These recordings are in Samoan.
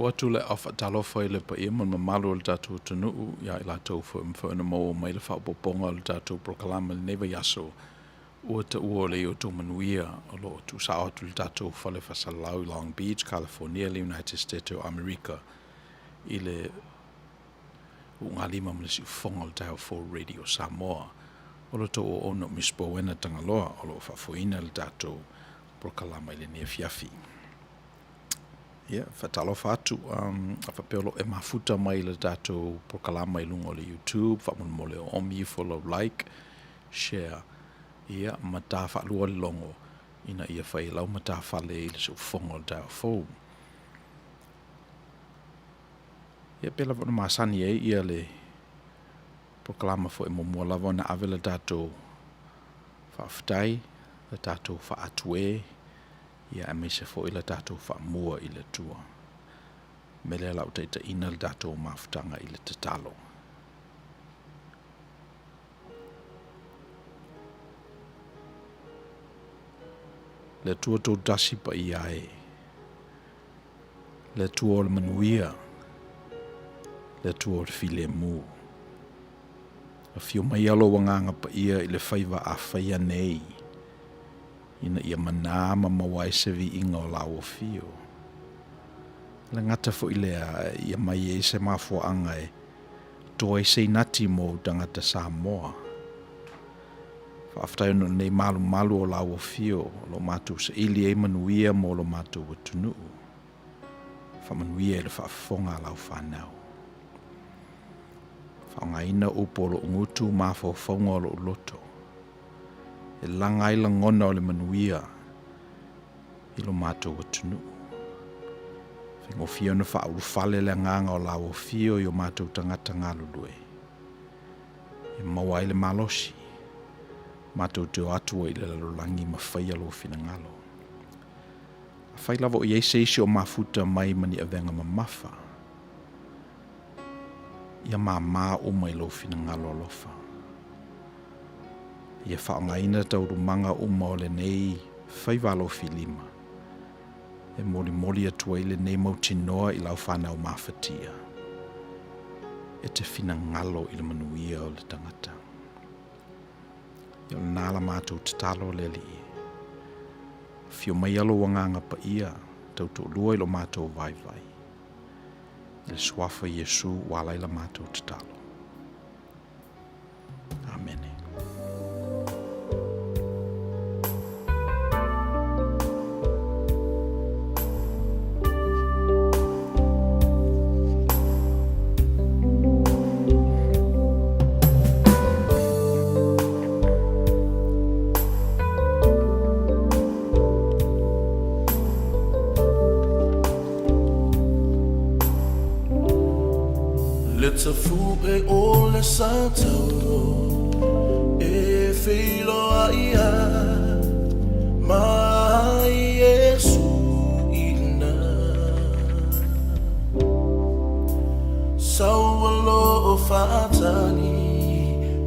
Oo atu le aao faatalofa i le paia ma le mamalu o le tatou atunuu ia i latou foi ua mafai ona maua mai le faaopoopoga o le tatou polokalame i lenei vaiaso ua taua o le i outou manuia o lo o tuusao atu i le tatou fale faasalalau i Long Beach, California, le United States o Amerika i le ulugalima ma le siufofoga o le Taeao Fou Radio Samoa. O lo outou auauna o Miss Bowena Tagaloa o lo o faafoeina le tatou polokalama i lenei afiafi. Ia, faatalofa atu, a faapea o lo o e mafuta mai i le tatou polokalama i luga o le YouTube, faamolemole o omi ifo lau like, share, ia, ma ta faalua le logo ina ia fai e lau matafale i le siufofoga o le taeao fou. Ia, pei lava ona masani ai ia le polokalama foi e muamua lava ona ave le tatou faafetai, le tatou faatuē, ia aemaise foi le tatou faamua i le Atua. O le mea lea o le a ou taitaiina le tatou mafutaga i le tatalo. Le Atua Toatasi paia e, le Atua o le manuia, le Atua o le filemu. Afio maia lou Agaga Paia i le faiva a faia nei, ina ia manā ma maua ai se viiga o lau afio. E le gata foi lea, ia mai ai se mafuaaga e toa ai se inati mo ou tagata Samoa. Faafetai ona o lenei malumalu o lau afio o lo o matou saili ai manuia mo lo matou atunuu. Faamanuia i le faafofoga a lau fanau. Faaaogaina upu o lou gutu ma mafaufauga o lou loto. E laga ai lagona o le manuia i lo matou atunuu. Faigofie ona faaulufale le agaga o lau afio i o matou tagata galulue, e maua ai le malosi, matou te o atu ai i le lalolagi ma faia lou finagalo. Afai lava o i ai se isi o mafuta mai ma ni avega mamafa, ia māmā uma i lou finagalo alofa. Ia faaaogaina taualumaga uma o lenei faiva alofilima e molimoli atu ai lenei mautinoa i lau fanau mafatia e te finagalo i le manuia o le tagata. Ia o lena la matou tatalo le Alii. Afio maia lou Agaga Paia tautoalua i lo matou vaivai. I le Suafa Iesu ua ala ai la matou tatalo. Amene. Le tafuʻe o le satauro e feiloai ai ma Iesu i lena. Sau o lo o faatali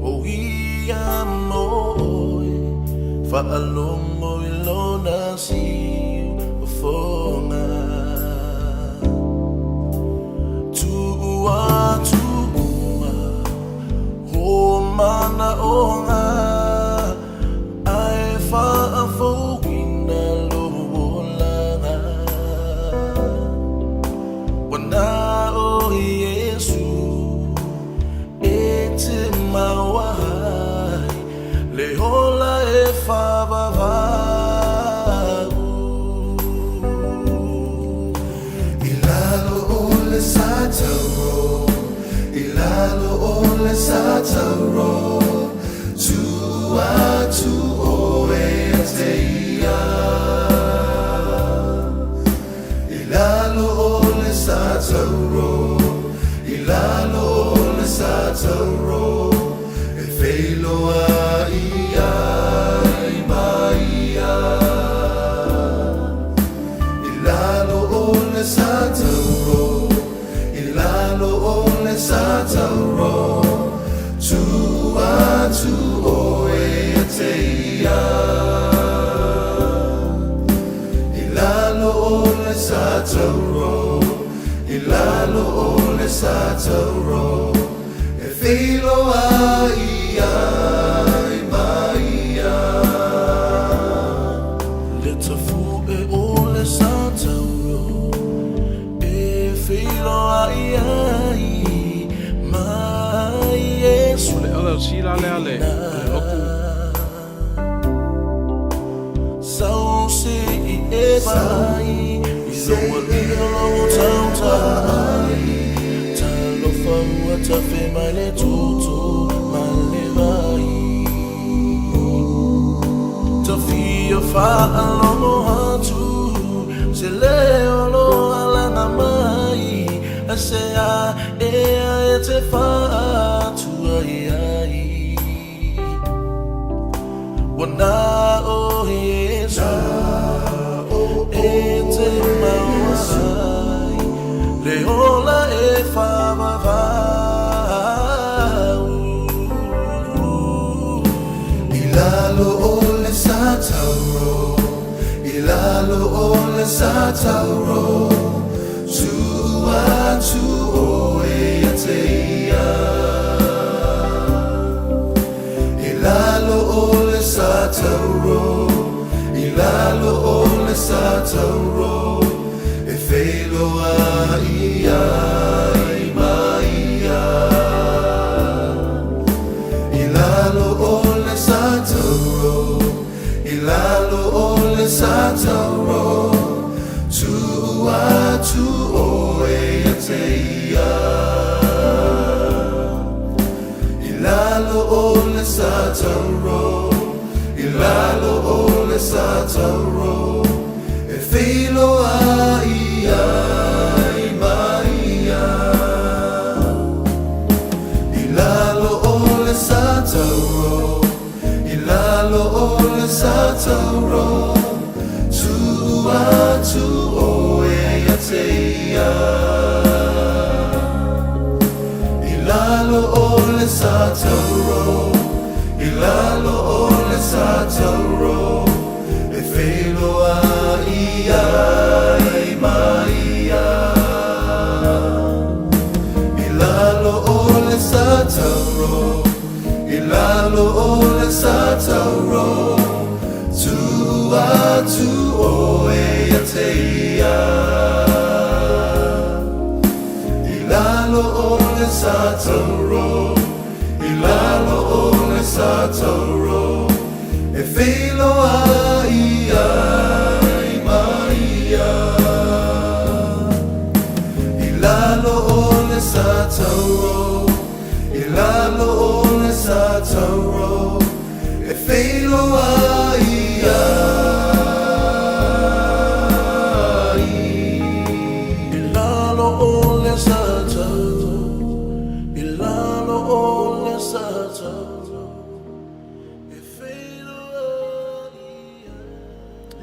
o ia mo oe, faalogo i lona siufofoga. Tuu atu uma o manaoga ae faafouina lou olaga. Ua na o Iesu e te maua ai le ola e faavavau. I lalo o le satauro, i lalo o le satauro, tuu atu oe ia te ia. I lalo o le satauro, i lalo o le satauro, e feiloai ai ma ia. I lalo o le satauro, i lalo o le satauro, tuu atu oe ia te ia. I lalo o le satauro, I lalo o le sa tauro e feiloai ai ma ia. Le tafu'e o le sa tauro e feiloai ai ma Iesu. O le LLC la lea le lotu. Ua na o Iesu e te maua ai le ola e faavavau. I lalo o le sa tauro, i lalo o le sa tauro, tuu atu oe ia te ia. I lalo o le sa tauro, i lalo o le sa tauro, e feiloai ai ma ia. I lalo o le sa tauro, i lalo o le sa tauro, tuu atu oe ia te ia. I lalo o le sa tauro, i lalo o le sa tauro, e feiloai ai ma ia. I lalo o le sa tauro, i lalo o le sa tauro, tuu atu oe ia te ia. I lalo o le sa tauro, i lalo o le sa tauro, e feiloai ai ma ia. I lalo o le sa tauro, i lalo o le sa tauro, tuu atu oe ia te ia. I lalo o le sa tauro, i lalo o le sa tauro, e feiloai ai ma ia. I lalo o le sa tauro, i lalo o le sa tauro, e feiloai ai. I lalo o le sa tauro, i lalo o le sa tauro, e feiloai ai.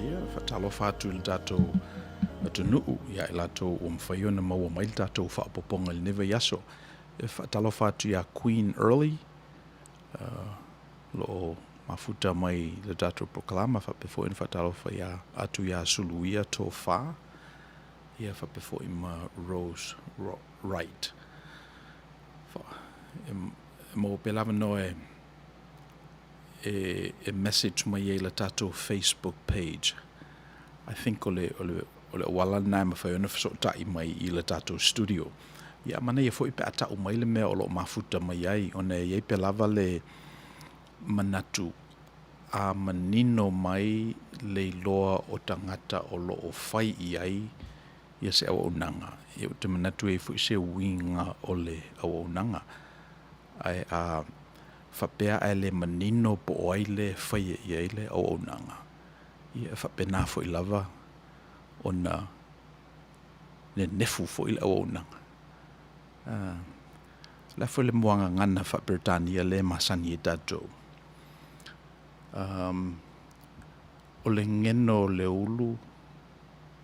Ia, faatalofa atu i le tatou atunuu ia i latou ua mafai ona maua mai le tatou faaopoopoga i lenei vaiaso. E faatalofa atu ia Queen Early, o lo o mafuta mai le tatou polokalama, faapea foi ona faatalofa ia atu ia Suluia Tofa, ia faapea foi ma Rose Wright. E maua pea le avanoa e e message mai ai i le tatou Facebook page. I think o le, o le, o le auala lena e mafai ona fesootai mai i le tatou studio. Ia, manaia foi pe a tau mai le mea o lo o mafuta mai ai, ona e i ai pea lava le manatu a manino mai le iloa o tagata o lo o fai i ai ia se auaunaga. Ia, ou te manatu e i ai foi se uiga o le auaunaga. Ae a faapea ae le manino po o ai le faia i ai le auaunaga, ia e faapena foi lava ona nenefu foi le auaunaga. O le a foi le muagagana faa-Peretania lea e masani ai tatou? O le geno o le ulu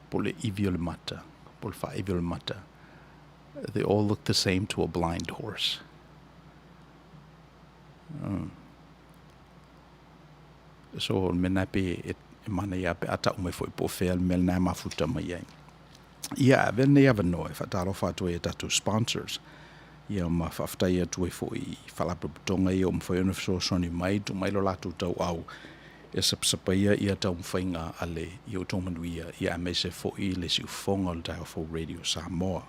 po o le ivi o le mata, po o le faaivi o le mata, they all look the same to a blind horse. So, o le mea lena e pei e manaia pe a tau mai foi po o fea le mea lena e mafuta mai ai. Ia, avea lenei avanoa e faatalofa atu ai i a tatou sponsors, ia ma faafetai atu ai foi i faalapotopotoga ia ua mafai ona fesoasoani mai, tuu mai lo latou tauau e sapasapaia ia taumafaiga a le Ia Outou Manuia, ia aemaise foi le siufofoga o le Taeao Fou Radio Samoa.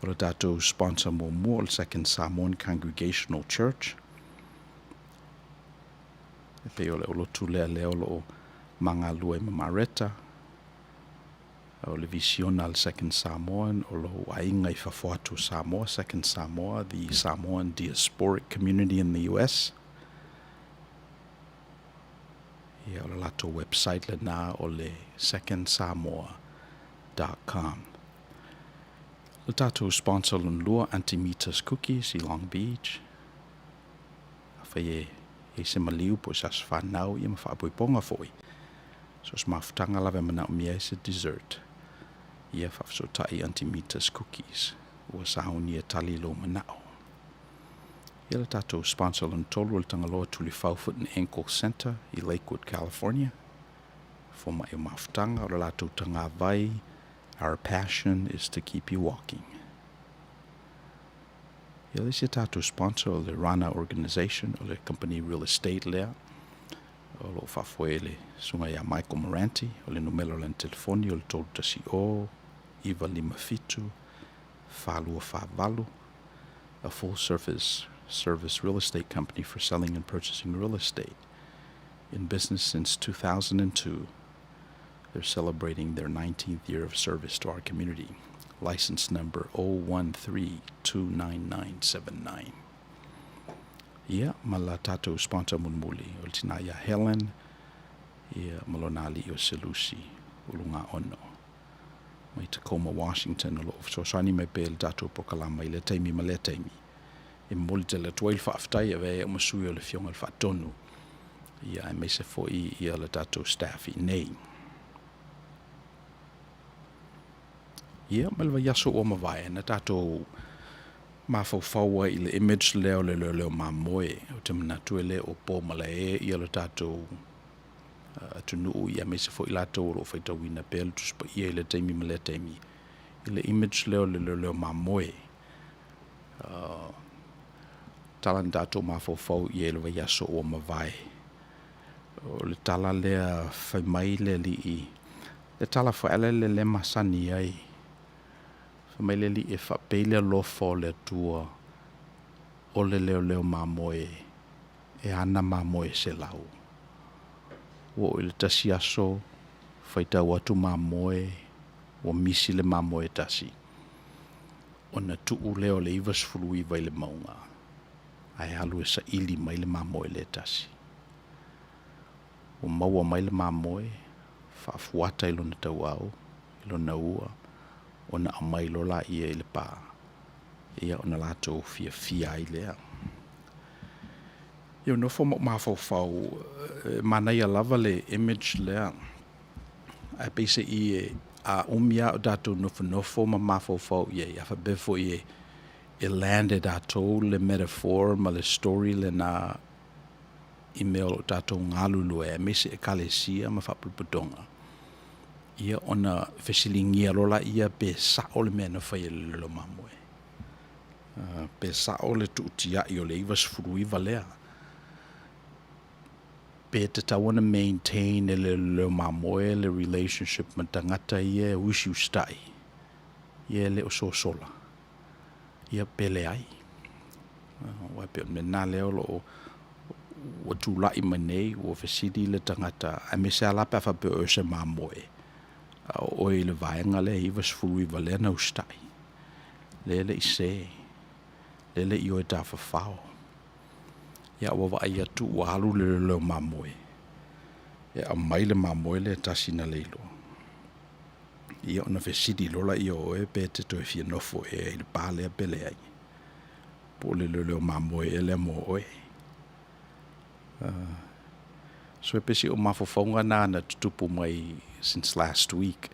O le tatou sponsor muamua o le Second Samoan Congregational Church, e pei o le olotu lea lea o lo o magalue ma Mareta, O le visiona a le Second Samoan o lou aiga i fafo atu o Samoa, Second Samoa, the Samoan diasporic community in the US. Ia, o le latou website lena o le secondsamoa.com. Le tatou sponsor lona lua, Aunty Mita's Cookies i Long Beach. Afai e i ai se maliu po o se aso fanau, ia ma faapoipoga foi. So o se mafutaga lava e manaomia ai se dessert, ia faafesootai Aunty Mita's Cookies. Ua sauni e tali lou manao. Ia le tatou sponsor lona tolu o le Tagaloa Tulifau Foot and Ankle Centre i Lakewood, California. Fomai o mafutaga, o le latou tagavai, Our passion is to keep you walking. Ia le isi a tatou sponsor o le Rana Organization, o le company real estate lea, o lo o faafoe e le susuga ia Michael Moranti, o le numera o lana telefoni o le 310 957 4248, a full service service real estate company for selling and purchasing real estate. In business since 2002, they're celebrating their 19th year of service to our community. License number 01329979. Ia, ma la tatou sponsor mulimuli, o le tina ia Helen, ia, ma lona alii o Selusi, Ulugaono, mai Tacoma, Washington, o lo o fesoasoani mai pea i le tatou polokalama i lea taimi ma lea taimi. E momoli tele atu ai le faafetai e avea ai au ma sui o le Afioga i le Faatonu, ia, aemaise foi ia le tatou staff i inei. Ia, ma le vaiaso ua mavae, na tatou mafaufau ai i le image lea o le leoleo mamoe. Ou te manatu e le o po malae ia lo tatou atunuu ia aemaise foi latou o lo o faitauina pea le Tusi Paia i lea taimi ma lea taimi i le image lea o le leoleo mamoe. Tala na tatou mafaufau i ai i le vaiaso ua mavae. O le tala lea fai mai le alii, le tala foi a le le masani ai, fai mai le alii e faapei le alofa o le Atua o le leoleo mamoe e ana mamoe 100. Ua oo i le tasi aso, faitau atu mamoe, ua misi le mamoe e tasi, ona tuu lea o le 99 i le mauga, ae alu e saili mai le mamoe lea e tasi. Ua maua mai le mamoe, faafuata i lona tauau, i lona ua, ona aumai loa laia i le pa, ia ona latou fiafia ai lea. Ia, nofo ma ou mafaufau, e manaia lava le image lea, ae peiseai e a umi lava o tatou nofonofo ma mafaufau i ai, a faapea foi e e land e tatou le metaphor ma le story lena i mea o lo o tatou galulue ai, aemaise Ekalesia ma faapulupudonga, ia ona fesiligia loa laia pe sao le mea na fai e le lolo mamoe, pe sao le tuutiai o le 99 lea, pe tatau ona maintain e le lolo mamoe le relationship ma tagata ia e usiusitai, ia e le o sosola. Ia pe leai. Aua e pei o le mea lena lea o lo o ua tulai mai nei, ua fesili le tagata, aemaise lava la pe a faapea o oe o se mamoe, a o oe i le vaega lea e 99 lea na usitai, lea e le i se, lea e le i o e tafafao. Ia ua vaai atu ua alu le leoleo mamoe e aumai le mamoe lea e tasi na leiloa. Ia ona fesili loa laia o oe pe te toe fia nofo ea i le pa lea pe leai, po o le leoleo mamoe ea lea mo oe. So e pei o mafaufauga na na tutupu mai since last week.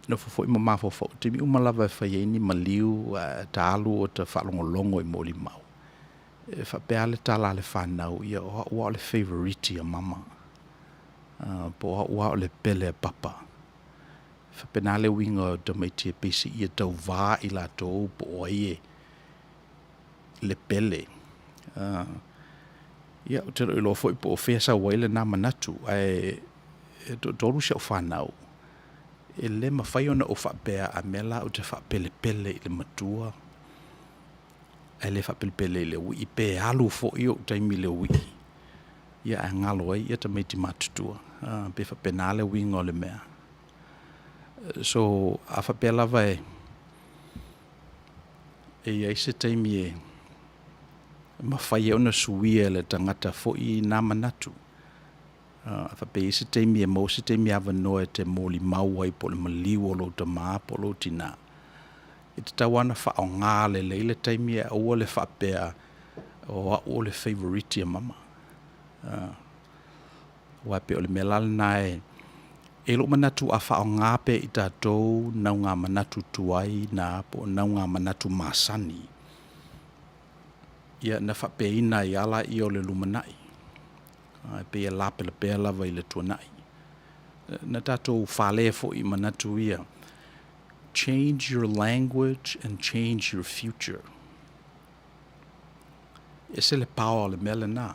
Nofo foi ma mafaufau i taimi uma lava e fai ai ni maliu ae ta alu o ta faalogologo i molimau. E faapea lava le tala a le fanau, ia o au lava o le favourite a mama. Po o a'u a o le pele a Papa. E faapena le uiga o tamaiti e peiseai e tauvā i latou po o ai e le pele. Ia, ou te le o iloa foi po o fea e sau ai lena manatu, ae e toatolu si au fanau, e le mafai ona ou faapea a mea la ou te faapelepele i le matua ae le faapelepele i le uii, pe alu foi ou taimi i le uii, ia ae galo ai tamaiti matutua. Pe faapena le uiga o le mea. So, a faapea lava e i ai se taimi e mafai ai ona suia e le tagata foi na manatu, a faapea e i ai se taimi e maua se taimi avanoa e te molimau ai po o le maliu o lou tama po o lou tina, e tatau lava ona faaaoga lelei le taimi ae aua le faapea o au o le feivoriti a mama. Aua e pei o le mea la lena e i ai lou manatu a faaaoga pea e i tatou naugamanatu tuai na po o naugamanatu masani, ia ona faapeina ai lava lea o le lumanai, ae pei e lapelapea lava i le tuanai. Na tatou fale foi i manatu ia, change your language and change your future. E ese le power o le mea lena.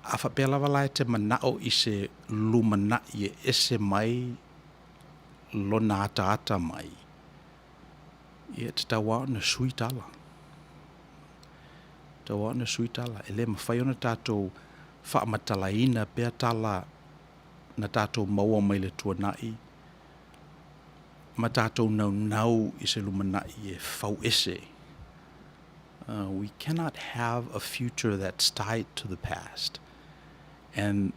A faapea lava la e te manao i se lumanai e ese mai lona ataata mai, ia e tatau lava ona sui tala, e tatau lava ona sui tala. E le mafai ona tatou faamatalaina pea tala na tatou maua mai le tuanai ma tatou naunau i se lumanai e fau ese. We cannot have a future that's tied to the past. And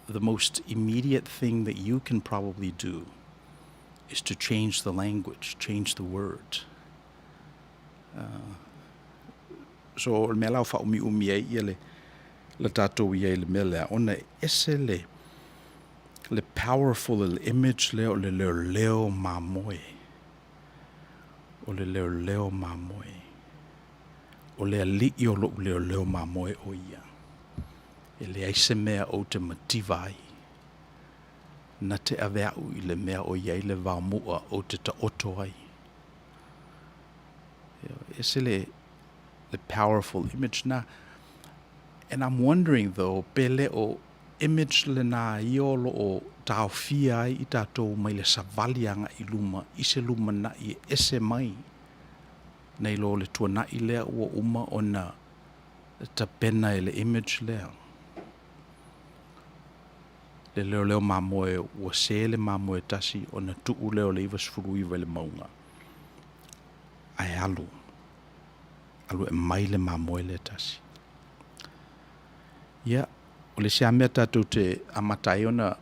the most immediate thing that you can probably do is to change the language, change the words. So o le mea la ua faaumiumi ai ia le le tatou i ai i le mea lea, ona e ese le le powerful o le image lea o le leoleo mamoe, o le leoleo mamoe, o le alii o lou leoleo mamoe o ia. E leai se mea ou te mativa ai, na te ave au i le mea o i ai le vaomu'a ou te taoto ai. E ese le le powerful image na. And I'm wondering though, pe le o image lena ia o lo o taofia ai i tatou mai le savali agai i luma i se lumanai e ese mai nai lo le tuanai lea ua uma ona tapena e le image lea. Le leoleo mamoe ua se le mamoe tasi ona tuu lea o le 99 i le mauga ae alu, alu e aumai le mamoe lea tasi. Ia, o le isi lava mea tatou te amata ai ona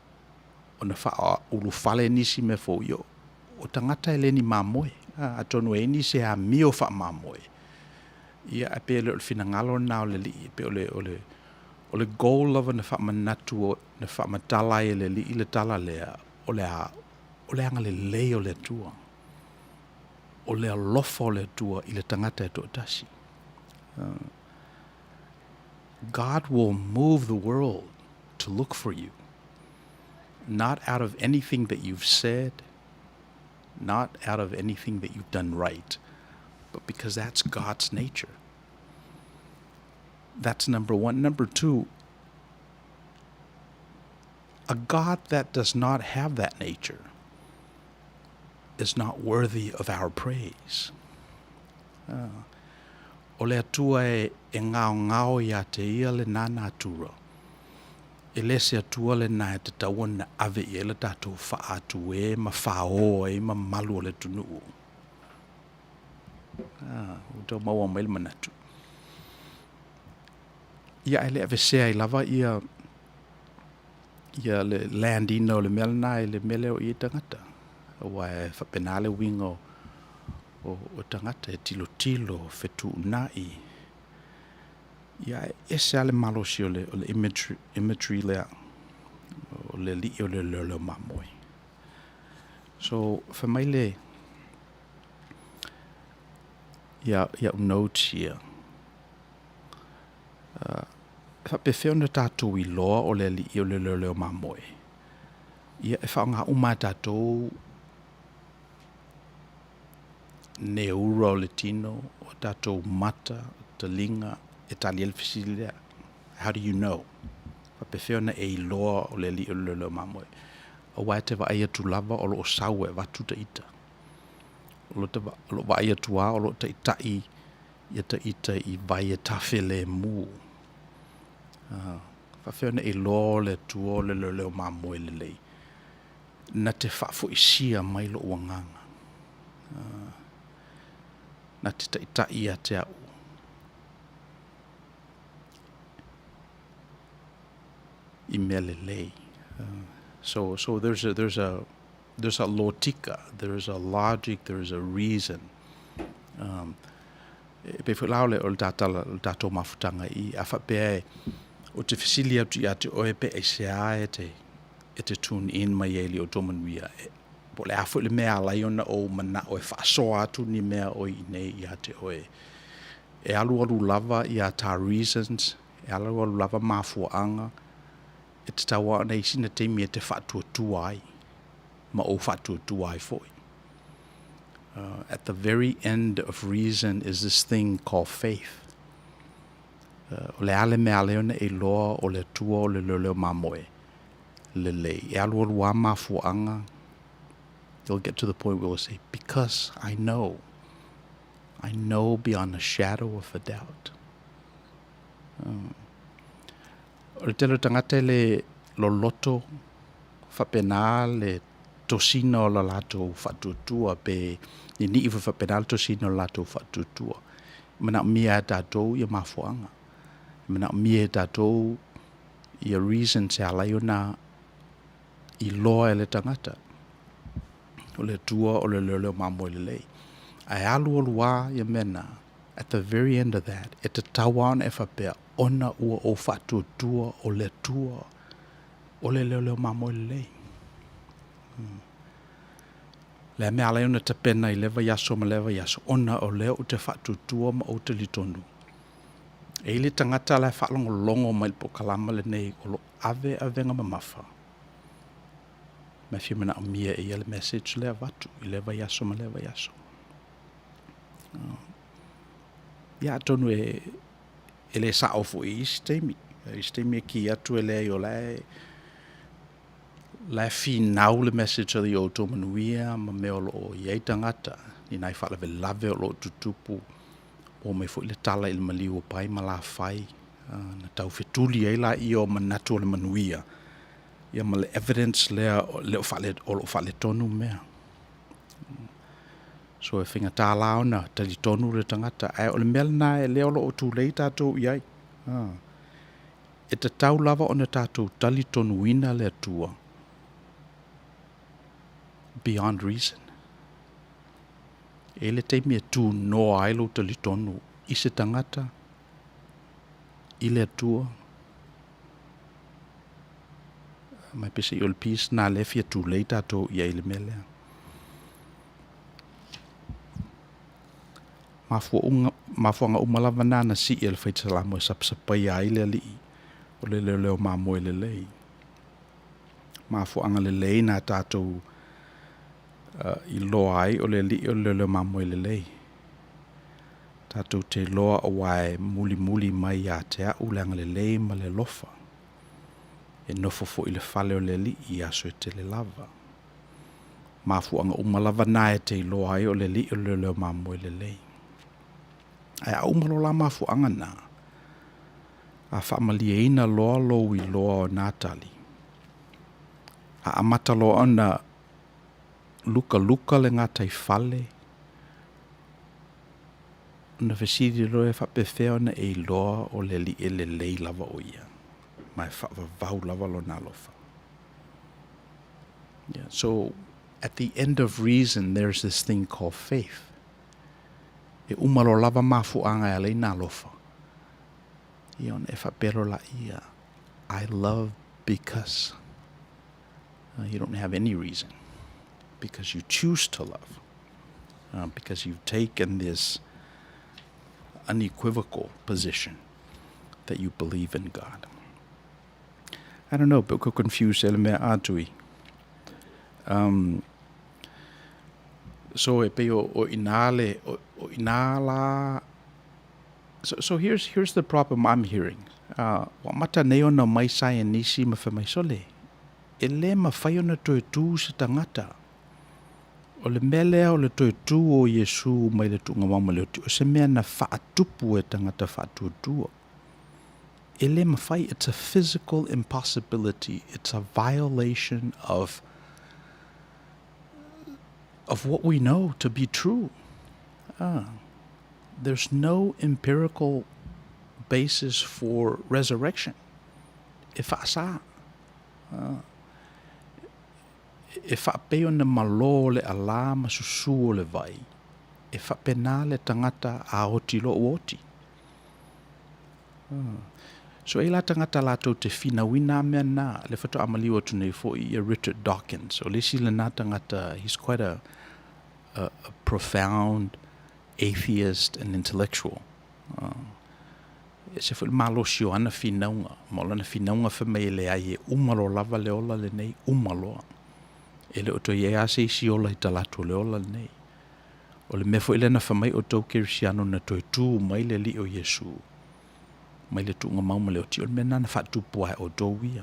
ona faaulufale nisi mea fou, ia o tagata e le ni mamoe. Atonu e i ai nisi e amio faamamoe, ia ae pei e le o le finagalo lena o le Alii, e pei o le, o le, o le goal lava na faamanatu, na faamatala ai e le Alii le tala lea, o le a? O le agalelei o le Atua. O le alofa o le Atua i le tagata e toatasi. God will move the world to look for you, not out of anything that you've said, not out of anything that you've done right, but because that's God's nature. That's number one. Number two, a God that does not have that nature is not worthy of our praise. O le Atua e e gaogao ia te ia lena natura, e le se Atua lena e tatau ona ave i ai le tatou faaatuē ma fāō ai mamalu o le atunuu. Ua tau maua mai le manatu. Ia ae le avesea ai lava ia ia le land ina o le mea lena i le mea lea o i ai tagata. Aua e faapena le uiga o, o, o tagata e tilotilo, fetuunai. Ia e ese lava le malosi o le, o le imagery, imagery lea, o le alii o le leoleo mamoe. So, fai mai le, ia, ia'u notes ia. E faapefea ona tatou iloa o le Alii o le leoleo mamoe? Ia, e faaaoga uma lava e tatou neura o le tino, o tatou mata, taliga e tali ai le fesili lea. How do you know? Faapefea ona e iloa o le Alii o le leoleo mamoe? Aua e te vaai atu lava o lo o sau e avatu ta ita. O lo o vaai atu lava o lo o taitai ia ta ita i vai e tafilemu. Faapefea ona e iloa o le Atua o le leoleo mamoe lelei? Na te faafoisia mai lou agaga, na te taitai ia te au i mea lelei. So, so there's a, there's a, there's a lotika, there's a logic, there's a reason. Um, e pei foi la o le, o le tatala, o le tatou mafutaga i a faapea e o te fesili atu ia te oe pe aisea e te, e te tune in mai ai i le outou manuia. E, po o le a foi le mea e ala ai ona ou manao e faasoa atu ni mea o i inei ia te oe. E alualu lava ia ta reasons, e alualu lava mafuaaga, e tatau lava ona i ai sina taimi e te faatuatua ai, ma ou faatuatua ai foi. At the very end of reason is this thing called faith. O le a le mea ala ai ona e iloa o le Atua o le leoleo mamoe lelei. E alualu lava mafuaaga, you'll get to the point where you'll say, because I know, I know beyond a shadow of a doubt. O le tele o tagata e le loloto faapena le tosina o le latou faatuatua pe ninii foi faapena le tosina o le latou faatuatua. E manaomia lava e tatou ia mafuaaga, e manaomia e tatou ia reasons e ala ai ona iloa e le tagata o le Atua o le leoleo mamoe lelei. Ae alualu lava ia mea na, at the very end of that, e tatau lava ona e faapea, ona ua ou faatuatua o le Atua o le leoleo mamoe lelei. Le a mea ala ai ona tapena i lea vaiaso ma lea vaiaso, ona o lea ou te faatuatua ma ou talitonu. E i ai le tagata la e faalogologo mai i le polokalama lenei o lo o ave avega mamafa, ma e fia manaomia e ia le message lea e avatu i lea vaiaso ma lea vaiaso. Ia atonu e e le sao foi i isi taimi. I isi taimi e ki atu e leai o la e la e finau le message a i outou manuia ma mea o lo o i ai tagata ni nai faalavelave o lo o tutupu. Ua omai foi le tala i le maliu o Pai ma Lafai na tau fetuli ai laia o manatu o le manuia ia ma le evidence lea o lo o faaletonu mea. So e faigata la ona talitonu le tagata, ae o le mea lena lea o lo o tulei tatou i ai. E tatau lava ona tatou talitonuina le Atua beyond reason. E i ai le taimi e tunoa ai lou talitonu i se tagata, i le Atua, ma e peiseai o le peace lena lea e fia tulei tatou i ai i le mea lea. Mafuaaga uma lava na na sii e le Faisalamo e sapasapaia ai le Alii o le leoleo mamoe lelei. Mafuaaga lelei na tatou iloa ai o le Alii o le leoleo mamoe lelei. Tatou te iloa aua e mulimuli mai ia te au le agalelei ma le alofa, e nofo foi i le fale o le Alii i aso e tele lava. Mafuaaga uma lava na e te iloa ai o le Alii o le leoleo mamoe lelei. Ae a uma loa la mafuaaga na, a faamalieina loa lou iloa o na tali, a amata loa ona lukaluka le gataifale, ona fesili loa lea, e faapefea ona e iloa o le Alii e lelei lava o Ia, ma e faavavau lava Lona alofa? Yeah, so at the end of reason there's this thing called faith. E uma loa lava mafuaaga e ala ai ona alofa, ia ona e faapea loa laia, I love because you don't have any reason, because you choose to love, because you've taken this unequivocal position. that you believe in God. I don't know, pe ua confuse le mea a Tui. Um, so e pei o, o inā le, o, o inā la, so, so here's, here's the problem I'm hearing. Uh, ua amata nei ona mai saienisi ma fai mai sole, e lē mafai ona toe tū se tagata. O le mea lea o le toe tū o Iesū mai le tuugamau ma le oti, o se mea na faatupu e tagata faatuatua. E lē mafai, it's a physical impossibility, it's a violation of of what we know to be true. Ah, there's no empirical basis for resurrection. E faasā. Ah, e faapei ona malō le alā ma susū o le vai, e faapena le tagata a oti loa ua oti. So e i la tagata latou te finauina a mea na, le faatoa maliu atu nei foi ia Richard Dawkins. O le isi lena tagata, he's quite a, a, a profound atheist and intellectual. Uh, e ese foi le malosi o ana finauga, ma o lana finauga fai mai e leai e uma loa lava le ola lenei, uma loa. E le o toe i ai lava se isi ola i talaatu o le ola lenei. O le mea foi lea na fai mai outou Kerisiano na toe tu mai le Alii o Iesu mai le tuugamau ma le oti, o le mea lena na faatupu ai outou ia,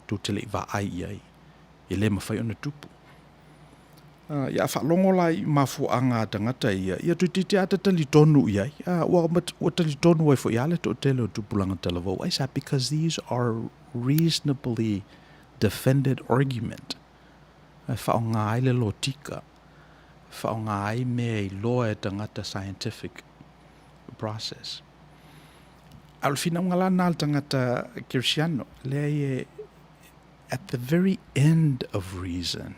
tou te le i vaai i ai, e le mafai ona tupu. Uh, ia a faalogo la i mafuaaga a tagata ia, ia toeitiiti lava ta talitonu i ai. Uh, ua, ua talitonu ai foi lava le toatele o tupulaga talavou. Aisea? Because these are reasonably defended argument. E faaaoga ai le lotika, e faaaoga ai mea e iloa e tagata scientific process. A o le finauga la lena a le tagata kerisiano, leai e, at the very end of reason,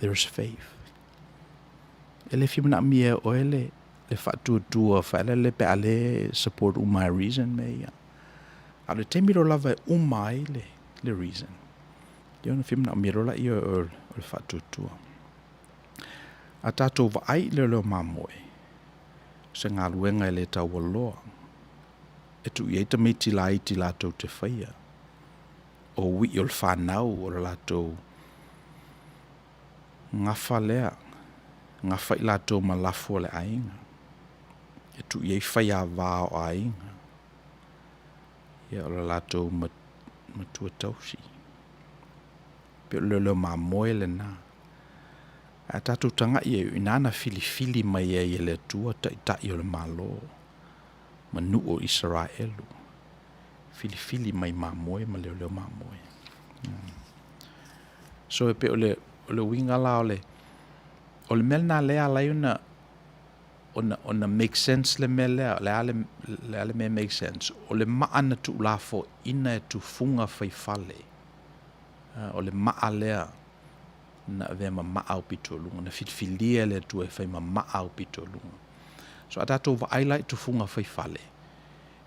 there's faith. E le fia manaomia e oe le, le faatuatua faelele pe a le support uma e reason mea ia. A o le taimi loa lava e uma ai le, le reason, ia ona fia manaomia loa laia e oe o le faatuatua. A tatou vaai i le leoleo mamoe, o se galuega e le taualoa, e tuu i ai tamaiti laiti latou te faia, o uiʻi o le fanau o le latou gafa lea, gafa i latou ma lafu o le aiga, e tuu i ai faiavā o aiga, ia o le latou matua tausi. Pei o le leoleo mamoe lena. Ae a tatou taga'i ai, o i ina na filifili mai ai e le Atua Taitai o le Malo ma nuu o Isaraelu, filifili mai mamoe ma leoleo mamoe. So e pei o le, o le uiga la o le, o le mea lena lea e ala ai ona, ona, ona make sense le mea lea, o le a le, le a le mea e make sense? O le maa na tuulafoaiina e tufuga fai fale, o le maa lea na avea ma maa aupito i luga, na filifilia e le Atua e fai ma maa aupito i luga. So a tatou vaai la i tufuga fai fale,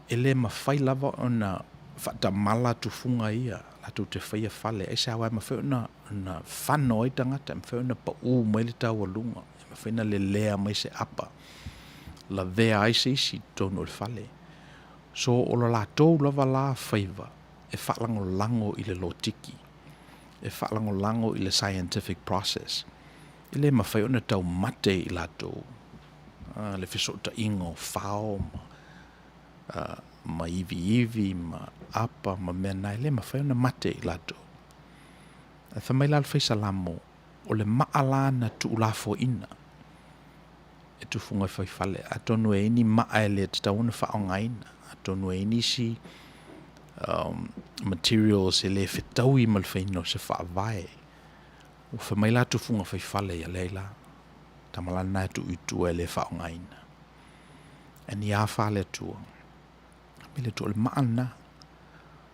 e le mafai lava ona faatamala tufuga ia latou te faia fale, aisea aua e mafai ona ona fano ai tagata, e mafai ona pau mai le taualuga, e mafai ona lelea mai se apa, lavea ai se isi i totonu o le fale. So o lo latou lava la faiva e faalagolago i le lotiki, e faalagolago i le scientific process, e le mafai ona taumate i latou le fesootaiga o fao ma ma iviivi ma apa ma mea na, e le mafai ona mate i latou. Ae fai mai la le Faisalamo, o le maa la na tuulafoaiina e tufuga fai fale, atonu e i ai ni maa e le tatau ona faaaogaina, atonu e i ai nisi materials e le fetaui ma le faiga o se faavae. Ua fai mai la tufuga fai fale ia leai la, tama la lena e tuu i tua e le faaaogaina. E ni afa le Atua. Mai le Atua, o le maa lena.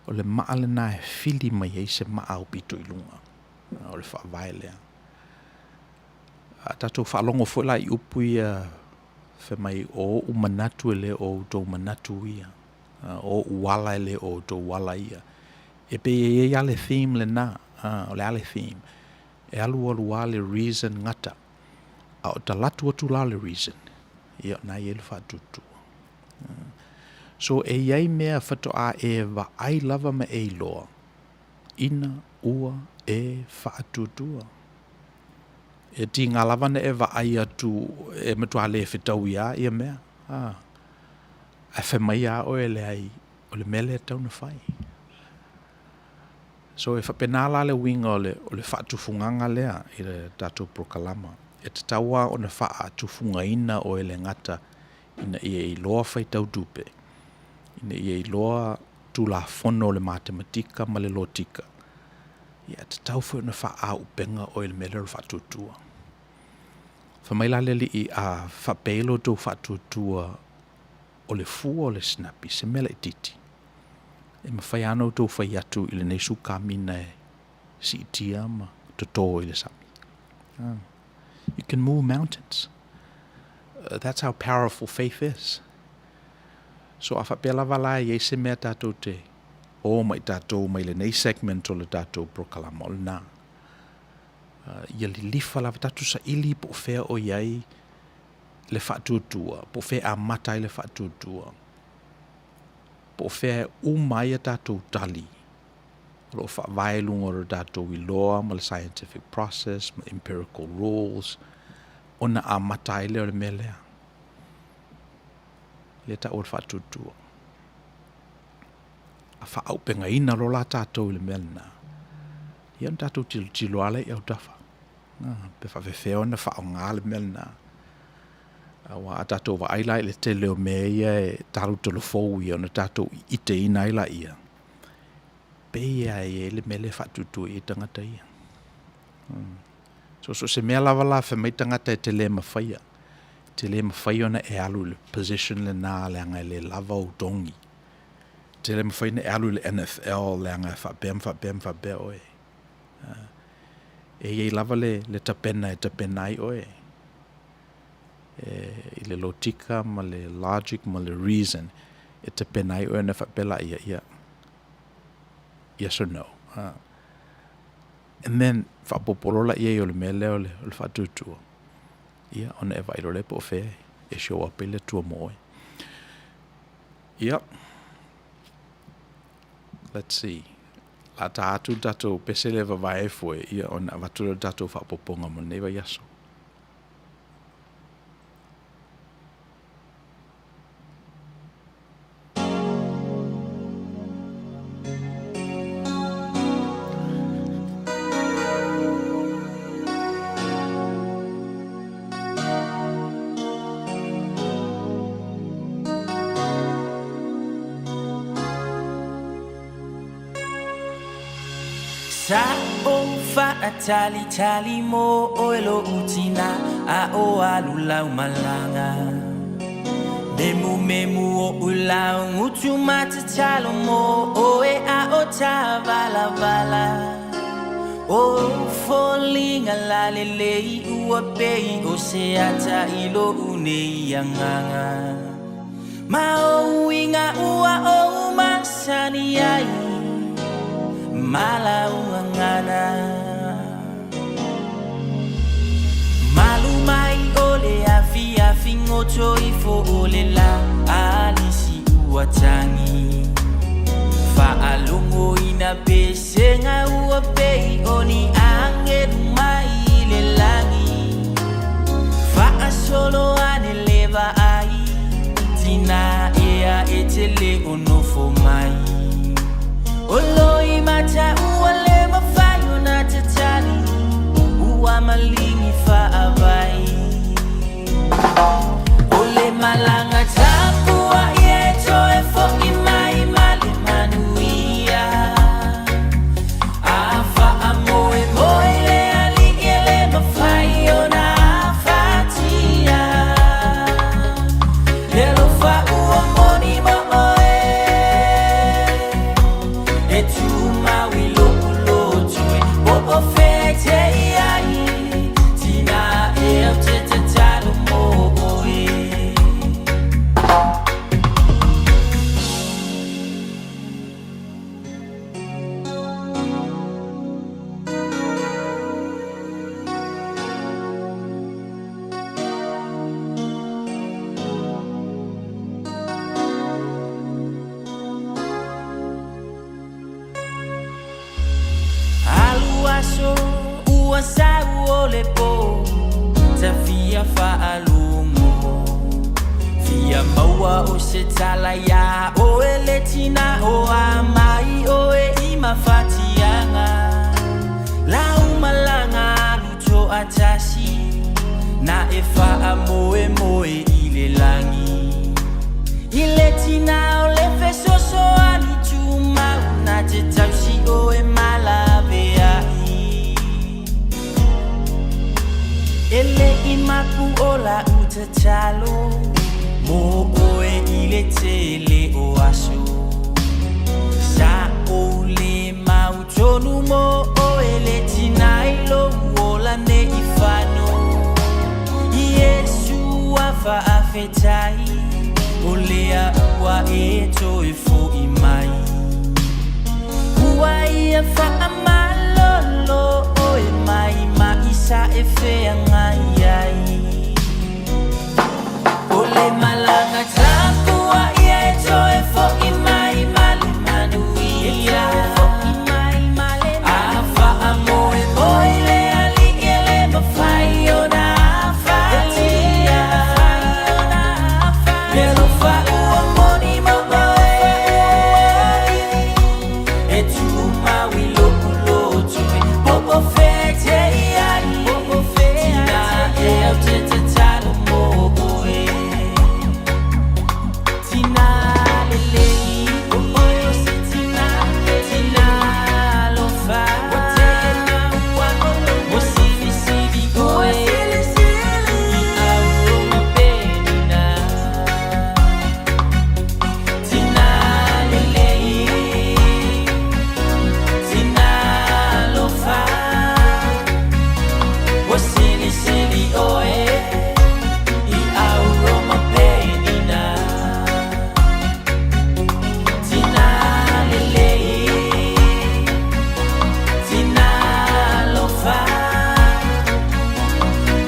O le maa lena e fili mai ai se maa aupito i luga. O le faavae lea. A tatou faalogo foi la i upu ia fai mai o ou manatu e le o outou manatu ia. O ou ala e le o outou ala ia. E pei e i ai lava le theme lena. O le a le theme? E alualu lava le reason gata. A o talaatu atu la o le reason, ia o na e i ai le faatuatua. So e i ai mea faatoa e vaai lava ma e iloa ina ua e faatuatua. E tiga lava ona e vaai atu e matua le fetaui lava ia mea, a, ae fai mai lava oe e leai, o le mea lea e tatau ona fai. So e faapena la le uiga o le, o le faatufugaga lea i le tatou polokalama. E tatau lava ona faatufugaina oe e le gata ina ia iloa faitau tupe, ina ia iloa Tulafono o le matematika ma le lotika, ia e tatau foi ona faaauupega oe i le mea lea o le faatuatua. Fai mai la le Alii, A faapea lo outou faatuatua o le fua o le sinapi, se mea laitiiti, e mafai lava ona outou fai atu i lenei sukamina e siitia ma toto i le sami. You can move mountains. That's how powerful faith is. So a faapea lava la e i ai se mea tatou te o ma i tatou mai lenei segment o le tatou polokalama, o lena. Ia lilifa lava tatou saili po o fea o i ai le faatuatua, po o fea e amata ai le faatuatua, po o fea e uma ai a tatou tali o lo o faavae i luga o le tatou iloa ma le scientific process ma empirical rules, ona amata ai lea o le mea lea. Lea e taua o le faatuatua. A faaaupegaina loa la tatou i le mea lena, ia ona tatou tilotilo lava lea i autafa, pe faapefea ona faaaoga le mea lena. Aua a tatou vaai la i le tele o mea ia e talutalufou ia ona tatou iteina ai laia, pei lava e i ai le mea lea e faatuatua i ai tagata ia. So, so se mea lava la fai mai tagata e te le mafaia, e te le mafai ona e alu i le position lena leaga e le lava ou togi. E te le mafai ona e alu i le NFL leaga e faapea ma faapea ma faapea oe. E i ai lava le, le tapena e tapena ai oe e, i le lotika ma le logic ma le reason e tapena ai oe ona faapea laia, ia, yes or no. And then, faaopoopo loa la i ai o le mea lea o le, o le faatuatua, ia, ona e vaai loa lea po o fea e show up ai le Atua mo oe. Ia, let's see. La ta atu le tatou pese lea e vavae ai foe, ia, ona avatu lea o le tatou faaopoopoga mo lenei vaiaso. Sa ou faatalitali mo oe lo'u tina a o alu lau malaga. Memumemu oʻu laugutu ma tatalo mo oe a o tāvalavala. O foliga lalelei ua pei o se ata i loʻu nei agaga. Ma o uiga ua ou masani ai ma lau gagana. Malu mai o le afiafi goto ifo o le la alisi ua tagi. Faalogo ina pesega ua pei o ni agelu mai le lagi. Faasolo ane le vaai, tina ea e te le o nofo mai. O loi mata ua le mafai ona tatali, ua maligi faavai. O le malaga tapuai e toe foʻi mai ma le manuia. A faamoemoe le Alii e le mafai ona afatia. Le alofa ua moni mo oe, e tumau i lou loto e po o fea e te i ai, tina e au te tatalo mo oe. Maua o se tala iā ʻoe le tina o a mai ʻoe i mafatiaga Lau malaga alu toatasi Na e faamoemoe i le lagi I le tina o le fesoasoani tumau Na te tausi ʻoe ma laveai E le i mapu o la'u tatalo Mo ʻoe i le tele o aso Sa ou le mautonu mo ʻoe le tina i lou ola nei fano Iesu a faafetai O lea ua e toe fo'i mai Ua ia faamalolo ʻoe mai maʻi sa e feagai ai O le malaga tapuai ia e toe fo'i mai ma le manuia A faamoemoe i le Alii e le mafai ona afatia Le alofa ua moni mo oe E tumau i lou loto e Po o fea e te i ai Tina e au te tatalo mo oe Tina lelei O oe o se tina Tina alofa Ua silisili oe I auroma penina Tina lelei Tina alofa Ua silisili oe I auroma penina Tina lelei Tina alofa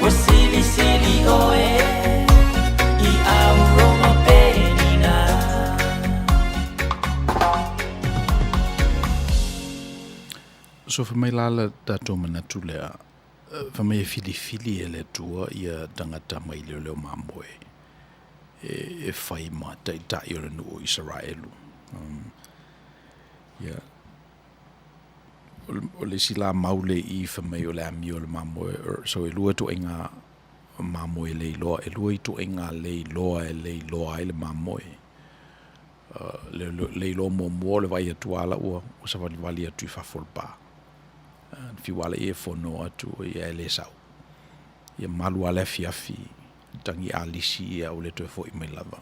Ua silisili oe I auroma penina. So fai mai la le tatou manatu lea, fai mai e filifili e le Atua ia tagata mai leoleo mamoe e fai ma taitai o le nuu o Isaraelu. Ia, o le isi la mau le i fai mai o le amio o le mamoe, so e lua ituaiga mamoe le iloa, e lua ituaiga le iloa e le iloa ai le mamoe. Le, le iloa muamua o le vaai atu lava la ua savalivali atu i fafo o le pa. Fiu lava lea e fono atu ia e le sau. Ia malu lava le afiafi, tagi alisi ia ua le toe foi mai lava.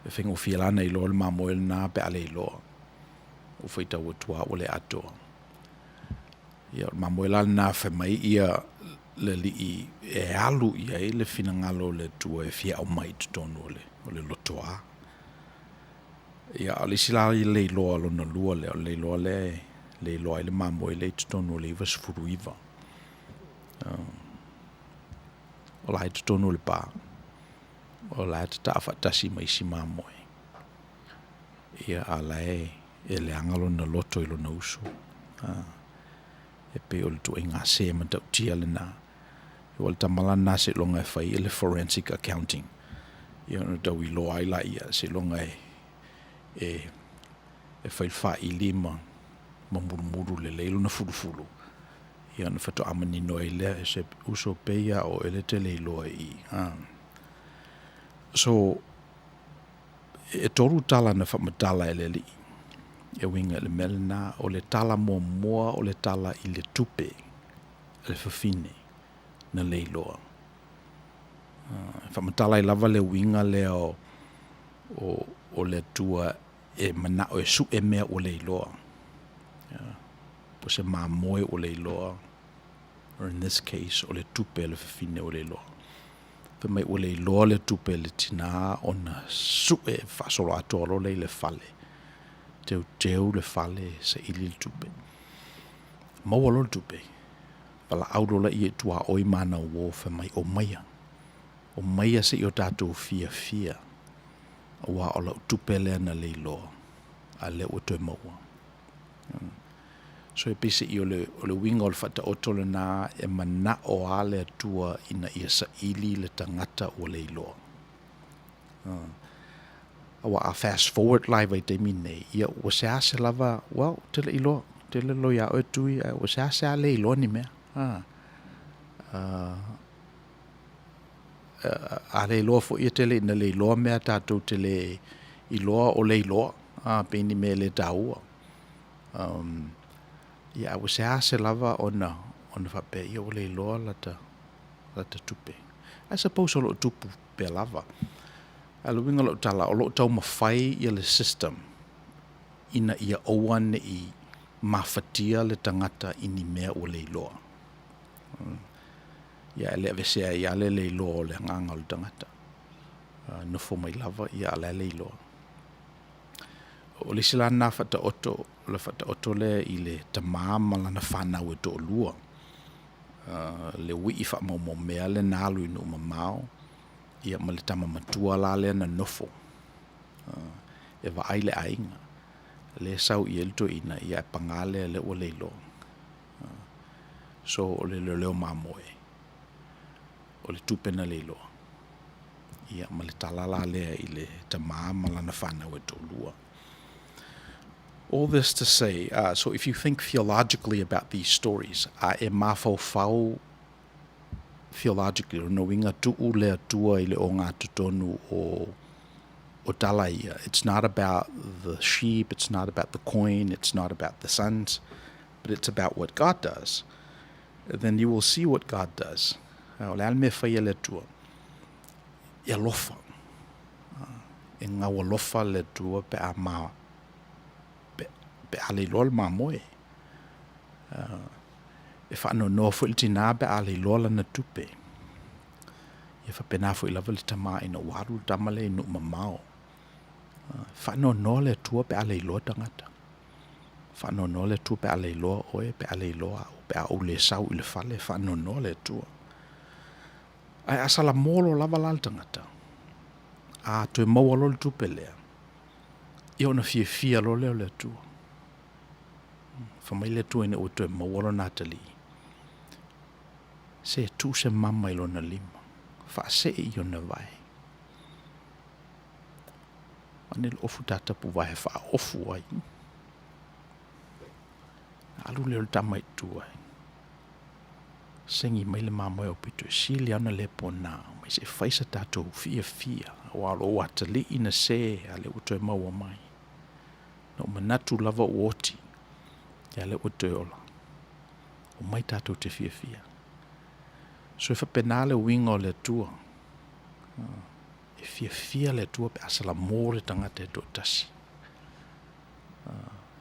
E faigofie la ona iloa le mamoe lena pe a le iloa. Ua faitau atu lava ua le atoa. Ia o le mamoe la lena fai mai ia le alii e alu i ai le finagalo o le Atua e fia aumai i totonu o le, o le lotoa. Ia, a o le isi la le iloa lona lua lea, o le iloa lea e le iloa ai le mamoe lea i totonu o le 99. O la e i totonu o le pa, o la e tataa faatasi ma isi mamoe. Ia, a o la e e leaga lona loto i lona uso. E pei o le ituaiga se matautia lena. Ua le tama la lena seiloga e fai le forensic accounting. Ia ona tau iloa ai laia seiloga e e e fai le faili ma ma mulumulu lelei lona fulufulu. Ia ona faatoa manino ai lea e se uso pei a oe le tele iloa i i. So e tolu tala na faamatala e le Alii e uiga i le mea lena, o le tala muamua o le tala i le tupe a le fafine na le iloa. E faamatala ai lava le uiga lea o, o, o le Atua e manao e suʻe mea ua le iloa. Po o se mamoe ua le iloa, or in this case, o le tupe a le fafine ua le iloa. Fai mai ua le iloa le tupe le tinā ona suʻe faasoloatoa loa lea i le fale. Teuteu le fale, saili le tupe. Maua loa le tupe, valaau loa laia i tuaoi ma ana uō, fai mai, Omaia, omaia se i o tatou fiafia, aua o lau tupe lea na le iloa, a lea ua toe maua. So e peiseai o le, o le uiga o le faataoto lena e manao lava le Atua ina ia saili le tagata ua le iloa. Aua a fast forward la i vaitaimi nei, ia ua sease lava, well, ou te le iloa, ou te le iloa ia oe Tui, ae ua seasea le iloa ni mea. A le iloa foi e tele ina le iloa mea tatou te le iloa o le iloa, pei ni mea e le taua. Ia ae ua sease lava ona faapea, ia ua le iloa lata tupe. I suppose o lo o tupu pea lava. Ae o le uiga o lau tala, o lo o taumafai le system ina ia aua ne i mafatia le tagata i ni mea ua le iloa. Ia e le aveesea ai lava le le iloa o le agaga o le tagata. Nofo mai lava a o la e le iloa. O le isi la lena faataoto, o le faataoto lea i le tama ma lana fanau e toalua, le uii faamaumaumea lea na alu i nuu mamao, ia ma le tama matua la lea na nofo e vaai le aiga. Lea e sau i ai le toeaina, ae paga lea o lea ua le iloa. So o le leoleo mamoe, o le tupe na le iloa, ia ma le tala la lea i le tama ma lana fanau e toalua. All this to say, so if you think theologically about these stories, a e mafaufau theologically, o lona uiga tuu le Atua i le ogatotonu o tala ia. It's not about the sheep, it's not about the coin, it's not about the sons, but it's about what God does. Then you will see what God does. O le a le mea e fai e le Atua? E alofa. E gaualofa le Atua pe a ma pe a le iloa le mamoe. E faanoanoa foi le tinā pe a le iloa lana tupe. Ia faapena foi lava le tama ina ua alu le tama lea i nuu mamao. Faanoanoa le Atua pe a le iloa tagata. Faanoanoa le Atua pe a le iloa oe, pe a le iloa au, pe a ou le sau i le fale, faanoanoa le Atua. Ae a salamo loa lava la le tagata, a toe maua loa le tupe lea, ia ona fiafia loa lea o le Atua. Fai mai le Atua ina ua toe maua lona atalii, se tuu se mama i lona lima, faasee i ona vae. Ane le ofu ta tapuvae e faaofu ai. Alu lea o le tama i tua. Segi mai le mamoe aupito e sili lava ona le pona mai se i fai sa tatou fiafia aua o lou atalii na se a o lea ua toe maua mai. Na ou manatu lava ua oti, a o lea ua toe ola. Omai tatou te fiafia. So e faapena le uiga o le Atua. E fiafia le Atua pe a salamo le tagata e toatasi.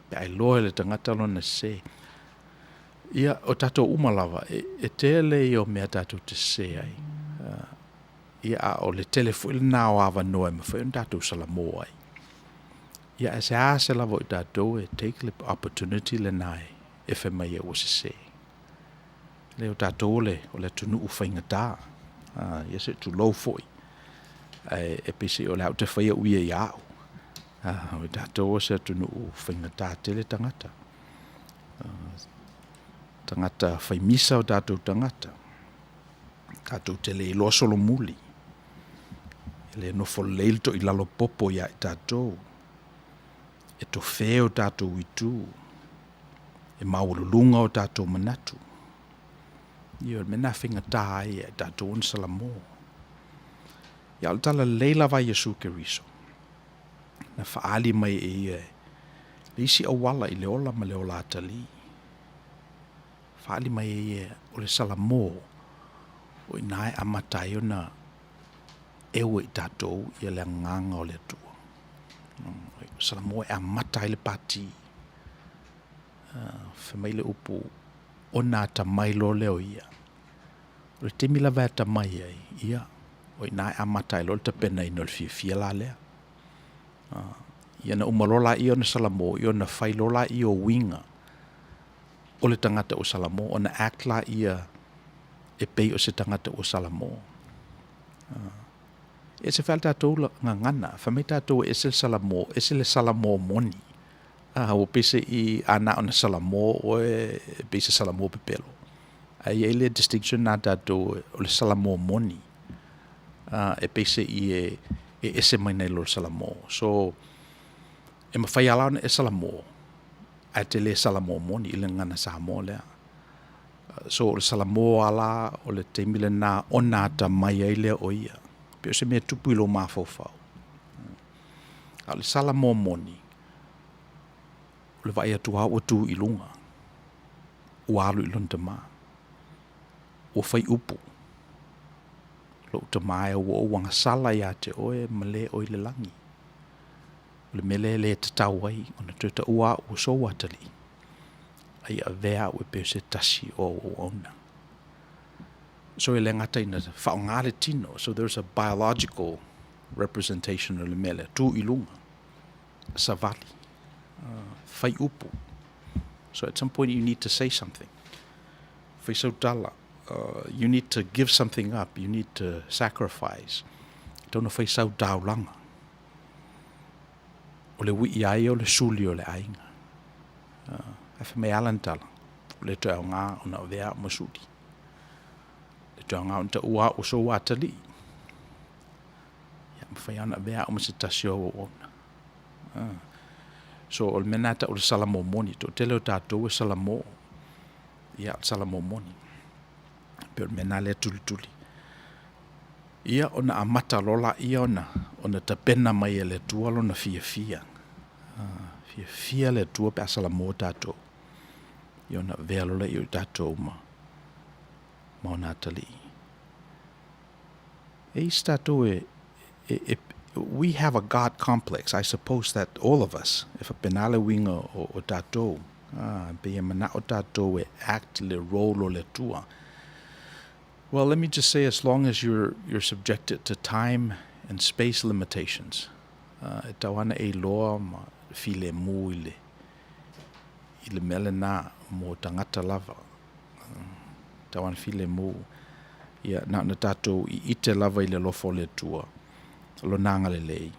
Pe a iloa e le tagata lona sese. Ia, o tatou uma lava, e tele ia o mea tatou te sese ai. Ia, a o le tele foi lena o avanoa e mafai ona tatou salamo ai. Ia, ae seasea lava o i tatou e take le opportunity lena e fai mai ai ua sese. Leai o tatou o le o le atunuu faigata. Ia se i tulou foi. Ae e pei o le a ou te faia au ia ia au. O tatou o se atunuu faigata tele tagata. Tagata faimisa o tatou tagata. Tatou te le iloa solomuli. E le nofo lelei le toilalo popo ia i tatou. E tofe o tatou itu. E maualuluga o tatou manatu. Ioe, o le mea lena e faigata ai ia i tatou ona salamo. Ia, o le tala lelei lava a Iesu Keriso, na faaali mai e ia le isi auala i le ola ma le ola atalii. Faaali mai e ia o le salamo o i ina e amata ai ona eu e i tatou ia le agaga o le Atua. O salamo e amata ai le pati. Fai mai le upu, ona atamai loa lea o ia. O le taimi lava e atamai ai, ia, o i ina e amata ai loa le tapenaina o le fiafia la lea. Ia ona uma loa lea ona salamo, ia ona fai loa lea o uiga o le tagata ua salamo, ona act lea e pei o se tagata ua salamo. E ese foi le tatou gagana, fai mai tatou e ese le salamo, ese le salamo moni. Ua pei se i a na ona salamo oe, e pei se salamo pepelo. Ae i ai le distinction lena a tatou o le salamo moni. E pei se i e e ese mai nai lo le salamo. So, e mafai lava la ona e salamo, ae te le salamo moni i le gagana Samoa lea. So o le salamo lava la o le taimi lena ona atamai ai lea o ia. Pei o se mea e tupu i lou mafaufau. A o le salamo moni, o le vaai atu lava ua tu i luga, ua alu i lona tama, ua fai upu, Lou tama e ua ou agasala ia te oe ma le o i le lagi. O le mea lea e le tatau ai ona toe taua au ua sou atalii, a ia avea au e pei o se tasi o au auauna. So e le gata ina faaaoga le tino, so there is a biological representation o le mea lea, tu i luga, savali, fai upu. So at some point you need to say something, fai sau tala, you need to give something up, you need to sacrifice. E tatau ona fai sau taulaga. O le uiʻi a ia o le suli o le aiga. Ae fai mai a lana tala, ua le toe aoga ona avea au ma suli. Le toe aoga ona taua au ua sou atalii. Ia, mafai lava ona avea au ma se tasi o au auauna. So, o le mea lena e tau o le salamo moni. Toatele o tatou e salamo, ia, o le salamo moni. E pei o le mea lena lea e tulituli. Ia ona amata loa lea ona tapena mai e le Atua lona fiafia. Fiafia le Atua pe a salamo tatou, ia ona avea loa lea o tatou ma ona atalii. E isi tatou e, e, e, we have a God complex, I suppose that all of us, e faapena le uiga o, o tatou. Ah, pei e manao tatou e act le role o le Atua. Well, let me just say, as long as you're, you're subjected to time and space limitations, e tau ana e iloa ma filemu i le, i le mea lena mo tagata lava. Tau ana filemu, ia, na ona tatou i ite lava i le alofa o le Atua, Lona agalelei,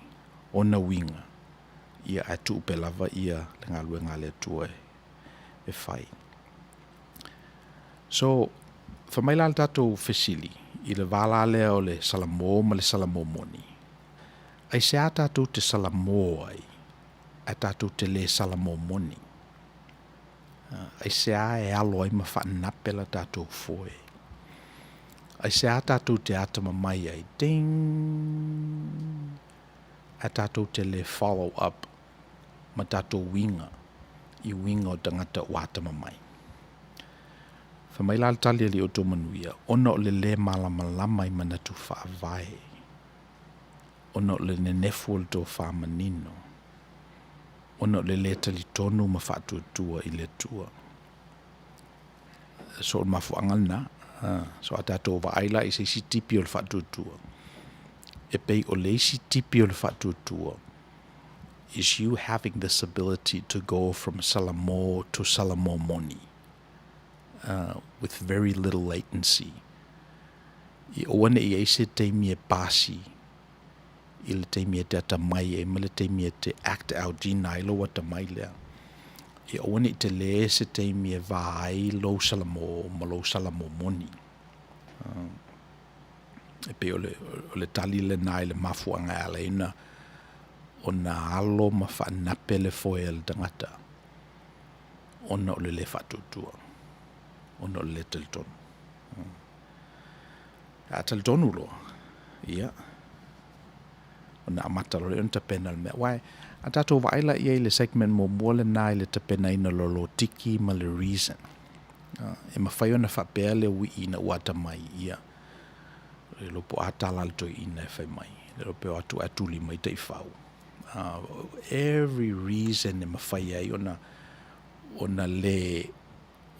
Ona uiga, ia, ae tuupe lava ia le galuega a le Atua e, e fai. So, fai mai la le tatou fesili i le va la lea o le salamo ma le salamo moni, aisea tatou te salamo ai ae tatou te le salamo moni? Aisea e alo ai ma faanape la tatou foe? Aisea tatou te atamamai ai, ding, ae tatou te le follow up ma tatou uiga i uiga o tagata ua atamamai? Fai mai la le tali a li outou manuia, ona o le lē malamalama i manatu faavae, ona o le nenefu o le tofa manino, ona o le lē talitonu ma faatuatua i le Atua. So o le mafuaaga lena. So a tatou vaai la i se isi tipi o le faatuatua, e pei o le isi tipi o le faatuatua is you having this ability to go from Salamo to Salamo moni with very little latency. I aua ne i ai se taimi e pasi i le taimi e te atamai ai ma le taimi e te act out ina ai lou atamai lea. I aua ne i tele se taimi e va ai lou Salamo ma lou Salamo moni. E pei o le, o le tali lena i le mafuaaga e ala ai ona, ona alo ma faanape le foe a le tagata ona o le lē faatuatua, ona o le lē talitonu. A talitonu loa, ia, ona amata loa lea ona tapena le mea. Aua a tatou vaai la i ai i le segment muamua lena i le tapenaina o le lotiki ma le reason, e mafai ona faapea le uii ina ua atamai, ia, le iloa po o a tala a le toeaina e fai mai, le iloa pe o atu ae tuli mai taifau. Every reason e mafai ai ona ona le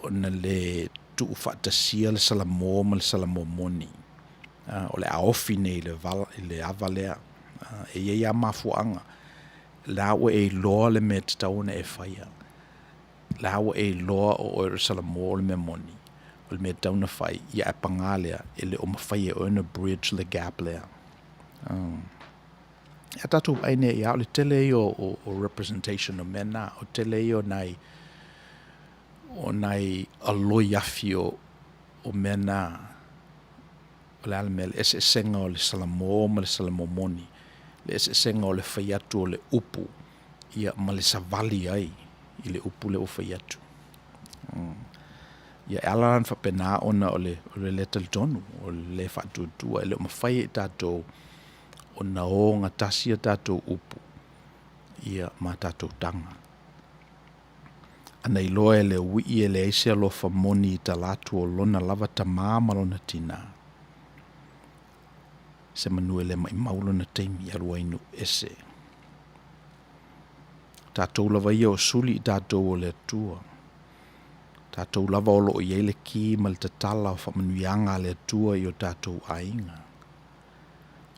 ona le tuufaatasia le salamo ma le salamo moni. O le a ofi nei i le vala i le ava lea. E i ai lava mafuaaga, la ua e iloa le mea e tatau ona e faia. La ua e iloa o oe o le salamo o le mea moni, o le mea e tatau ona fai, ia ae paga lea, e le o mafai e oe ona bridge le gap lea. A tatou vaai nei ia, o le tele ia o, o representation o mea na, o tele ia o nai, o nai aloi afi o, o mea na, o le a le mea, le eseesega o le salamo ma le salamo moni. Le eseesega o le fai atu o le upu ia ma le savali ai i le upu lea ua fai atu. Ia e ala la ona faapena ona o le o le le talitonu, o le le faatuatua, e le o mafai e i tatou ona ogatasi a tatou upu ia ma tatou taga. Ana iloa e le ui'i e leai se alofa moni i talatu o lona lava tamā ma lona tinā, se manu e le maʻimau lona taimi e alu ai i nuu ese. O tatou lava ia o suli i tatou o le Atua. O tatou lava o lo o i ai le ki ma le tatala o faamanuiaga a le Atua i o tatou aiga.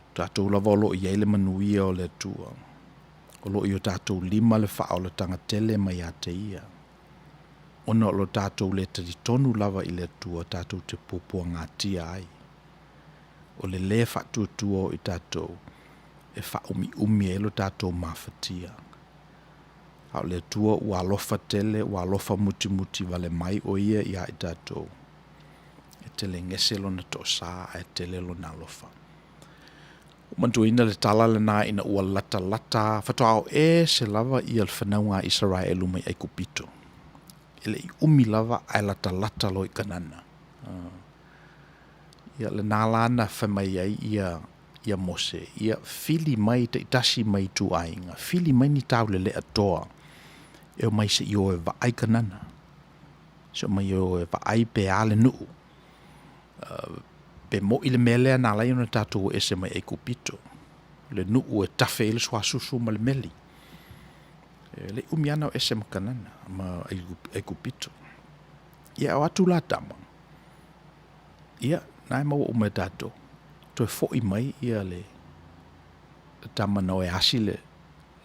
O tatou lava o lo o i ai le manuia o le Atua. O lo o i o tatou lima le faaolataga tele mai ia te Ia. Ona o lo tatou le talitonu lava i le Atua tatou te puapuagatia ai. O le lē faatuatua o i tatou e faaumiumi ai lo tatou mafatia. A o le Atua ua alofa tele, ua alofa mutimuti vale mai o Ia iā i tatou. E telegese Lona toasa ae tele Lona alofa. Ua manatuaina le tala lena ina ua latalata faatoa o ese lava ia le fanauga a Isaraelu mai Aikupito. E le i umi lava ae latalata loa i Kanana. Ia lena la na fai mai ai ia ia Mose, ia fili mai taitasi mai ituaiga, fili mai ni taulele'a toa e omai se i o e vaai Kanana, se omai e o e vaai pe a le nuu, pe mo'i le mea lea na ala ai ona tatou o ese mai Aikupito, le nuu e tafe ai le suasusu ma le meli. E le i umi lava ona o ese ma Kanana, ma Aikupito. Ia a o atu la tama, ia, na e maua uma e tatou, toe foi mai ia le tama na o e asi le,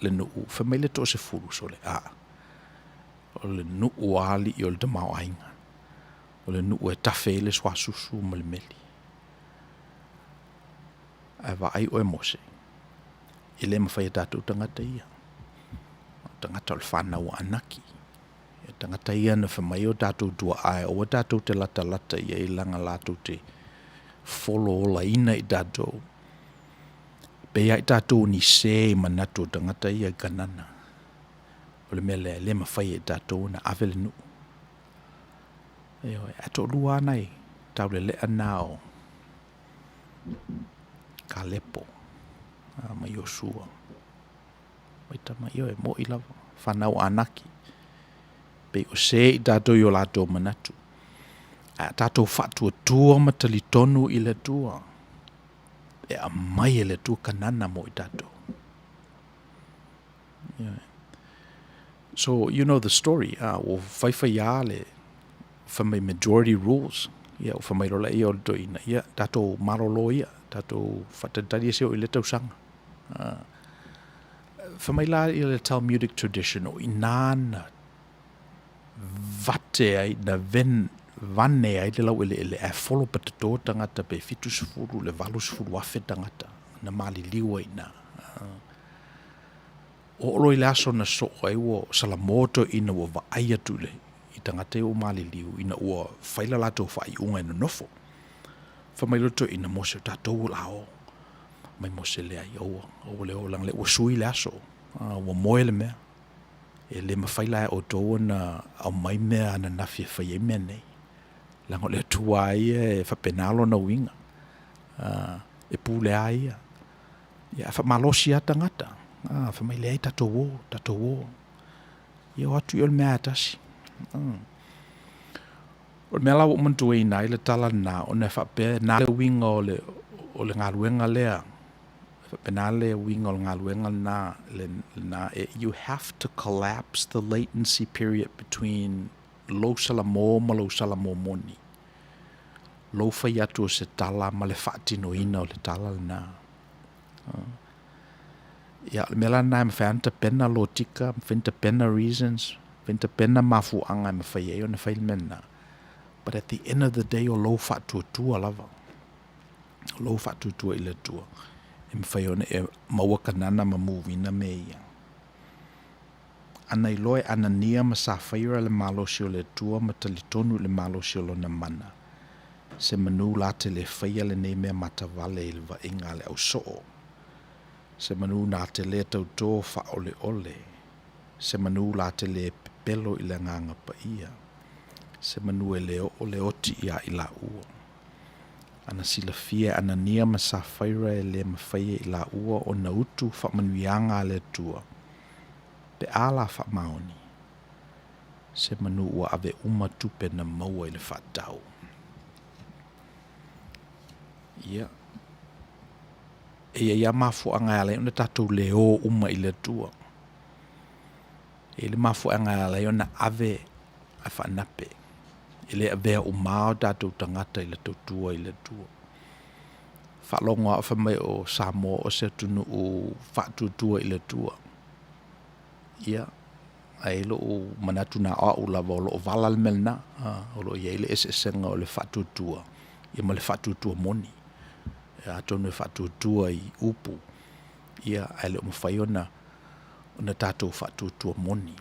le nuu, fai mai le toasefulu, sole, aa, o le nuu a alii o le tamaoaiga, o le nuu e tafe ai le suasusu ma le meli. Ae vaai oe Mose, e le mafai e tatou tagata ia, o tagata o le fanau a Anaki. O tagata ia na fai mai o tatou tuaa e aua tatou te latalata i ai leaga latou te fololaina i tatou. Pei lava i tatou o ni sē i manatu o tagata ia i Kanana. O le mea lea, e le mafai e i tatou ona ave le nuu. Ioe, ae toalua lava nai taulelea na o Kalepo ma Iosua. Mai tama, ioe, e moni lava, fanau a Anaki, pei o sē i tatou i o latou manatu. Ae a tatou faatuatua ma talitonu i le Atua, e aumai e le Atua Kanana mo i tatou. Ioe. So, you know the story, ua faifaiā le fai mai majority rules, ia ua fai mai loa lea o le toeaina, ia tatou malolo ia, tatou faatalitali ia se oo i lea tausaga. Fai mai la ia le Talmudic tradition, o i inā na vate ai, na ven, vane ai le laueleele ae folo patato tagata pe 70 le 80,000 tagata na maliliu ai i ina. Oo loa i le aso na soo ai ua salamo toeaina ua vaai atu i le i tagata ia ua maliliu ina ua fai la latou faaiuga e nonofo. Fai mai loa le toeaina, Mose o tatou o le a o. Mai Mose, Leai, aua, aua le o, leaga o lea ua sui le aso, ua moe le mea. E le mafai la e outou ona aumai mea ananafi e fai ai mea nei, leaga o le Atua lava ia e faapena lona uiga, e pule lava ia. Ia, ae faamalosi lava tagata, fai mai, leai, tatou o, tatou o. Ia o atu i o le mea lava e tasi. O le mea la ua ou manatuaina ai le tala lena, ona e faapea e na le uiga o le, o le galuega lea, e faapena le uiga o le galuega lena, lena, you have to collapse the latency period between lou salamo ma lou salamo moni, lou fai atu o se tala ma le faatinoina o le tala lena. Ia, o le mea la lena e mafai lava ona tapena lotika, mafai ona tapena reasons, mafai ona tapena mafuaaga e mafai ai ona fai le mea lena. But at the end of the day, o lou faatuatua lava, o lou faatuatua i le Atua, e mafai ona e maua Kanana ma move ina mea ia. Ana iloa e Anania ma Safaira le malosi o le Atua ma talitonu i le malosi o lona mana, se manu la te le faia lenei mea matavale i le vaaiga a le ausoo. Se manu na te lē tautō faaoleole, se manu la te lē pepelo i le Agaga Paia, se manu e le oo le oti iā i laua. Ana silafia e Anania ma Safaira e le mafai e i laua ona utu faamanuiaga a le Atua, pe a la faamaoni, se manu ua ave uma tupe na maua i le faatau. Ia, e i ai lava mafuaaga e ala ai ona tatou le o uma i le Atua. E i ai le mafuaaga e ala ai ona ave ae faanape. E le avea uma o tatou tagata i le tautua i le Atua. Faalogo lava o fai mai o Samoa o se atunuu faatuatua i le Atua. Ia, ae i ai lou manatu na o au lava o lo o vala le mea lena, o lo o i ai le eseesega o le faatuatua ia ma le faatuatua moni. Atonu e faatuatua i upu, ia ae le o mafai ona ona tatou faatuatua moni.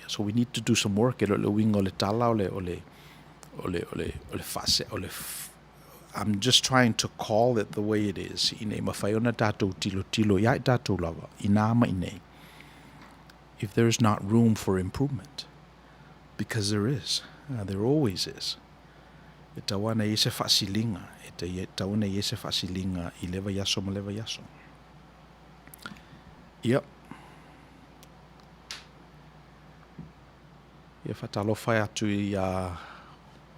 So we need to do some work, e le o le uiga o le tala o le o le o le o le o le faase o le I'm just trying to call it the way it is ina ia mafai ona tatou tilotilo iā i tatou lava, inā ma inei, if there is not room for improvement, because there is, there always is. E tatau lava ona i ai se faasiliga, e tatau ona i ai se faasiliga i lea vaiaso ma lea vaiaso. Ia. Ia faatalofa atu iā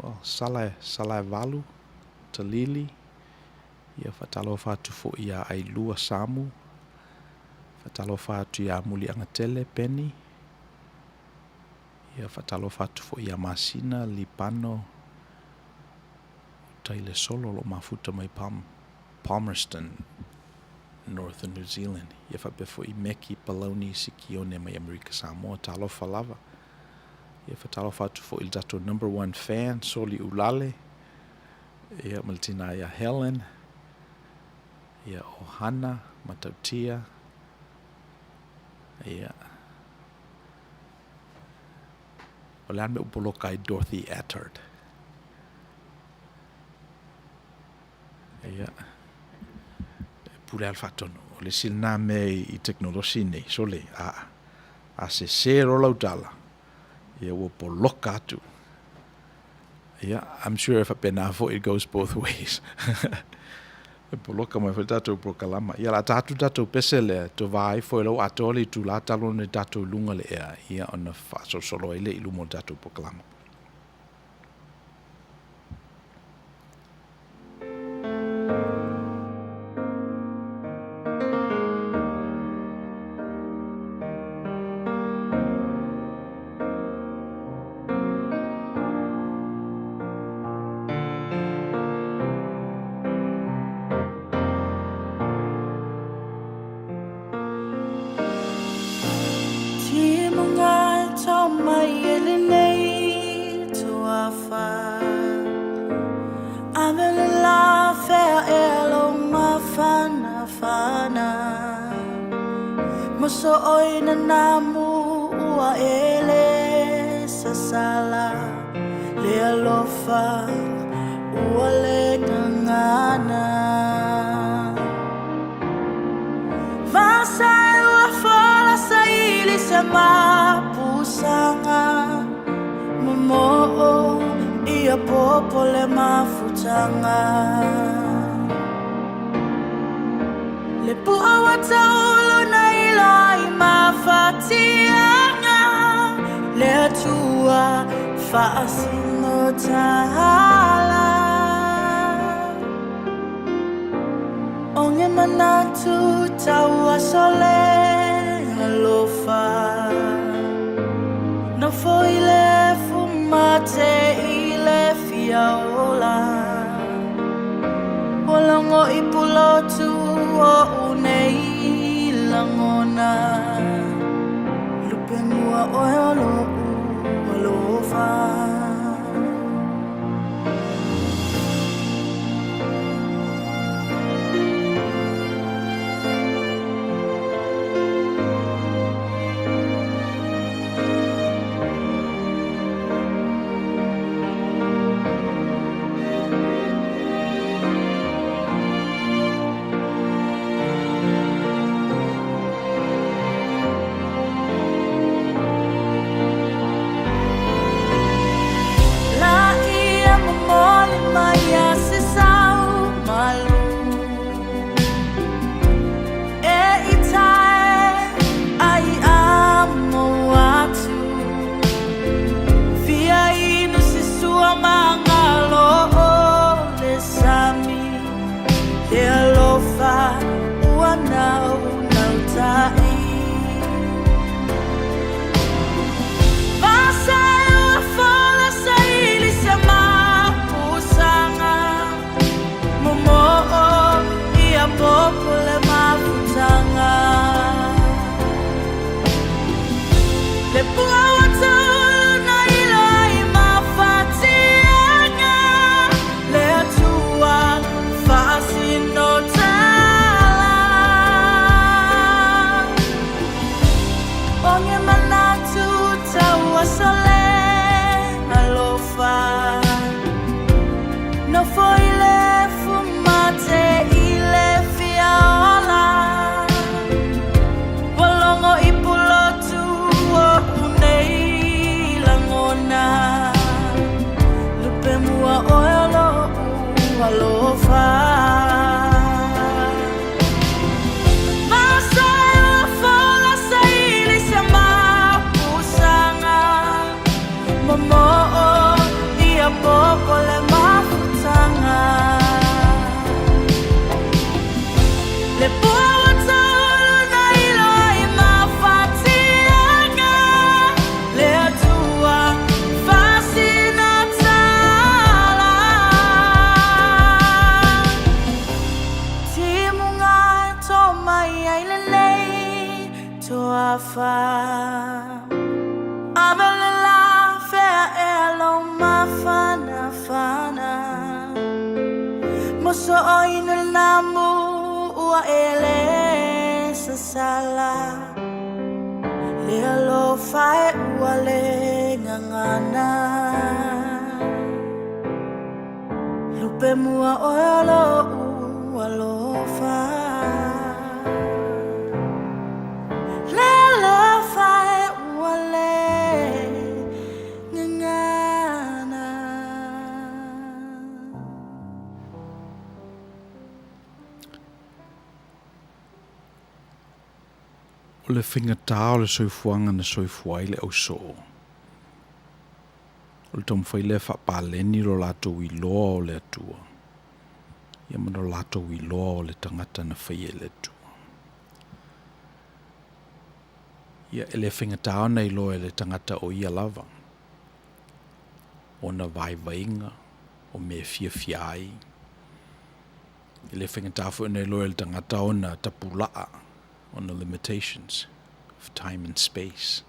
well, Salaevalu, Talili, ia faatalofa atu foi iā Ailua Samu, faatalofa atu iā Muliagatele Penny, ia faatalofa atu foi iā Masina Lipano Utailesolo o lo o mafuta mai Palmerston North o New Zealand. Ia faapea foi Meki Palauni Sikione mai Amerika Samoa. Talofa lava. Ia faatalofa atu foi i le tatou number one fan, Soli Ulale, ia ma le tina ia Helen, ia o Hana Matautia, ia o le a le mea ua poloka ai Dorothy Attard? Ia, e pule lava le faatonu. O le isi lena mea i tekonolosi nei, sole, a, a sese loa lau tala, ia ua poloka atu. Ia, I'm sure e faapena foi, it goes both ways. E poloka mai foi le tatou polokalama. Ia, o le a ta atu le tatou pese lea, tovā ifo e lau atoa le itulā talu ona tatou i luga o le ea, ia, ona faasolosolo ai lea i luma o le tatou polokalama. afa Ave le la fea ea lou mafanafana Moso'oina lena mu ua e le sasala Le alofa e ua le gagana Lupe mua oe o lo'u alofa Le alofa e ua le gagana. O le faigata o le soifuaga na soifua ai le ausoo, o le taumafai lea e faapaleni lo latou iloa o le Atua, ia ma lo latou iloa o le tagata na faia e le Atua. Ia, e le faigata ona iloa e le tagata o ia lava ona vaivaiga, o mea e fiafia ai. E le faigata foi ona iloa e le tagata ona tapulaa, ona limitations of time and space.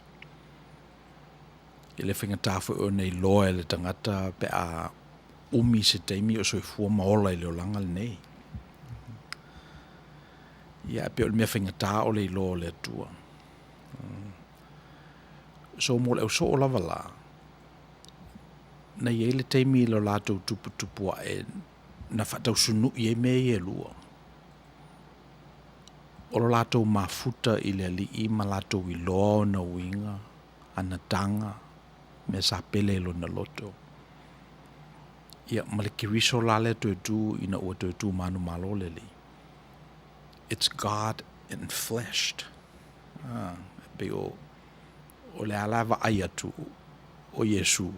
E le faigata foi ona iloa e le tagata pe a umi se taimi o soifua ma ola i le olaga lenei. Ia, e pei o le mea faigata o le iloa o le Atua. So mo le ausoo lava la, na i ai le taimi i lo latou tuputupu ae na faatausunu'i ai mea ia e lua. O lo latou mafuta i le Alii ma latou iloa ona uiga, ana taga, mea sa pele i lona loto. Ia, ma le Keriso la lea toe tu ina ua toe tu manumalo le Alii. It's God enfleshed. Ah, e pei o, o le a la e vaai atu o Iesu,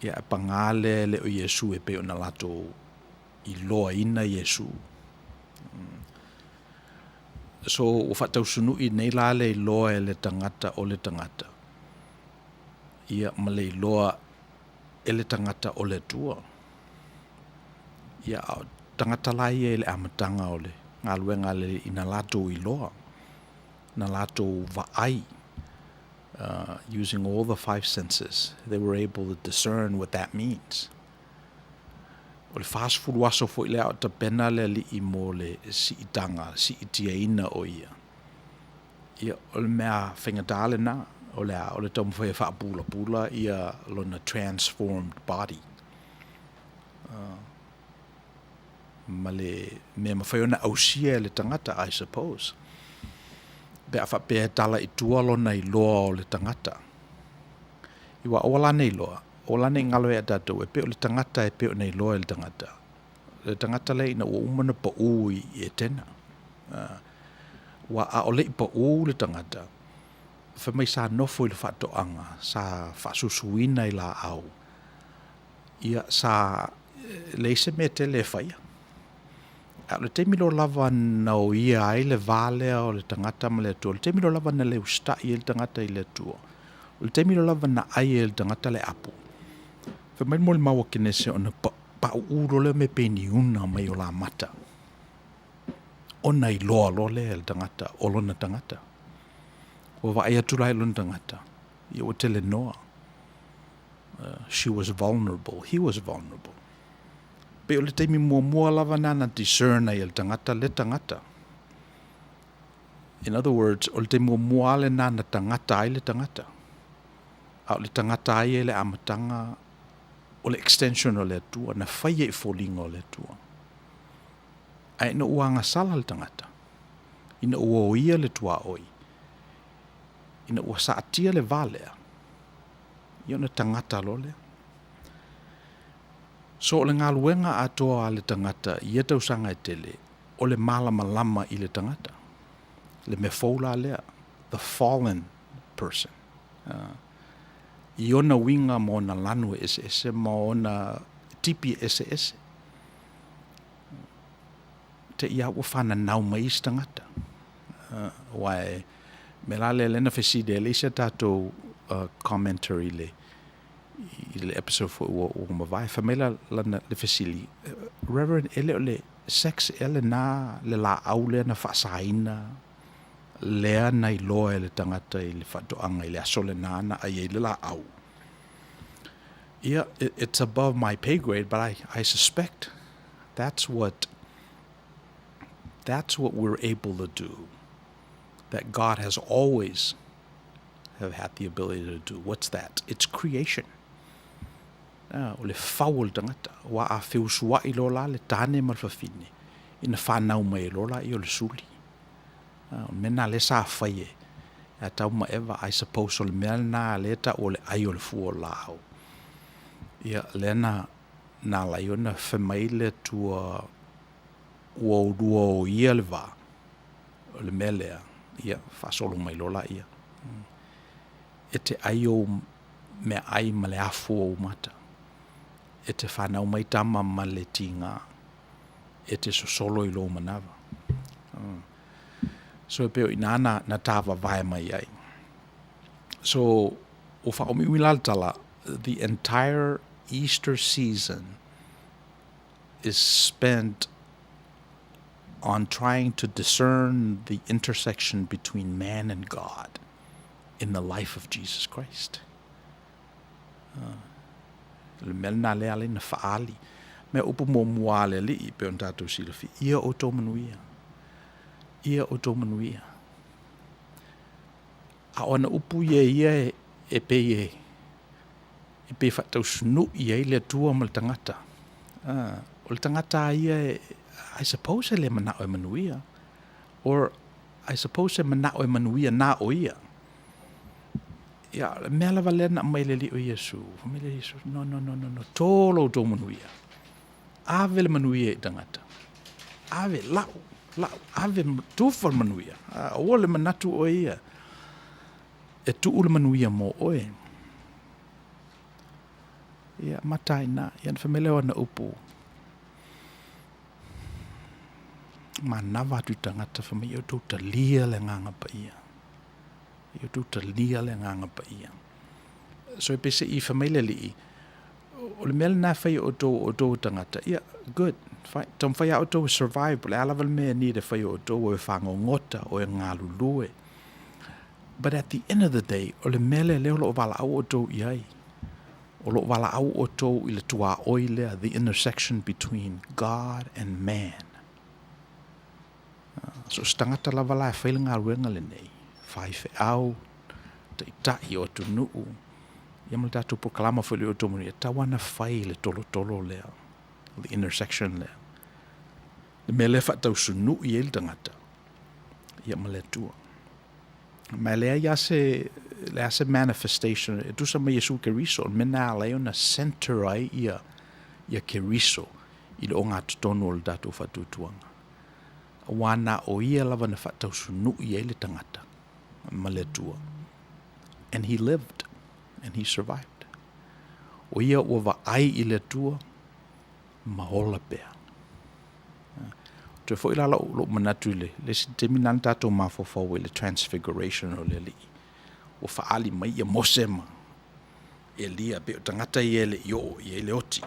ia e pagā lea e le o Iesu e pei ona latou iloaina Iesu. So ua faatausunu'i nei la le iloa e le tagata o le tagata, ia ma le iloa e le tagata o le Atua. Ia a o tagata la ia i le amataga o le galuega a le Alii na latou iloa, na latou vaai, using all the five senses, they were able to discern what that means. O le 40 aso foi lea a o tapena le Alii mo le siitaga, siitiaina o ia. Ia, o le mea faigata lena, o le a, o le taumafai e faapulapula ia lona transformed body. Ma le mea mafai ona ausia e le tagata, I suppose. Pe a faapea e tala i tua lona iloa o le tagata. Aua aua la ne i iloa, aua la ne i galo ia tatou, e pei o le tagata e pei ona iloa e le tagata. Le tagata lea ina ua uma ona pau i Etena. Aua a o le i pau le tagata, fai mai sa nofo i le faatoaga, sa faasusuina i laau, ia sa leai se mea tele e faia. A o le taimi loa lava na oia ai le va lea o le tagata ma le Atua, o le taimi loa lava na le usitai ai le tagata i le Atua, o le taimi loa lava na ai ai e le tagata le apu, fai mai le molimau a Kenese ona pauu loa lea o mea pei ni una mai o lamata, ona iloa loa lea e le tagata o lona tagata. Ua vaai atu la i lona tagata, ia ua telenoa. She was vulnerable, he was vulnerable. Pei o le taimi muamua lava lena na discern ai e le tagata le tagata. In other words, o le taimi muamua lava lena na tagata ai le tagata. A o le tagata ai e le amataga o le extension o le Atua, na faia i foliga o le Atua. Ae ina ua agasala le tagata, ina ua oia le tuaoi, ina ua saatia le va lea, ia ona tagata loa lea. So o le galuega atoa a le tagata i ia tausaga e tele, o le malamalama i le tagata. Le mea fou la lea, the fallen person. I ona uiga ma ona lanu e eseese ma ona tipi e eseese. Te i a ua fananau mai isi tagata. Aua e mea la lea lea na fesili ai le isi a tatou commentary i le i le episode foi ua ua mavae. Fai mai la lana le fesili, Reverend, e le o le sex ea lena le laau lea na faasaina? lea na iloa e le tagata i le faatoaga i le aso lena na ai ai le laau. Ia, it's above my pay grade, but I suspect that's what that's what we're able to do. That God has always have had the ability to do. What's that? It's creation. Ah, o le fau o le tagata, aua a feusuai loa la le tane ma le fafine, ina fanau mai ai loa laia o le suli. Ah, o le mea lena lea sa fai e Atau ma Eva, I suppose o le mea lena lea e tau o le ai o le fua o le laau. Ia, lea na, na ala ai ona fai mai le Atua ua ulua o ia le va, o le mea lea, ia, faasolo mai loa laia. E te ai ou meaai ma le afu o ou mata. E te fanau mai tama ma le tiga. E te sosolo i lou manava. So e pei o i ina na, na tāvavae mai ai. So, ua faaumiumi la le tala, the entire Easter season is spent on trying to discern the intersection between man and God in the life of Jesus Christ. O le mea lena lea ala ai na faaali. Mea upu muamua a le Alii, pei ona tatou silafia, ia outou manuia. Ia outou manuia. A o ana upu ia ia e pei e, e pei e faatausunu'i ai le Atua ma le tagata. O le tagata lava ia e, I suppose e le mana'o e manuia, or I suppose e mana'o e manuia na o ia. Ia, o le mea lava lea na aumai e le Alii o Iesu, fai mai le Iesu, no, no, no, no, no, tō lo outou manuia. Ave le manuia i tagata. Ave, lau, lau, ave, tufa le manuia. Aua le manatu oe ia e tuu le manuia mo oe. Ia, mata ai i ina. Ia, ona fai mai lea o ana upu, manava atu i tagata, fai mai, ia outou talia le Agaga Paia. Ia outou talia le Agaga Paia. So e pei se i fai mai le Alii, o le mea lena e fai e outou, o outou o tagata, ia, good, fine, taumafai lava outou e survive, po o le a lava le mea e need e fai e outou, o e fagogota, o e galulue. But at the end of the day, o le mea lea lea o lo o valaau outou i ai, o lo o valaau outou i le tuaoi lea, the intersection between God and man. So o se tagata lava la e fai le galuega lenei, faifeau, taitai o atunuu, ia ma le tatou polokalama foi le outou manuia, e tatau lava ona fai le tolotolo lea, the intersection lea. Le mea lea e faatausunui ai le tagata, ia ma le Atua. Ma e leai lava se, leai se manifestation, e tusa ma Iesu Keriso, o le mea lena e ala ai ona centre ai ia, ia Keriso i le ogatotonu o le tatou faatuatuaga. Aua na o ia lava na faatausunui ai le tagata ma le Atua. And he lived and he survived. O ia ua vaai i le Atua ma ola pea. Toe foi la lou, lou manatu i le, le isi taimi lena na tatou mafaufau ai i le transfiguration o le Alii. Ua faaali mai ia Mose ma Elia, pei o tagata ia e le i oo i ai le oti.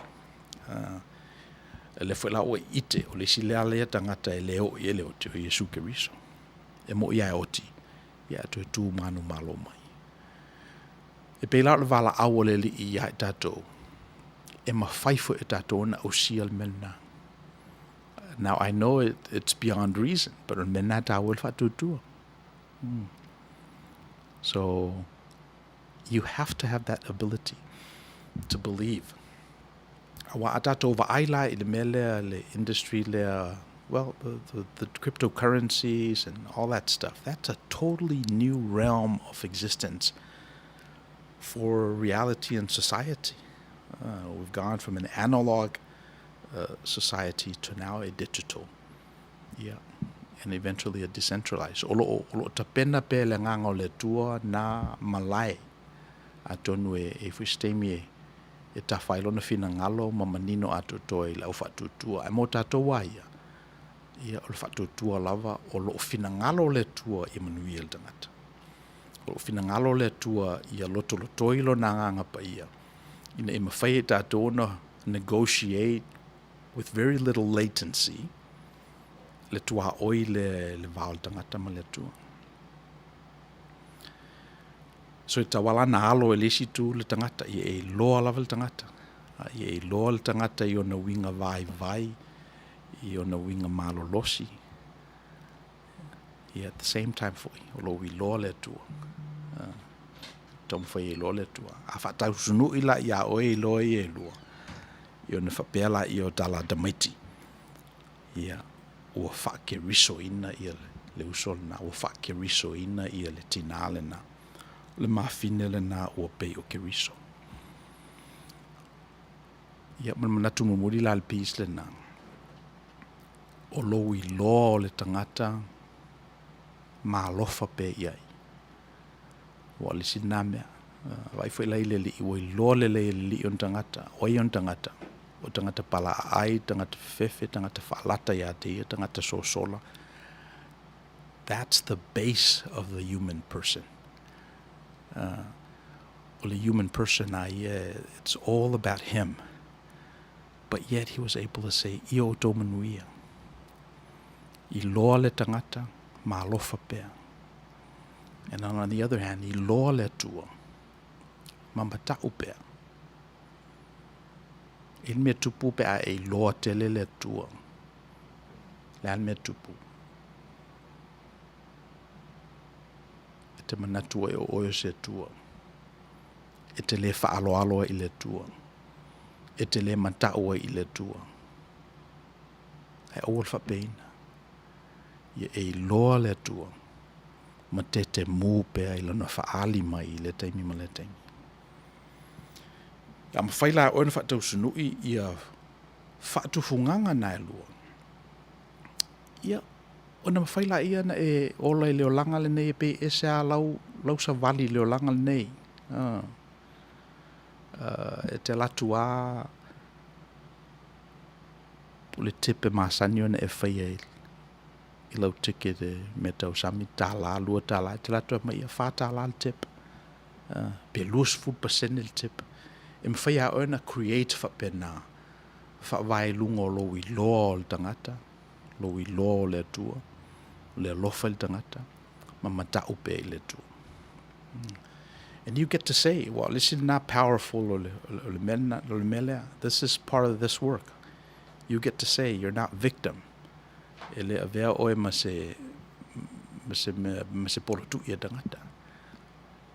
O lea foi la ua ite, o le isi lea lea tagata e le oo i ai le oti, o Iesu Keriso. E mo'i lava e oti, ia ae toe tu manumalo mai. E pei la o le valaau a le Alii ia i tatou, e mafai foi e tatou ona ausia le mea lena. Now I know it, it's beyond reason, but o le mea lena e taua ai le faatuatua. So, you have to have that ability to believe. Aua a tatou vaai la i le mea lea, le industry lea, well, the, the, the cryptocurrencies and all that stuff, that's a totally new realm of existence for reality and society. We've gone from an analog society to now a digital. Yeah. And eventually a decentralized. O lo o, o lo o tapena pea le agaga o le Atua nā malae atonu e, e foi se taimi e, e tafa ai lona finagalo ma manino atoatoa i le au faatuatua. Ae mo tatou lava ia, ia o le faatuatua lava o lo o finagalo le Atua ia manuia le tagata. O lo o finagalo le Atua ia lotolotoi lona agaga paia ina ia mafai e tatou ona negotiate with very little latency le tuaoi lea i le va o le tagata ma le Atua. So e tatau lava la ona alo e le isi itu le tagata, ia e iloa lava le tagata. Ia e iloa le tagata i ona uiga vaivai, i ona uiga malolosi. Ia at the same time foi, o lo o iloa le Atua. Taumafai e iloa le Atua. A faatausunui la ia oe iloa ia e lua, ia ona faapea lea o tala a tamaiti, ia, ua faakerisoina ia le uso lena, ua faakerisoina ia le tinā lena. O le mafine lena ua pei o Keriso. Ia, ma le manatu mulimuli la i le piece lena, o lou iloa o le tagata ma alofa pea i ai. Ua o le isi lena mea. Vaai foi la i le Alii, ua iloa lelei e le Alii ona tagata. O ai ona tagata? O tagata palaaai, tagata fefefe, tagata faalata ia te ia, tagata sosola. That's the base of the human person. O le human person a ia, it's all about him. But yet he was able to say, Ia outou manuia. Iloa le tagata, ma alofa pea. And on the other hand, iloa le Atua, ma mata'u pea. E i le mea tupu pe a e iloa tele le Atua. Le a le mea tupu? E te manatu ai o oe o se Atua. E te le faaaloalo ai i le Atua. E te le mata'u ai i le Atua. Ae aua le faapeina. Ia e iloa le Atua ma tetemu pea i Lona faaali mai i lea taimi ma lea taimi. A mafai la e oe ona faatausunui ia faatufugaga na e lua, ia, ona mafai laia ona e ola i le olaga lenei e pei e ese lava lau, lau savali i le olaga lenei. E te alu atu lava o le tip e masani ona e faia i lau ticket i mea tau sami, $1, $2, e te alu atu e aumai, ia, $4 le tip, pe 20% le tip. E mafai lava e oe ona create faapena, faavae i luga o lou iloa o le tagata, lou iloa o le Atua, o le alofa i le tagata, ma matau pea i le Atua. And you get to say, well, le isi lena powerful o le, o le mea, o le mea lea. This is part of this work. You get to say you're not victim. E le avea oe ma se, ma se, mea, ma se polotui a tagata.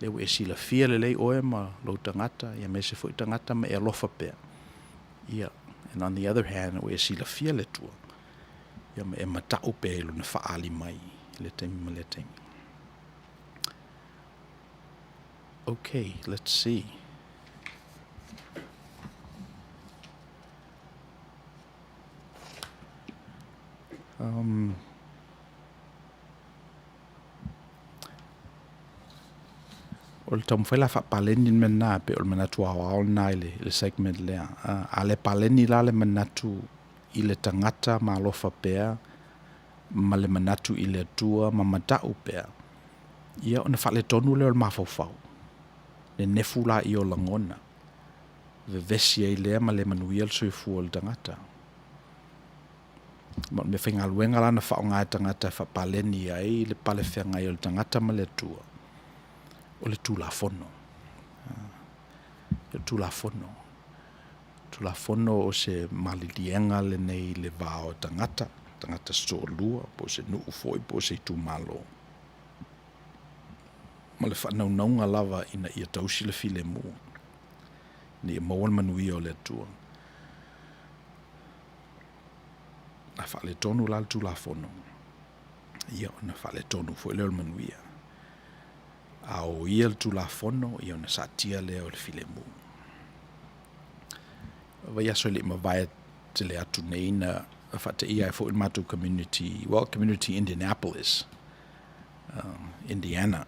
Lea ua e silafia lelei oe ma lou tagata, ia me se foi tagata ma e alofa pea. Ia, and on the other hand, ua e silafia le Atua, ia ma e mata'u pea i lona faaali mai i lea taimi ma lea taimi. Okay, let's see. Um, O le taumafai la faapaleni le mea lena, pei o le manatu aoao lena i le, i le segment lea. A le paleni la le manatu i le tagata ma alofa pea, ma le manatu i le Atua ma mata'u pea, ia ona faaletonu lea o le mafaufau, nenefu laia o lagona, vevesi ai lea ma le manuia le soifua o le tagata. Ma o le meafaigaluega la na faaaoga e tagata e faapaleni ai le palefeagai o le tagata ma le Atua, o le Tulafono. O le Tulafono. Tulafono o se maliliega lenei i le va o tagata, tagata soalua, po o se nuu foi, po o se itumalo. Ma le faanaunauga lava ina ia tausi le filemu, ina ia maua le manuia o le Atua. A faaletonu la le Tulafono, ia ona faaletonu foi lea o le manuia. A o ia le Tulafono, ia ona saatia lea o le filemu. Vaiaso e le i mavae tele atu nei na faateia ai foi le matou community, well, community Indianapolis, Indiana,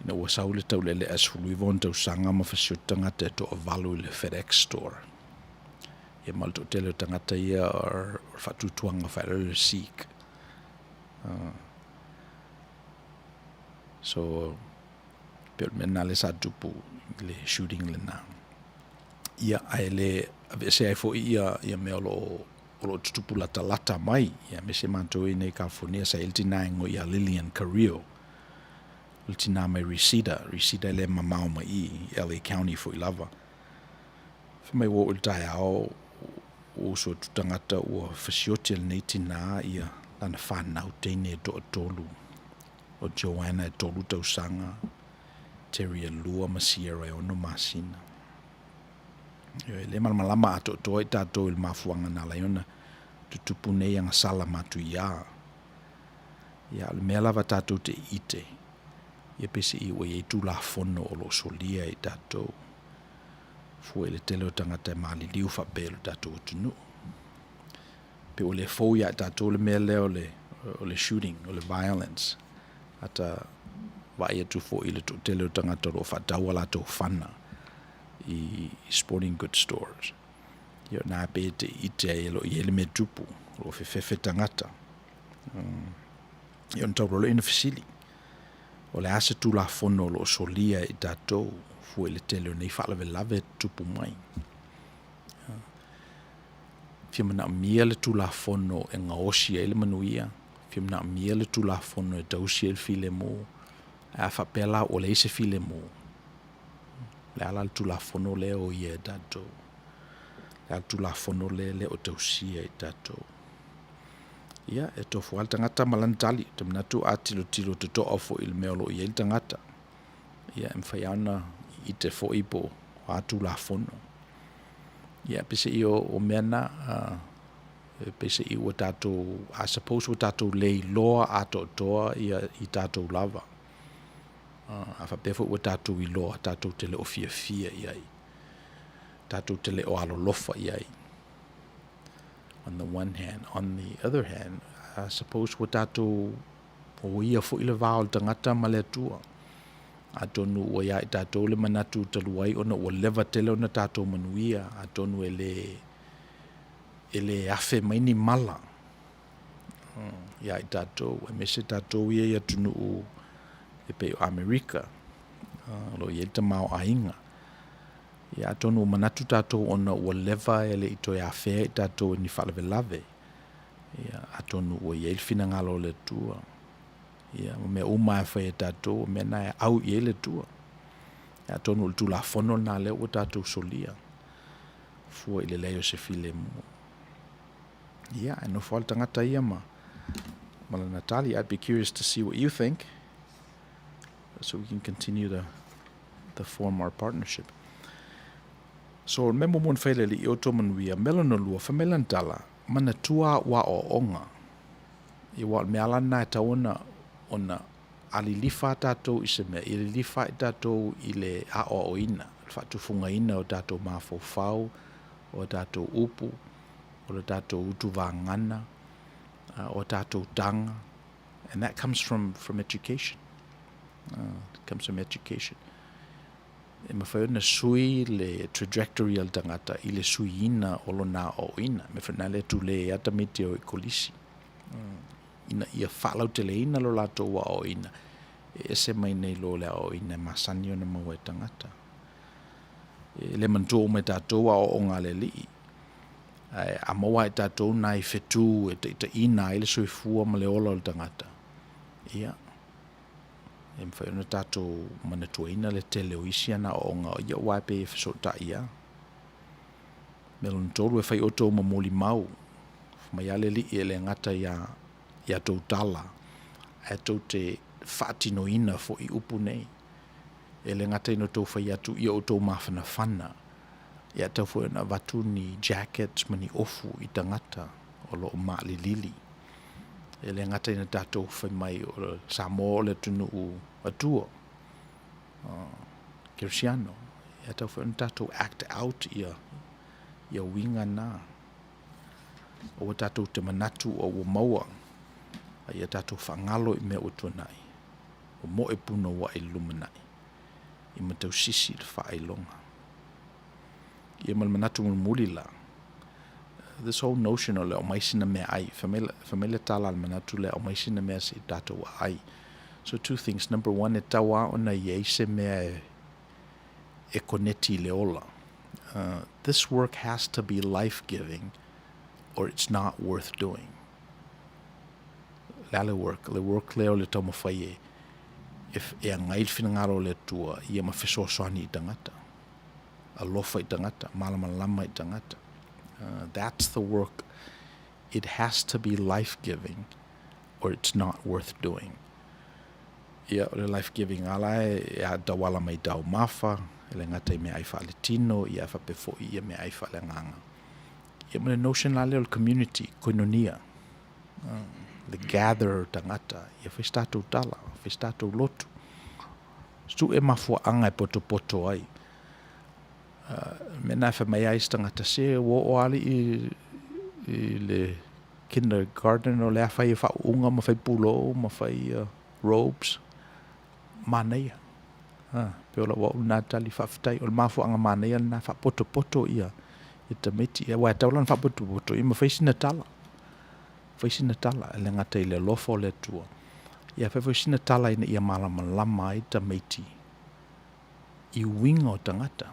ina ua sau le taulelea 19 ona tausaga ma fasioti tagata e toavalu i le FedEx store. Ia ma o le toatele o tagata ia o le faatuatuaga faaleoleo Sikh. So, pei o le mea lena lea sa tupu i le shooting lena. Ia, ae le aveesea ai foi ia, ia mea o lo o o lo o tutupu latalata mai, ia aemaise matou i nei California, sa i ai le tina e igoa ia Lillian Carrillo. O le tinā mai Reseda, Reseda e le mamao mai i i, LA County foi lava. Fai mai ua oo i le taeao, ua usu atu tagata ua fasioti e lenei tinā ia lana fanau teine e toatolu, o Joanna e tolu tausaga, Terry e lua ma Sierra e ono masina. E le malamalama atoatoa i tatou i le mafuaaga na ala ai ona tutupu nei agasala matuiā. Ia, o le mea lava tatou te ite, ia peiseai ua i ai Tulafono o lo o solia i tatou, fua i le tele o tagata e maliliu faapea i lo tatou atunuu. Pe ua le fou ia i tatou le mea lea o le, o le shooting, o le violence, ata vaai atu foi i le toatele o tagata o lo o faatau a latou fana i sporting goods stores. Ia o na pe te ite ai e lo o i ai le mea tupu, o lo o fefefe tagata. Ia ona tau loa lea ina fesili, o le a se Tulafono o lo o solia e i tatou fua i le tele o nei faalavelave e tutupu mai? Fia manaomia le Tulafono e gaosi ai le manuia, fia manaomia le Tulafono e tausi ai le filemu, ae a faapea la ua leai se filemu, o le a la le Tulafono lea e oia e tatou? O le a le Tulafono lea e le o tausia e i tatou? Ia, e tofu lava le tagata ma lana tali. Ou te manatu a tilotilo totoa foi i le mea o lo o i ai le tagata, ia, e mafai lava ona ite foi po o a Tulafono. Ia, peiseai o mea na, peiseai ua tatou, I suppose ua tatou le iloa atoatoa ia i tatou lava. A faapea foi ua tatou iloa, tatou te le o fiafia i ai, tatou te le o alolofa i ai. On the one hand. On the other hand, I suppose ua tatou oia foi le va o le tagata ma le Atua. Atonu ua ia i tatou le manatu talu ai ona ua leva tele ona tatou manuia, atonu e le, e le afe mai ni mala ia i tatou, aemaise tatou ia i atunuu e pei o Amerika, o lo o i ai le tamaoaiga. Ia atonu ua manatu tatou ona ua leva e le i toe afea i tatou e ni faalavelave, ia atonu ua i ai le finagalo o le Atua, ia ma mea uma lava e fai e tatou, o mea na e au i ai le Atua. Ia atonu o le Tulafono lena lea ua tatou solia, fua i le leai o se filemu. Ia, e nofo lava le tagata ia ma, ma lana tali. I'd be curious to see what you think so we can continue to, to form our partnership. So, o le mea muamua na fai e le Alii, o outou manuia, mea lona lua, fai mai lana tala, manatua au aoaoga. Ia, aua o le mea lava lena e tatau ona, ona a lilifa lava tatou i se mea, ia lilifa lava tatou i le aoaoina, le faatufugaina o tatou mafaufau, o a tatou upu, o le tatou utuvagana, o a tatou taga, and that comes from, from education. It comes from education. E mafai ona sui le trajectory a le tagata i le suiina o lona aoaoina. Mea foi lena lea e tulē ai tamaiti e o i kolisi ina ia faalauteleina lo latou aoaoina e ese mai nei lo le aoaoina e masani ona maua e tagata. E le manatua uma e tatou aoaoga a le Alii, ae a maua lava e tatou nai fetu e taitaiina ai le soifua ma le ola o le tagata, ia, e mafai ona tatou manatuaina le tele o isi ana aoaoga ia aua e pei e fesootai lava. Mea lona tolu, e fai outou ma molimau, fai mai lava le Alii e le gata ia ia tou tala, ae tou te faatinoina foi upu nei. E le gata ina outou fai atu ia outou mafanafana, ia e tatau foi ona avatu ni jackets ma ni ofu i tagata o lo o maalilili. E le gata ina tatou fai mai o Samoa o le atunuu atua, kerisiano, ia e tatau foi ona tatou act out ia, ia uiga na. Aua tatou te manatu o ua maua, a ia tatou faagalo i mea ua tuanai, ua moe punouai i le lumanai, i matausisi le faailoga. Ia ma le manatu mulimuli la, this whole notion o le aumai sina meaai, fai mai, fai mai le tala a le manatu lea, aumai sina mea se i tatou aai. So two things, number one, e tatau lava ona i ai se mea e, e koneti i le ola. This work has to be life giving or it's not worth doing. Le a le work? Le work lea o le taumafai e. E, e agai le finagalo o le Atua ia ma fesoasoani i tagata, alofa i tagata, malamalama i tagata. That's the work. It has to be life-giving or it's not worth doing. Ia, o le life-giving ala e a tauala mai taumafa, e le gata i meaai faaletino, ia e faapea foi ia meaai faaleagaga. Ia ma le notion la lea o le community, koinonia, le gather o tagata, ia fai se tatou tala, fai se tatou lotu, sue mafuaaga e potopoto ai. Mea na e fai mai ai se tagata, se ua oo alii i le kindergarten o le a fai faauuga ma fai pulou ma fai robes. Manaia. Pei o lau au lena tali faafetai. O le mafuaaga manaia lena faapotopoto ia tamaiti. Aua e tatau la ona faapotopoto ia ma fai sina tala. Fai sina tala e le gata i le alofa o le Atua. Ia fai foi sina tala ina ia malamalama ai tamaiti i uiga o tagata.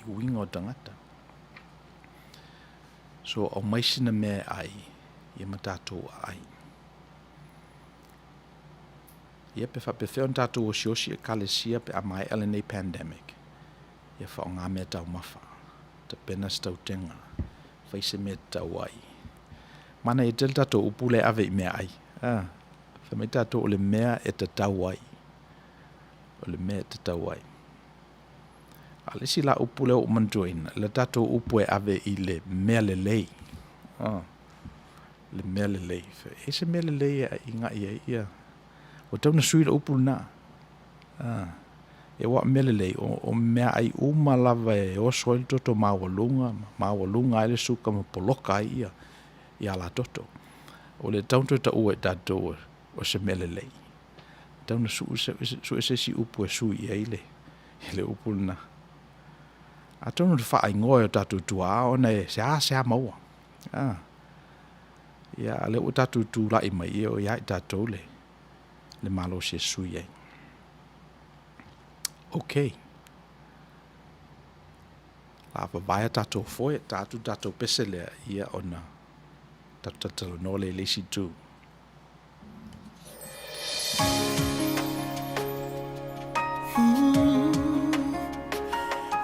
I uiga o tagata. So aumai sina mea e ai ia ma tatou aai. Ia pe faapefea ona tatou osiosi ekalesia pe a maea lenei pandemic. Ia faaaoga mea taumafa. Tapena se tautega. Fai se mea tatau ai. Manaia tele tatou upu lea e ave i meaai. A, fai mai tatou o le mea e tatau ai. O le mea e tatau ai. A o le isi la upu lea ua ou manatuaina, le tatou upu e ave i le mea lelei. A, le mea lelei. E se mea lelei e iga'i ai ia. Ua tatau ona sui le upu lena. A, e aua o mea lelei, o meaai uma lava e oso ai le toto maualuga, maualuga ai le suka ma poloka ai ia ia alatoto. Ua le tatau ona toe taua e tatou o se mea lelei. E tatau ona sue se isi upu e sui i ai le, le upu lena. Atonu le faaigoa e o tatou tuaa ona e seasea maua. A, ia, a lea ua tatou tulai mai, ia o ia i tatou le, le malosi e sui ai. Ok. La vavae a tatou foe, ta atu tatou pese lea, ia ona tatou talatalanoa lea i le isi itu.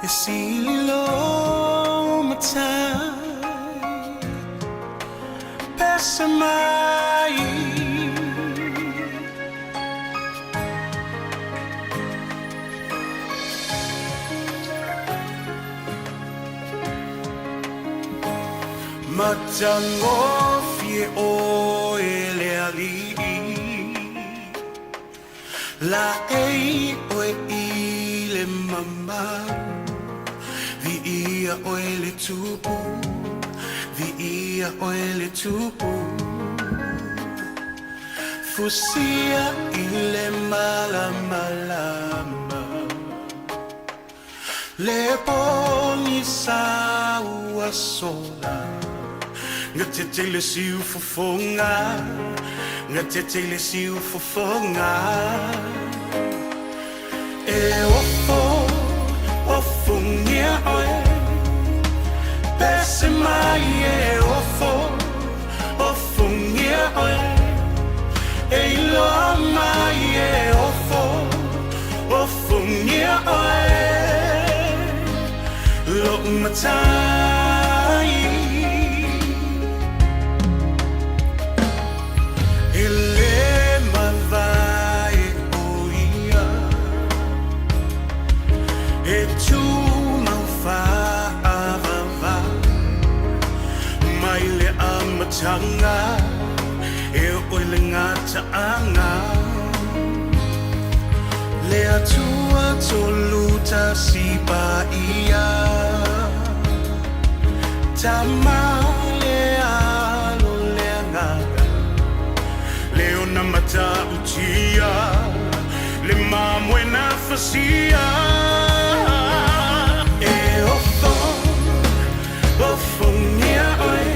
E sili lou matai Pese mai. Matagofie oe le Alii, Laei oe i le mamalu, Viia oe le Tupu, Viia oe le Tupu. Fusia i le malamalama. Le pogisa ua sola Gatete i le siufofoga Gatete i le siufofoga E ofo, ofongia oe Pese mai e ofo, ofongia oe E iloa mai e ofo, ofongia oe Lou matai E le mavae o ia E tumau faavavau Mai le amataga E oo i le gataaga Le Atua Tolutasi Paia Tama le Alo le Agaga Le ona matautia Le mamoe na fasia E ofo Ofongia oe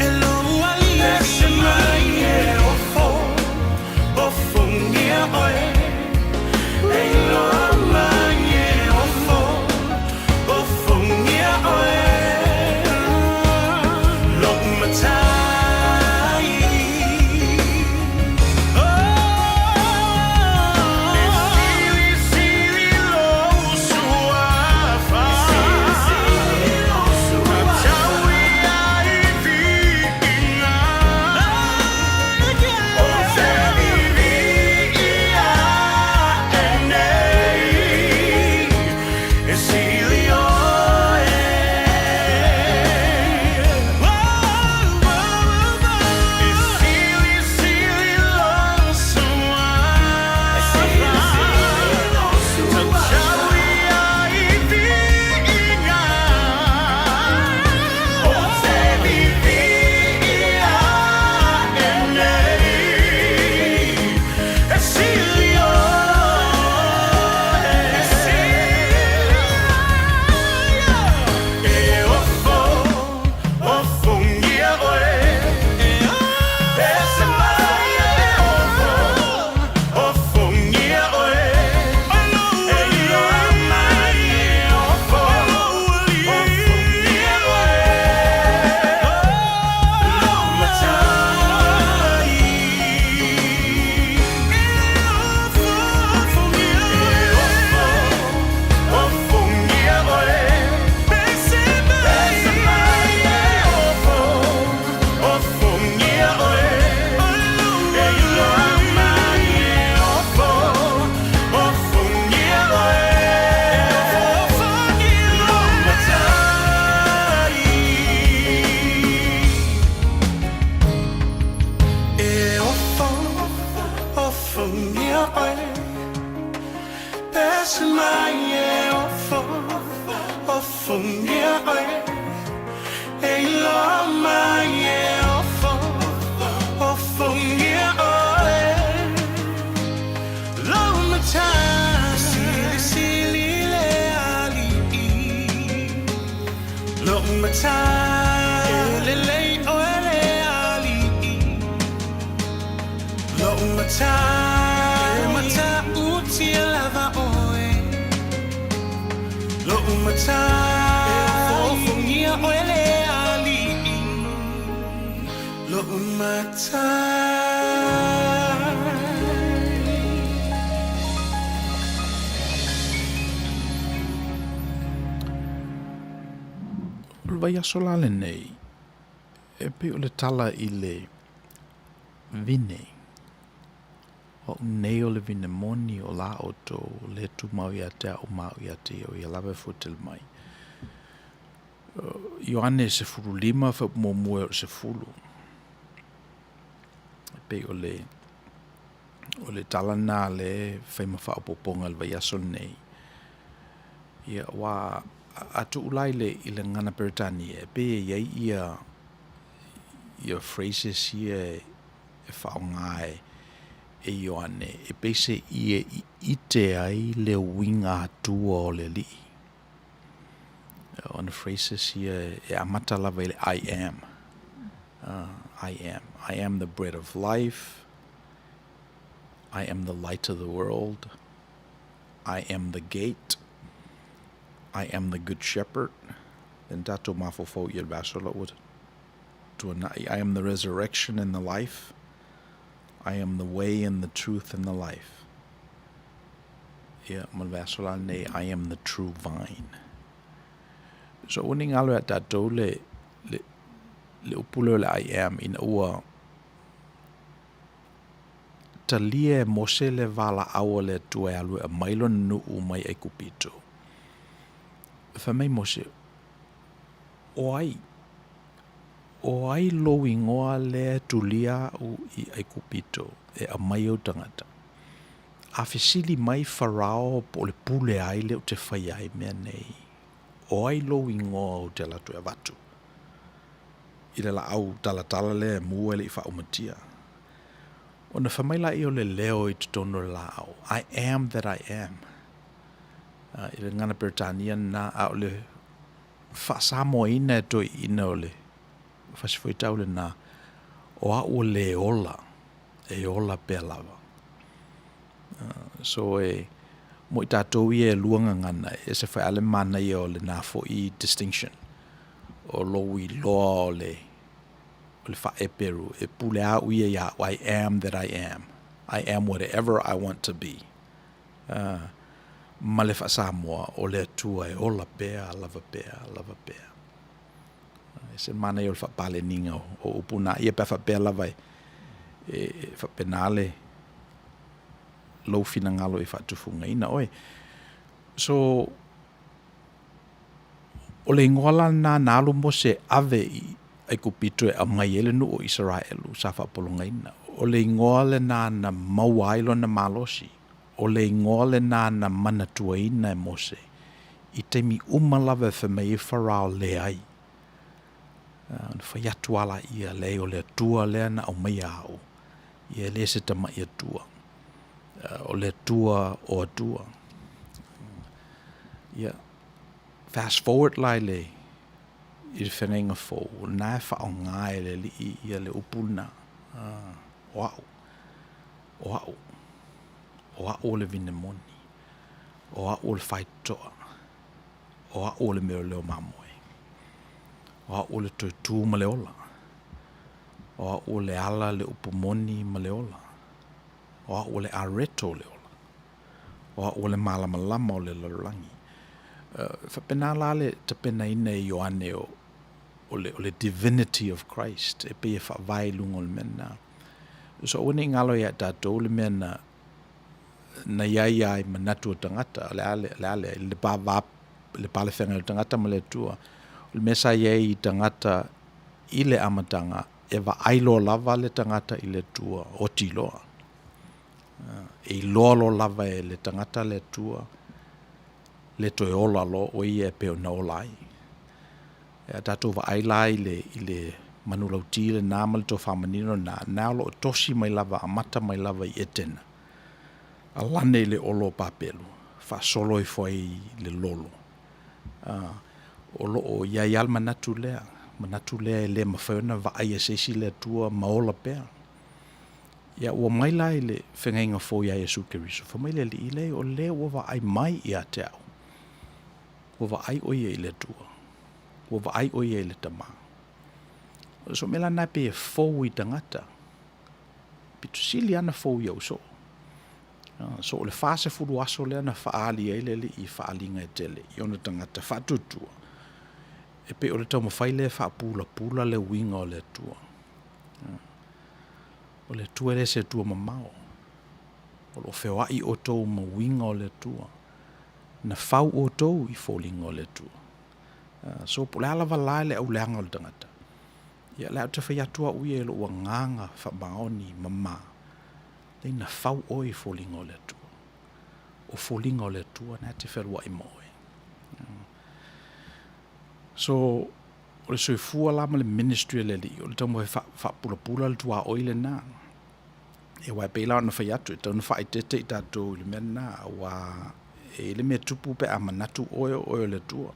E lou alii Pese mai e ofo Ofongia oe E iloa mai e ofo Ofongia oe Lou matai Oh. oe Pese mai e ofo Ofongia oe E iloa mai e ofo Ofongia oe Lou matai Silisili le alii Lou matai E lelei oe le alii Lou matai E matautia lava oe Lou matai E ofoofongia oe le alii Lou matai. O le vaiaso la lenei, e pei o le tala i le vine. O au nei o le vine moni o la outou, o le tumau ia te au ma au ia te ia, o ia lava e fua tele mai. Ioane 15 faaupu muamua e oo i le 10. E pei o le o le tala lena lea e fai ma faaopoopoga i le vaiaso lenei. Ia, aua a tuu la i le i le gagana Peretania, e pei e i ai ia ia phrases ia e faaaoga e e Ioane e peiseai e ite ai le uiga atua o le Alii. O ana phrases ia e amata lava i le I am. I am. I am the bread of life. I am the light of the world. I am the gate. I am the good shepherd. Then tatou mafaufau i le vaiaso la ua tuanai. I am the resurrection and the life. I am the way and the truth and the life. Ia, ma le vaiaso la lenei, I am the true vine. So aua ne i galo ia tatou le, le, le upu lea o le I am ina ua talia e Mose le valaau a le Atua e alu e aumai lona nuu mai Aikupito. Fai mai Mose, O ai, o ai lou igoa lea e tulia au i Aikupito e aumai ou tagata? A fesili mai Farao po o le pule a ai lea ou te faia ai mea nei, o ai lou igoa ou te alu atu e avatu i le laau talatala lea e mu e le i faaumatia? Ona fai mai laia o le leo i totonu o le laau, I am that I am. I le gagana Peretania lena, a o le faa-Samoaina e toeaiina o le fasifuaitau lena, o au o le ola, e ola pea lava. So e mo i tatou ia e lua gagana, e ese foi lava le manaia o lena foi distinction, o lou iloa o le o le faa-Eperu, e pule au ia ia au, I am that I am, I am whatever I want to be. Ma le faa-Samoa, o le Atua e ola pea, lava pea, lava pea. E ese le manaia o le faapaleniga o upu na ia pe a faapea lava e, e faapena le lou finagalo i faatufugaina oe. So, o le igoa la lena na alu Mose e ave i Aikupito e aumai ai le nuu o Isaraelu sa faapologaina. O le igoa lena na maua ai lona malosi. O le igoa lena na manatuaina e Mose i taimi uma lava e fai mai ai Farao leai. Ona fai atu lava laia, leai o le Atua lea na aumaia au, ia e le se tamai Atua. O le Atua o Atua. Ia, fast forward la i le i le feagaiga fou, o lena e faaaoga e le Alii ia le upu lena, o au, o au, o au o le vine moni, o au o le faitotoa, o au o le meoleo mamoe, o au o le toe tu ma le ola, o au o le ala, le upu moni ma le ola, o au o le areto o le ola. O au o le malamalama o le lalolagi. E faapena la le tapenaina e Ioane o, o le, o le divinity of Christ, e pei e faavae i luga o le mea lena. So aua ne i galo ia i tatou le mea na, na i ai lava i manatu o tagata, o le a le, le a le, le pa va, le palefeagai o le tagata ma le Atua. O le mea sa i ai i tagata i le amataga, e vaai loa lava le tagata i le Atua, oti loa. E iloa loa lava e le tagata le Atua le toe ola loa o ia e pei ona ola ai. E a tatou vaai la i le, i le manulauti lena ma le tofa manino lena, na o lo o tosi mai lava, amata mai lava i Etena, alane i le olo o Papelu, faasolo ifo ai i le lolo. O lo o i ai lava le manatu lea, manatu lea e le mafai ona vaaia e se isi le Atua ma ola pea. Ia ua mai la i le Feagaiga Fou ia Iesu Keriso, fai mai le Alii, Leai, o le ua vaai mai ia te au, ua vaai ʻo ia i le Atua, ua vaai ʻo ia i le Tama. O so mea la lena e pei e fou i tagata, pito sili lava ona fou i au soo. So o le 40 aso lea na faaali ai le Alii i faaaliga e tele i ona tagata faatuatua, e pei o le taumafai lea e faapulapula le uiga o le Atua. O le Atua e le o se Atua mamao. O lo o feoai outou ma uiga o le Atua. Na fau outou i foliga o le Atua. So po o le a lava la le auleaga o le tagata, ia o lea ou te fai atu au ia i lou agaga faamaoni mama, leai na fau oe i foliga o le Atua. O foliga o le Atua na e te fealuai ma oe. So, o le soifua la ma le ministry a le Alii, o le taumafai faapulapula le tuaoi lena. Aua e pei la ona fai atu, e tatau ona faaeteete i tatou i le mea lena, aua e i ai le mea e tupu pe a manatu oe o oe o le Atua.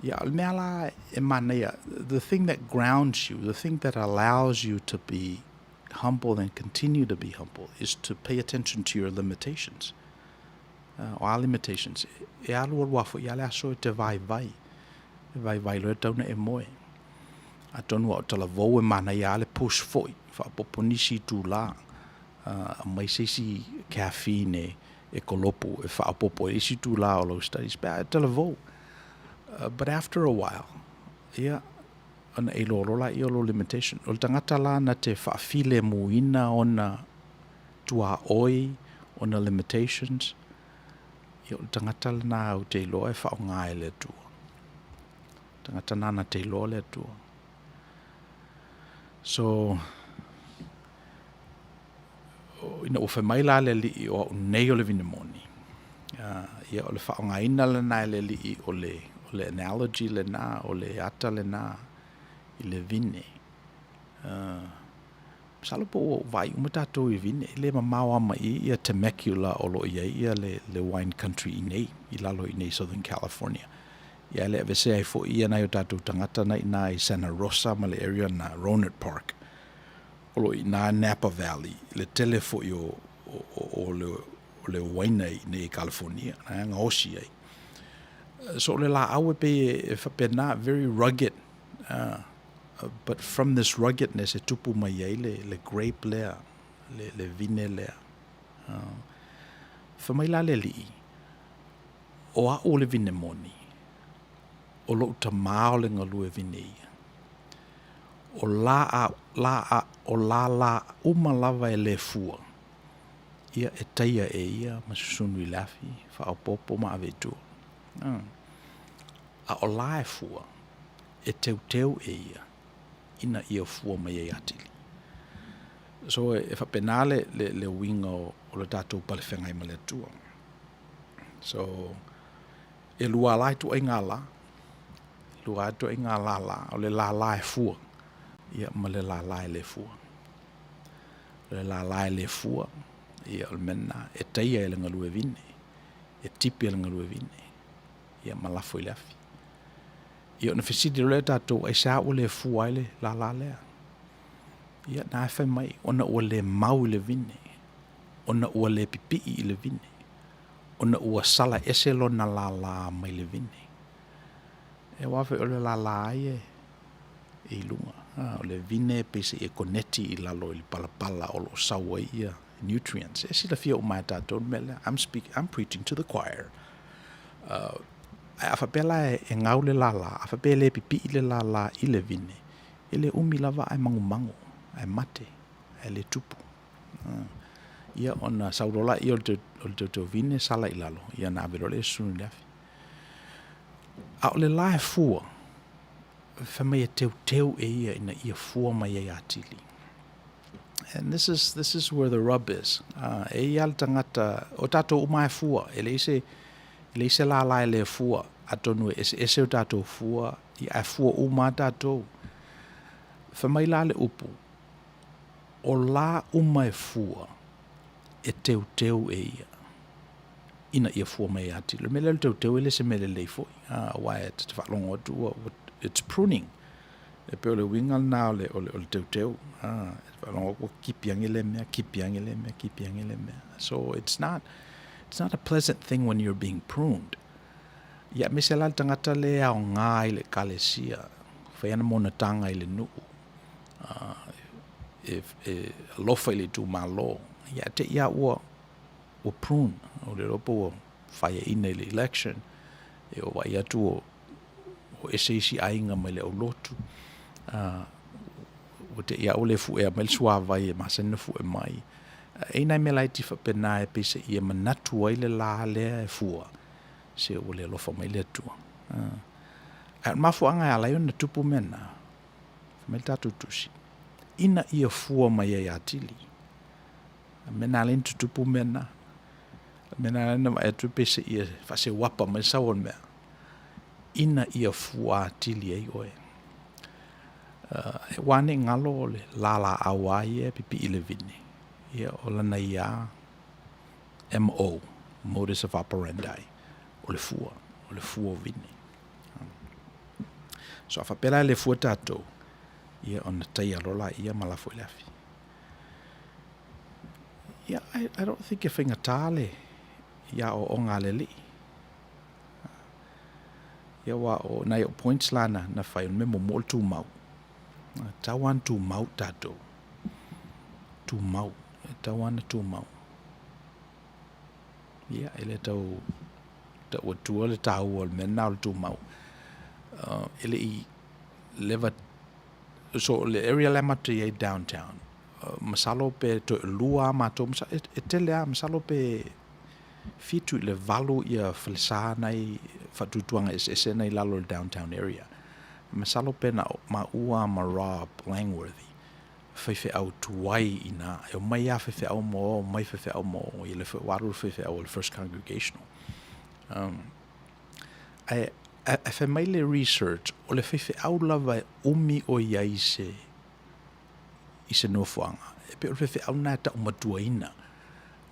Ia, o le mea la e manaia, the thing that grounds you, the thing that allows you to be humble and continue to be humble is to pay attention to your limitations. O a limitations? E alualu lava foi lava le aso e te vaivai. E vaivai loa e tatau ona e moe. Atonu a o talavou e manaia lava le push foi, faaopoopo nisi itula, aumai se isi caffeine e kolopu e faaopoopo ai le isi itula o lau studies pe a e talavou. But after a while, ia, ona e iloa loa lea o lou limitation. O le tagata la na te faafilemuina ona tuaoi, ona limitations, ia o le tagata lena ou te iloa e faaaoga e le Atua. Tagata lena na te iloa le Atua. So, ina ua fai mai la le Alii o au nei o le vine moni, ia o le faaaogaina lena e le Alii o le, o le analogy lena, o le ata lena i le vine. Masalo po ua vaai uma tatou i vine, e le mamao lava ma i ia Temecula o lo o i ai ia le, le wine country i nei, i lalo i nei Southern California. Ia le aveesea ai foi ia nai o tatou tagata na i ina i Santa Rosa ma le area na Rohnert Park. O lo o i ina Napa Valley, le tele foi o, o, o, o le, o le uaina i nei i California, na e gaosi ai. So o le laau e pei e faapena, very rugged, but from this ruggedness e tupu mai ai le, le grape lea, le, le vine lea. Fai mai la le alii, o au o le vine moni, o lou tamā o le galue vine ia. O la a, la a, o lālā uma lava e le fua, ia e taia e ia ma susunu i le afi, faaopoopo ma ave i tua. A o la e fua, e teuteu e ia ina ia fua mai ai atili. So e faapena le, le, le uiga o, o le tatou palefeagai ma le Atua. So e lua la ituaiga lā, lua ituaiga lālā, o le lālā e fua, ia ma le lālā e le fua. O le lālā e le fua, ia o le mea lena, e taia e le galue vine, e tipi e le galue vine, ia ma lafo i le afi. Ia ona fesili loa lea o tatou, aisea ua le fua ai le lālā lea? Ia, na e fai mai, ona ua le mau i le vine, ona ua le pipii i le vine, ona ua sala ese lona lālā mai le vine. E aua foi o le lālā ai e, e i luga. O le vine e pei se i e koneti i lalo i le palapala o lo o sau ai ia nutrients. E silafia uma e tatou le mea lea. I'm speak, I'm preaching to the choir. Ae a faapea la e gau le lālā, a faapea e le pipii le lālā i le vine, e le umi lava ae magumagu, ae mate, ae le tupu. Ia ona sau loa lea o le teuteu vine sala i lalo, ia ona ave loa lea e susunu i le afi. A o le la e fua, fai mai e teuteu e ia ina ia fua mai ai atili. And this is, this is where the rub is. E i ai le tagata, o tatou uma e fua, e leai se, e leai se lālā e le fua, atonu e eseese o tatou fua, ia ae fua uma lava tatou. Fai mai la le upu, o lā uma e fua, e teuteu e ia, ina ia fua mai atili. O le mea lea o le teuteu e le o se mea lelei foi, aua e ta te faalogo atu ua, it's pruning. E pei o le uiga lena o le, o le, o le teuteu. E te faalogo atu ua kipi ane lea mea, kipi ane lea mea, kipi ane lea mea. So it's not, it's not a pleasant thing when you're being pruned. Ia, aemaise la le tagata lea e aoga i le Ekalesia, fai ana monotaga i le nuu, e, e alofa i le itumalo, ia te i lava ua, ua prune, ua le iloa po ua faiaina i le election, e ua vaai atu ua, ua ese isi aiga mai le aulotu, ua te i lava ua le fu'ea mai le suavai e masani ona fu'e mai. E i ai nai mea laiti faapena e peiseai e manatu ai le lā lea e fua, se ua le alofa mai le Atua. Ae o le mafuaaga e ala ai ona tupu mea na, fai mai le tatou Tusi, ina ia fua mai ai atili. O le mea lena e ala ai ona tutupu mea na. O le mea lena e ala ai ona vaai atu peiseai e faaseuapa mai le sau o le mea, ina ia fua atili ai oe. Aua ne i galo o le lā laau lava ia e pipii i le vine, ia o lana ia lava MO, modus of operandi, o le fua, o le fua o vine. So a faapea la e le fua tatou, ia ona taia loa laia ma lafo i le afi. Ia, I, I don't think e faigata le i aoaoga a le Alii. Ia aua o nai o'u points la na, na fai, o le mea muamua o le tumau. E tatau lava ona tumau tatou. Tumau, e tatau lava ona tumau. Ia, e le tau tau atua le taua o le mea lena o le tumau. E le i leva, so o le area la e matou te i ai downtown, masalo pe toelua lava matou, e tele lava, masalo pe 7 i le 8 falesa nai faatuatuaga eseese na i lalo o le downtown area. Masalo pe na o maua ma Rob Langworthy, faifeau tuai i ina, e omai lava faifeau ma o, omai faifeau ma o, ia lea foi ua alu le faifeau a le First Congregational. Ae, ae fai mai le research, o le faifeau lava e umi o i ai se, i se nofoaga, e pei o le faifeau lena e taumatuaina,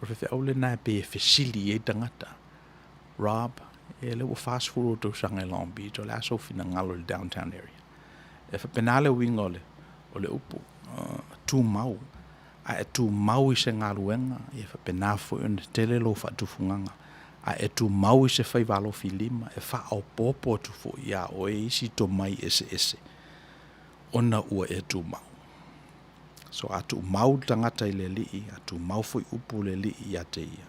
o le faifeau lena e pei e fesili i ai tagata. Rob, e lea ua 40 ou tausaga i Long Beach, o le a sou finagalo i le downtown area? E faapena le uiga o le, o le upu, tumau. A e tumau i se galuega, ia faapena foi ona tele lou faatufugaga. A e tumau i se faiva alofi lima, e faaopoopo atu foi iā oe isi tomai eseese ona ua e tumau. So a tuumau le tagata i le Alii, a tumau foi upu o le Alii ia te ia,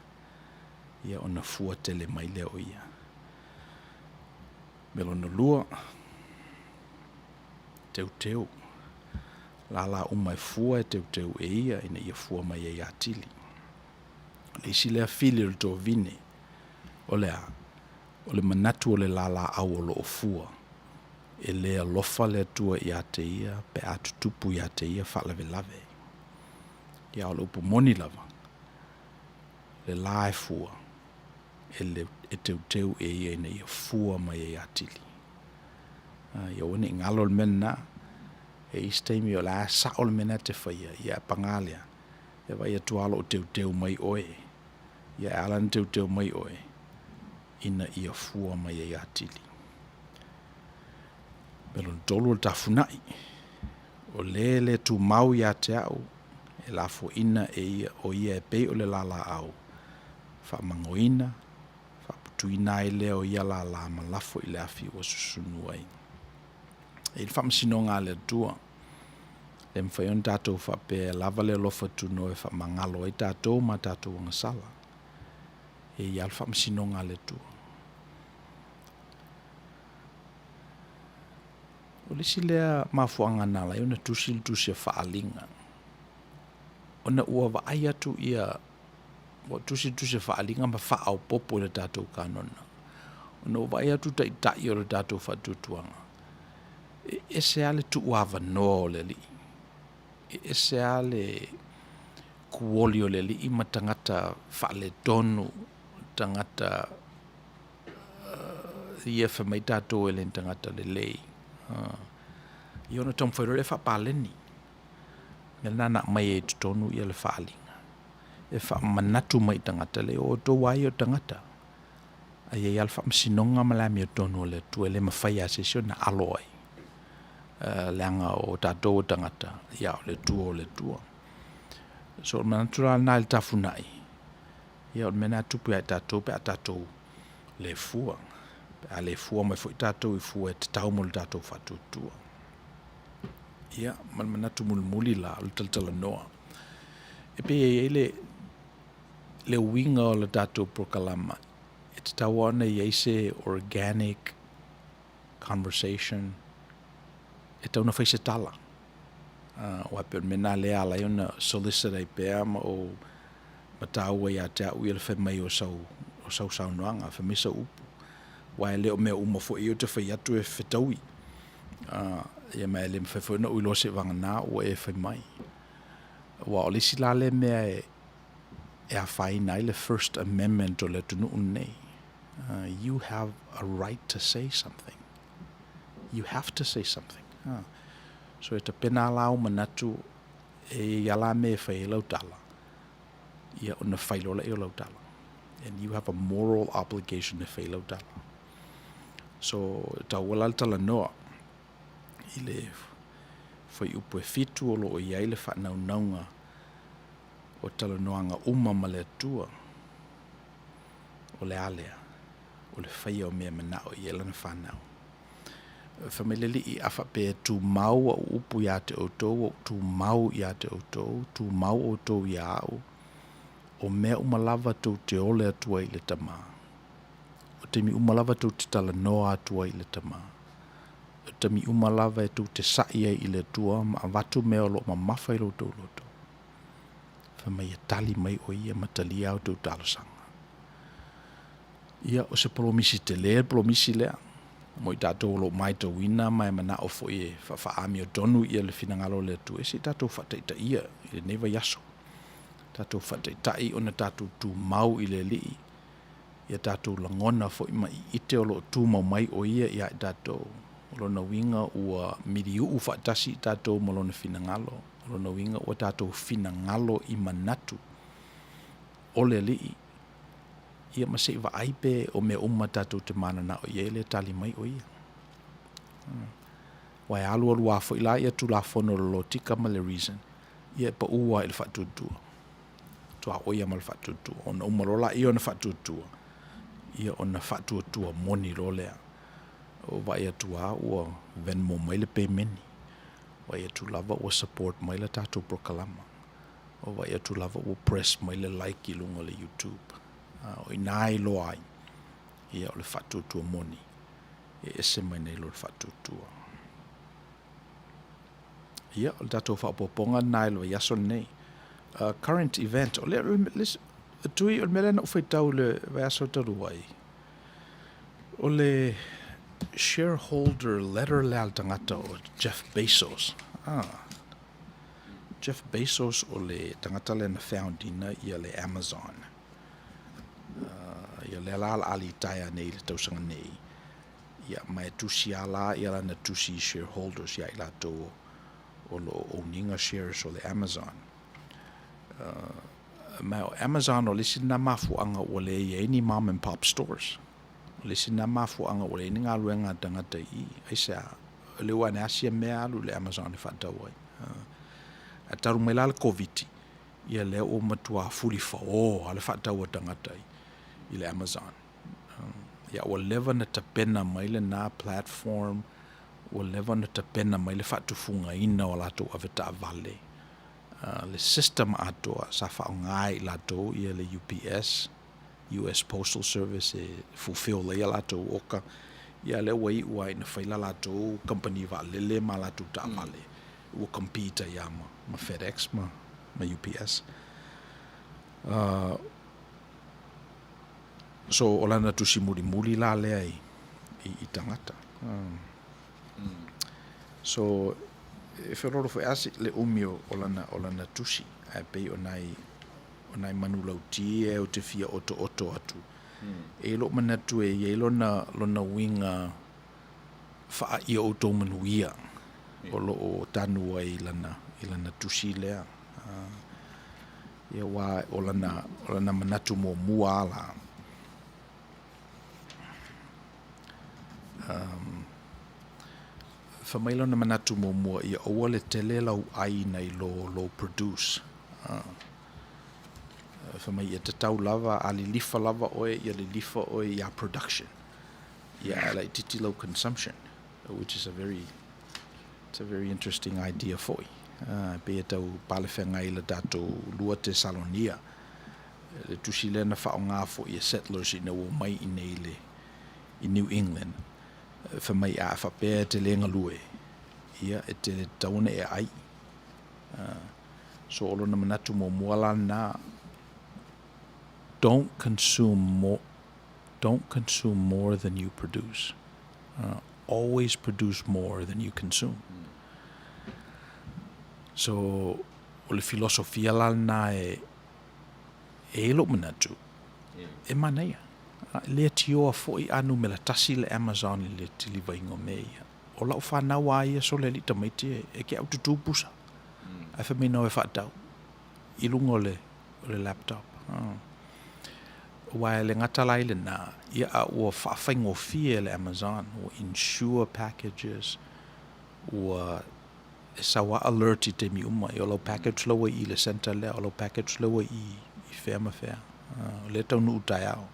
ia ona fua tele mai lea o ia. Mea lona lua, teuteu. Lālā uma e fua e teuteu e ia ina ia fua mai ai atili. O le isi lea fili o le tovine, o le a? O le manatu o le lālāau o lo o fua, e le alofa le Atua ia te ia pe a tutupu ia te ia faalavelave. Ia, o le upu moni lava, le lā e fua, e, le, e teuteu e ia ina ia fua mai ai atili. Ia aua ne i galo le mea lena. E i ai isi taimi o le a sao le mea lena e te faia, ia ae paga lea, e vaai atu lava o lo o teuteu mai oe. Ia e ala ona teuteu mai oe, ina ia fua mai ai atili. Mea lona tolu o le tafunai. O le le tumau ia te au, e lafoaina e ia, o ia e pei o le lālāau, faamagoina, faaputuina ai lea o ia lālā ma lafo i le afi ua susunu ai. E i ai le faamasinoga a le Atua, e mafai ona tatou faapea e lava le alofa tunoa e faamagalo ai tatou ma tatou agasala. E i ai lava le faamasinoga a le Atua. O le isi lea mafuaaga na ala ai ona tusi le tusi a Faaaliga, ona ua vaai atu ia, ua tusi le tusi a Faaaliga ma faaopoopo i le tatou kanona, ona ua vaai atu taitai o le tatou faatuatuaga, e ese lava le tuuavanoa o le Alii, e ese lava le. kuoli o le alii ma tagata faaletonu, tagata ia fai mai tatou e le ni tagata lelei. Ia ona taumafai loa lea e faapaleni. O le mea lena na aumai ai i totonu le faaaliga, e faamanatu mai i tagata, leai o outou lava ia o tagata, ae i ai lava le faamasinoga ma le amiotonu a le Atua e le mafai lava e se isi ona alo ai, leaga o tatou o tagata, a o le Atua o le Atua. So o le manatu la lena i le tafunai, ia o le mea lena e tupu ia i tatou pe a tatou le fua, pe a le fua mai foi tatou i fua e tatau mo le tatou faatuatua. Ia, ma le manatu mulimuli la o le talatalanoa, e pei e i ai le, le uiga o le tatou polokalama, e tatau lava ona i ai se organic conversation, e tatau ona fai se tala. Aua e pei o le mea lena lea e ala ai ona solicit ai pea ma ou mataua ia te au ia le fai mai o sau, o sau saunoaga, fai mai sau upu. Aua e le o mea uma foi ia ou te fai atu e fetaui. Ia ma e le mafai foi ona ou iloa seivagana ua e fai mai. Aua o le isi la lea mea e afaina ai le First Amendment o le atunuu lenei, you have a right to say something. You have to say something. So e tapena lava la ou manatu e i ai lava la mea e fai ai lau tala, ia ona fai loa lea o lau tala. And you have a moral obligation e fai lau tala. So e taua la le talanoa i le fuaiupu e 7 o lo o i ai le faanaunauga o talanoaga uma ma le Atua. O le a lea? O le faia o mea e manao i ai lana fanau. Fai mai le Alii, A faapea e tumau au upu iā te outou, ua ou tumau iā te outou, tumau outou iā au, o mea uma lava tou te ole atu ai i le Tama. O taimi uma lava tou te talanoa atu ai i le Tama. O taimi uma lava e tou te saʻi ai i le Atua ma avatu mea o lo o mamafa i lo outou loto. Fai mai e tali mai ʻo ia ma talia a outou talosaga. Ia, o se polomisi tele le polomisi lea mo i tatou o lo o matauina ma e manao foi e faafaamiotonu ia le finagalo o le Atua, e se i tatou faataitaia i lenei vaiaso. Tatou faataitai ona tatou tumau i le Alii, ia tatou lagona foi ma iite o lo o tumau mai ʻo Ia iā i tatou. O lona uiga ua miliuʻu faatasi i tatou ma Lona finagalo. O lona uiga ua tatou finagalo i manatu o le Alii. Ia ma se i vaai pe o mea uma tatou te mananao i ai lea e tali mai ʻo ia. Aua e alualu lava foi la ia Tulafono o le Lotika ma le Reason, ia e paʻu lava i le faatuatua. Tuaoi lava ma le faatuatua. Ona uma loa laia ona faatuatua, ia ona faatuatua moni loa lea. Ua vaai atu lava ua Venmo mai le pemeni. Vaai atu lava ua support mai le tatou polokalama. Ua vaai atu lava ua press mai le like i luga o le YouTube. O i ina e iloa ai, ia o le faatuatua moni e ese mai nei lo le faatuatua. Ia, o le tatou faaopoopoga lena i le vaiaso lenei. Current event, o le, le, tui, o le mea lea na ou faitau i le vaiaso talu ai, o le shareholder letter lea a le tagata o Jeff Bezos. Ah, Jeff Bezos o le tagata lea na found ina ia le Amazon. Ia lea la o le a litaea nei i le tausaga nei. Ia ma e tusi lava la ia lana tusi i shareholders ia i latou o lo o owning shares o le Amazon. Ma o Amazon o le isi lena mafuaaga ua leai ai ni mom and pop stores. O le isi lena mafuaaga ua leai ni galuega a tagata i i. Aisea? O lea ua ane sia mea alu i le Amazon e faatau ai. Ae talu mai la le Koviti, ia lea ua matua fulifao lava le faatau a tagata i le Amazon. Ia ua leva ona tapena mai lena platform, ua leva ona tapena mai le faatufugaina o latou avetaavale, le system atoa sa faaaoga e i latou ia le UPS, US Postal Service e fulfill ai a latou oka, ia lea ua iu lava ina fai la latou kamupani vaalele ma latou taavale ua compete ai lava ma FedEx ma UPS. So o lana tusi mulimuli la lea i tagata. So e feoloolo foi lava le umi o lana tusi. Ae pei o nai, o nai manulauti ia ou te fia otooto atu. E i ai lou manatu e i ai lona, lona uiga faa ia outou manuia o lo o tanu ai i lana, i lana tusi lea. Ia aua o lana, o lana manatu muamua lava la. Fai mai lona manatu muamua ia aua le tele lau ai nai lo lou produce. Fai mai ia tatau lava, a lilifa lava oe, ia lilifa oe ia production. Ia ae laitiiti lau consumption, which is a very, it's a very interesting idea foi. E pei e tau palefeagai i le tatou 2 Tesalonia. Le tusi lea na faaaoga foi e settlers ina ua omai i inei i le i New England, fai mai a faapea e te le galue, ia e te le tatau ona e ai. So o lona manatu muamua la lena, don't consume more, don't consume more than you produce. Always produce more than you consume. So o le filosofia la lena e E i ai lou manatu, e manaia. E le tioa foi a numera tasi le Amazon i le tilivaiga o mea ia. O lau fanau a ia sole alii tamaiti e ke au tutū pusa. Ae fai mai nao e faatau i luga o le, o le laptop. Aua e le gata la i lena, ia a ua faafaigofie le Amazon, ua insure packages, ua e sau a alert i taimi uma, o lau package la ua i i le centre lea, o lau package la ua i i fea ma fea. O lea e taunuu taeao.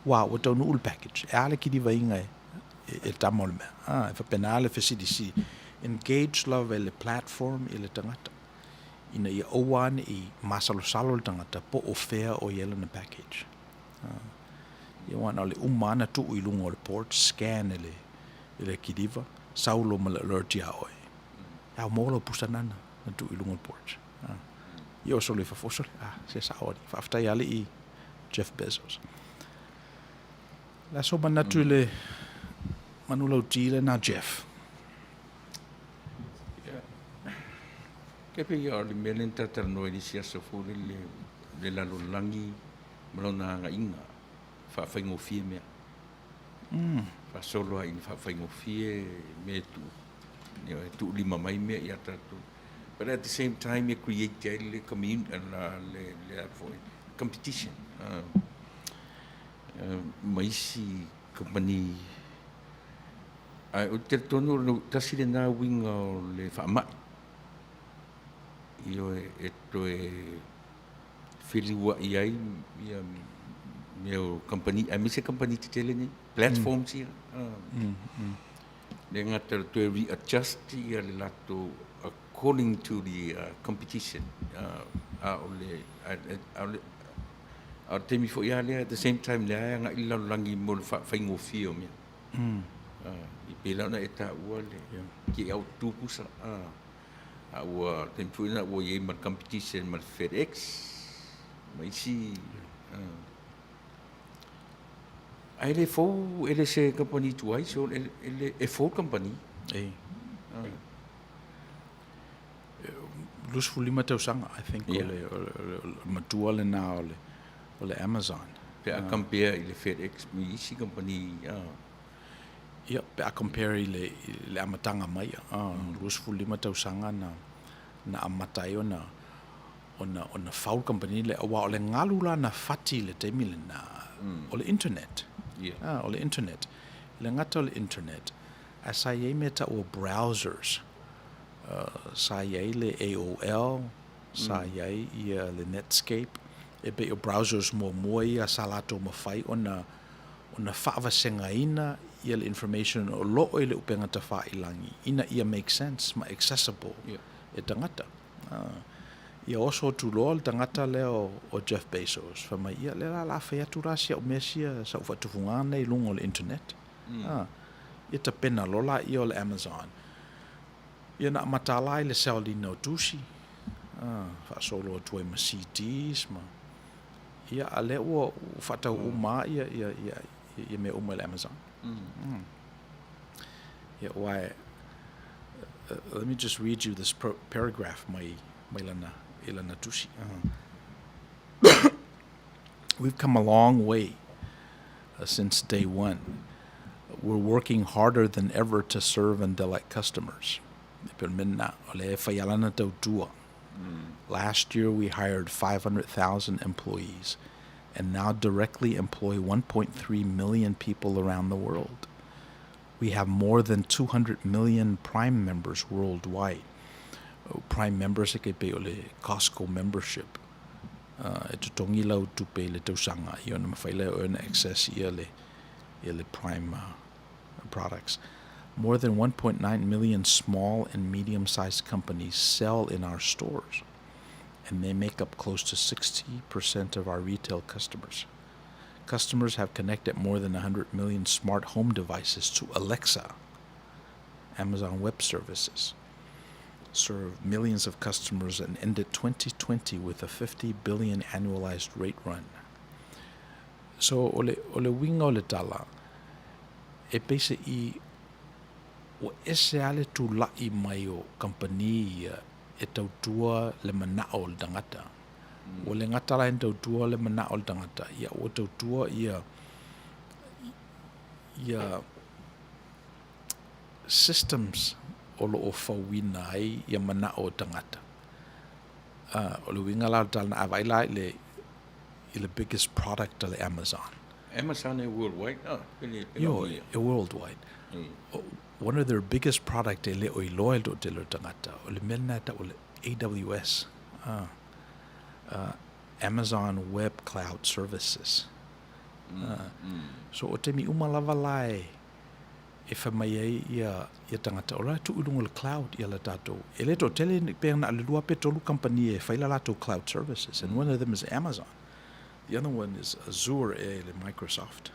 Ua, ua taunuu le package. E a le kilivaiga e, e, e tama o le mea. E faapena le fesilisili. Engage lava i le platform i le tagata, ina ia aua ne i masalosalo le tagata po o fea o i ai lana package. Ia aua na o le uma lava na tuu i luga o le porch, scan e le, i le kiliva, sau loa ma le alert iā oe. E ao maua lau pusa nana na tuu i luga o le porch. Ia oso loa i fafo, oso loa, ah, se sao alii. Faafetai alii Jeff Bezos. O le a sou manatu i le manulauti lena Jeff? Ia, e pei o le mea lea na talatalanoa i le isi aso foi lele, le lalolagi ma lona agaiga, faafaigofie mea. Faasolo lava ina faafaigofie mea e tuu, e tuulima mai mea ia tatou. But at the same time e create ai le le foi competition ma isi kamupani. Ae ou te talitonu tasi lena uiga o le faamai, ioe, e toe feliuai ai ia mea o kamupani, aemaise kamupani tetele nei, platforms ia. Le gata o le toe readjust ia le latou according to the competition. A o le a o le a o le taimi foi lava lea, at the same time lea e agai le lalolagi mo le faafaigofie o mea. E pei la ona e taua le ke au tupusa. A ua taimi foi lena ua i ai ma le competition ma le FedEx ma isi. Ae le fou, e le se kamupani tuai, so e, e, e fou le kamupani. E. 25 tausaga, I think, yeah. o le, o le, o le matua lena o le, o le Amazon. Pe a compare i le FedEx ma isi kamupani. Ia, pe a compare i le, i le amataga mai, 25 tausaga na, na amata ai ona, ona, ona fau le kamupani lea, aua o le galu la na fati i le taimi lena, o le internet. Yeah. O le internet. I le gata o le internet, ae sa i ai mea tau o browsers. Sa i ai le AOL, sa i ai ia le Netscape, e pei o browsers muamua ia sa latou mafai ona ona faavasegaina ia le information o lo o i le upega tafailangi ina ia make sense ma accessible e tagata. Ia oso atu loa le tagata lea o Jeff Bezos, fai mai, ia lea la o le a fai atu la si au mea sia, sau faatufuga nei i luga o le internet. Ia tapena loa laia o le Amazon. Ia na amata la i le sell ina o tusi, faasolo atu ai ma CDs ma Ia, a lea ua faatau uma lava ia, ia, ia, ia mea uma i le Amazon. Ia, aua e, let me just read you this paragraph mai, mai lana. i lana tusi. We've come a long way since day one. We're working harder than ever to serve and delight customers. E pei o le mea lena, o lea e fai lava lana tautua. Last year we hired 500,000 employees and now directly employ 1.3 million people around the world. We have more than 200 million Prime members worldwide. Prime members e pei o le Costco membership. E totogi lau tupe i le tausaga, ia ona mafai lea e oe ona access ia le, ia le Prime products. More than 1.9 million small and medium-sized companies sell in our stores, and they make up close to 60% of our retail customers. Customers have connected more than 100 million smart home devices to Alexa, Amazon Web Services. Serve millions of customers and ended 2020 with a 50 billion annualized rate run. So o le, o le uiga o le tala, e peise'i ua ese lava le tula'i mai o kamupani ia e tautua le mana'o o le tagata. Ua le gata la ina tautua le mana'o o le tagata, ia ua tautua ia, ia systems o lo o fauina ai ia mana'o o tagata. O le uiga la o le tala, a vaai la i le, i le biggest product a le Amazon. Amazon e worldwide, ah, pele, pele Ioe, e worldwide. One of their biggest product e le o iloa e le toatele o tagata, o le mea lena e tau o le AWS, Amazon Web Cloud Services. So o taimi uma lava la e, e fai mai ai ia, ia tagata, o la e tuu i luga o le cloud ia le tatou. E le toatele pe na o le lua pe tolu kamupani e fai la latou cloud services, and one of them is Amazon. The other one is Azure ea i le Microsoft.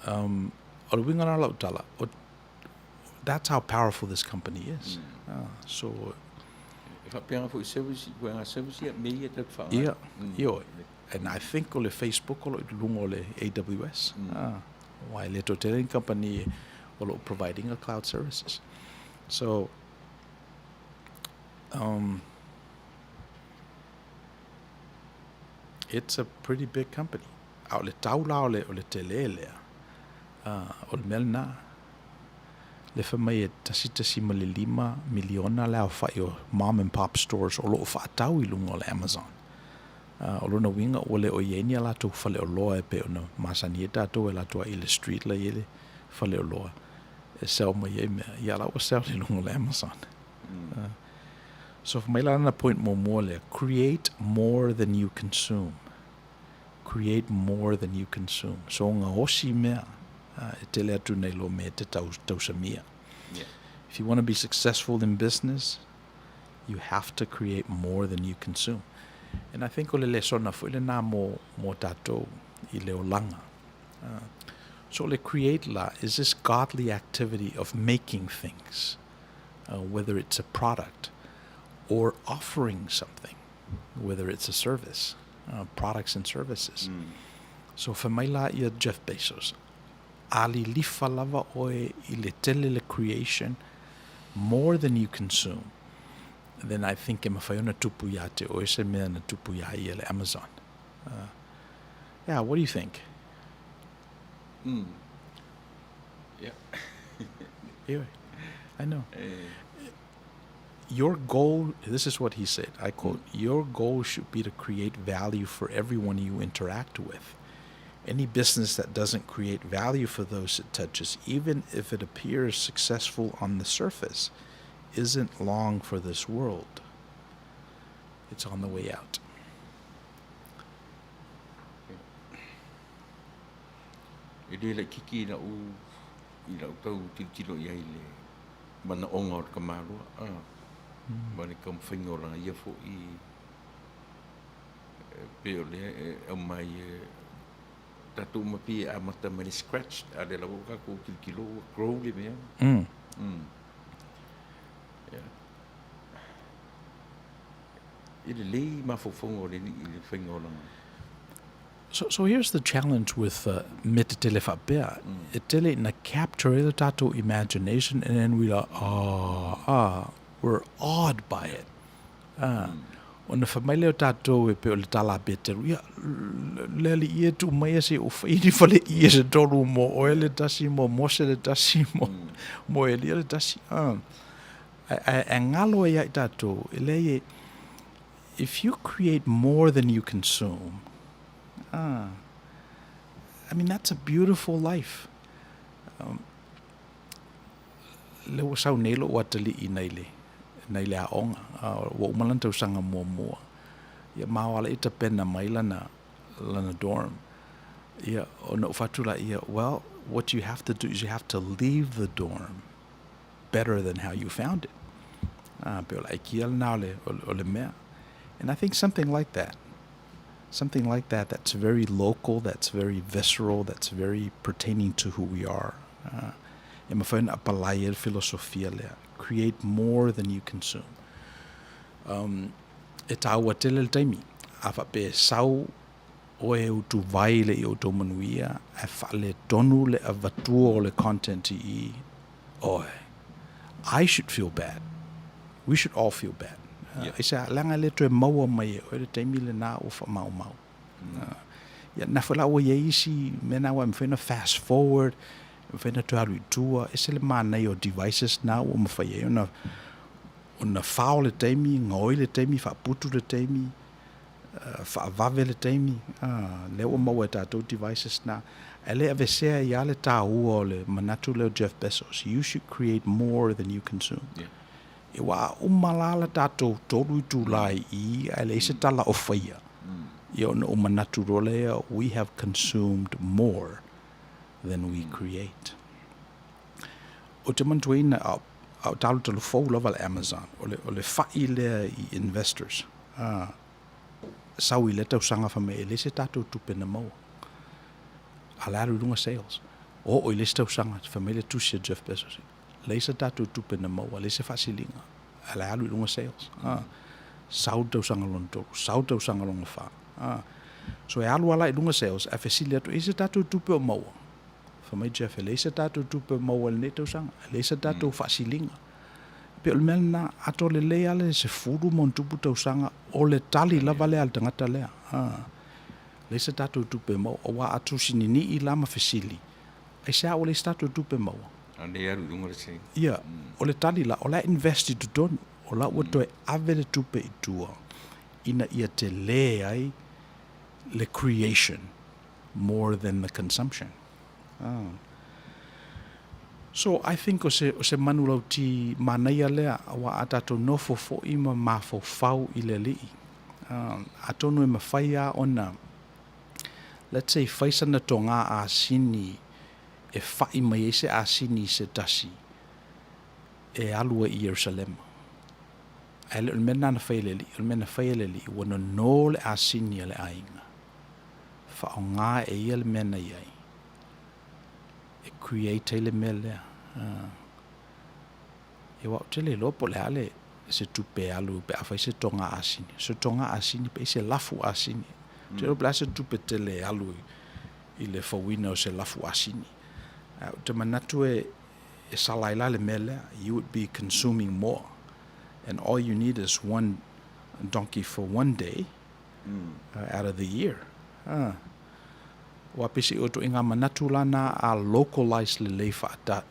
O le uiga la o lau tala, o, that's how powerful this company is. So, E faapea foi service, koe ngā service ia, me ia tau te whaangai. Ia, ioe. And I think o le Facebook o lo o i luga o le AWS. Aua e le toatele ni kamupani o lo o providing a cloud services. So, it's a pretty big company. A o le tau la o le, o le tele lea, o le mea lena, le fai mai e 1.5 miliona le aofa'i o mom and pop stores o lo o fa'atau i luga o le Amazon. O lona uiga ua le o i ai ni a latou faleoloa e pei ona masani ai tatou e latou ai i le street la i ai le faleoloa e sell mai ai mea, ia la ua sell i luga o le Amazon. So fai mai la lana point muamua lea, create more than you consume. Create more than you consume. So gaosi mea e tele atu nei lo mea e te tau, tausamia. Yeah. If you want to be successful in business, you have to create more than you consume. And I think o le lesona foi lena mo, mo tatou i le olaga. So le create la is this godly activity of making things, whether it's a product or offering something, whether it's a service, products and services. So fai mai la ia Jeff Bezos, a lilifa lava oe i le tele le creation more than you consume, then I think e mafai ona tupu ia te oe se mea na tupu ia ia le Amazon. Yeah, what do you think? Yeah. Anyway, I know. Your goal, this is what he said, I quote, your goal should be to create value for everyone you interact with. Any business that doesn't create value for those it touches, even if it appears successful on the surface, isn't long for this world. It's on the way out. E le laitiiti i la'u i la'u tau tilotilo i ai i le manaoga o le tamāloa a, ma le taumafaiga o lana ia fo'i e pei o lea e aumai e tatou uma pei e amata mai le scratch, a o lea lava ua tatou tilotilo ua grow le mea. Ia. E lelei mafaufauga o le alii i le faiga o lana. So, so here's the challenge with mea tetele faapea. E tele ina capture ai le tatou imagination and then we are, ah, ah, we're awed by it. A, ona fai mai lea o tatou e pei o le tala a Peteru, Ia, le Alii e, tuu maia se i ou faia ni faleie se tolu mo oe le tasi, mo Mose le tasi, mo, mo Elia le tasi. A, ae, ae galo ai ia i tatou, e leai e, if you create more than you consume, a, I mean, that's a beautiful life. Um, lea ua sau nei lou atalii nai le, nai le aoga, ua uma lana tausaga muamua, ia ma o ala i tapena mai lana, lana dorm. Ia, ona ou fatu laia, well, what you have to do is you have to leave the dorm better than how you found it. Ah, pe o le aikia lena o le, o le mea. And I think something like that, something like that that's very local, that's very visceral, that's very pertaining to who we are. E mafai ona apalai ai le filosofia lea, create more than you consume. Um, e tāua tele le taimi, a faapea e sau oe e utuvai le i outou manuia, ae faaletonu le avatua o le content i i, oe, I should feel bad. We should all feel bad. Yeah. Aisea, leaga e le toe maua mai e oe le taimi lena ua faamaumau. Ia, na foi la ua i ai isi mea na ua e mafai ona fast forward, e mafai ona toe alu i tua, ese le manaia o devices na ua mafai ai ona ona fao le taimi, gaoi le taimi, faaputu le taimi, faavave le taimi, lea ua maua e tatou devices na. Ae le aveesea ai lava le taua o le manatu lea o Jeff Bezos, you should create more than you consume. Yeah. Aua a uma la le tatou tolu itula i i ae leai se tala o faia, ia ona ou manatu loa lea, we have consumed more than we create. Ou te manatuaina, a o talutalu fou lava le Amazon, o le, o le fa'i lea i investors, a, sau i lea tausaga fai mai e leai se tatou tupe na maua. A o le alu i luga sales. Oo i le isi tausaga, fai mai le tusi a Jeff Bezos, leai se tatou tupe na maua, leai se faasiliga, a o le alu i luga sales. A, sau le tausaga lona tolu, sau le tausaga lona fa. A, so e alu lava la i luga sales, ae fesili atu, e i ai se tatou tupe o maua? Fai mai Jeff, e leai se tatou tupe o maua i lenei tausaga, e leai se tatou faasiliga. E pei o le mea lena, atoa lelei lava le 10 ma ona tupu tausaga, o le tali lava lea a le tagata lea. A, leai se tatou tupe maua, aua a tusininii la ma fesili, Aisea ua leai se tatou tupe maua? A nei alu i luga le sing. Ia, o le tali la, o la e invest i totonu, o la ua toe ave le tupe i tua ina ia tele ai le creation more than the consumption. Ah. So, I think o se, o se manulauti manaia lea, aua a tatou nofo foi ma mafaufau i le Alii, ah, atonu e mafai lava ona let's say fai sana togā asini e fa'i mai ai se asini se tasi e alu ai i Ierusalema. Ae le o le mea lena na fai e le Alii, o le mea na fai e le Alii, ua nonō le asini a le aiga, faaaoga e ia le mea na i ai e create ai le mea lea. Ia aua ou te le iloa po o le a le se tupe e alu pe a fai se toga asini. Se toga asini pe i se lafu asini. Ou te iloa po o le a se tupe tele e alu i le fauina o se lafu asini. Ae ou te manatu e e sala ai la le mea lea, you would be consuming more and all you need is one donkey for one day out of the year. Ua pei se i oe ngā manatu la na a localize lelei faata,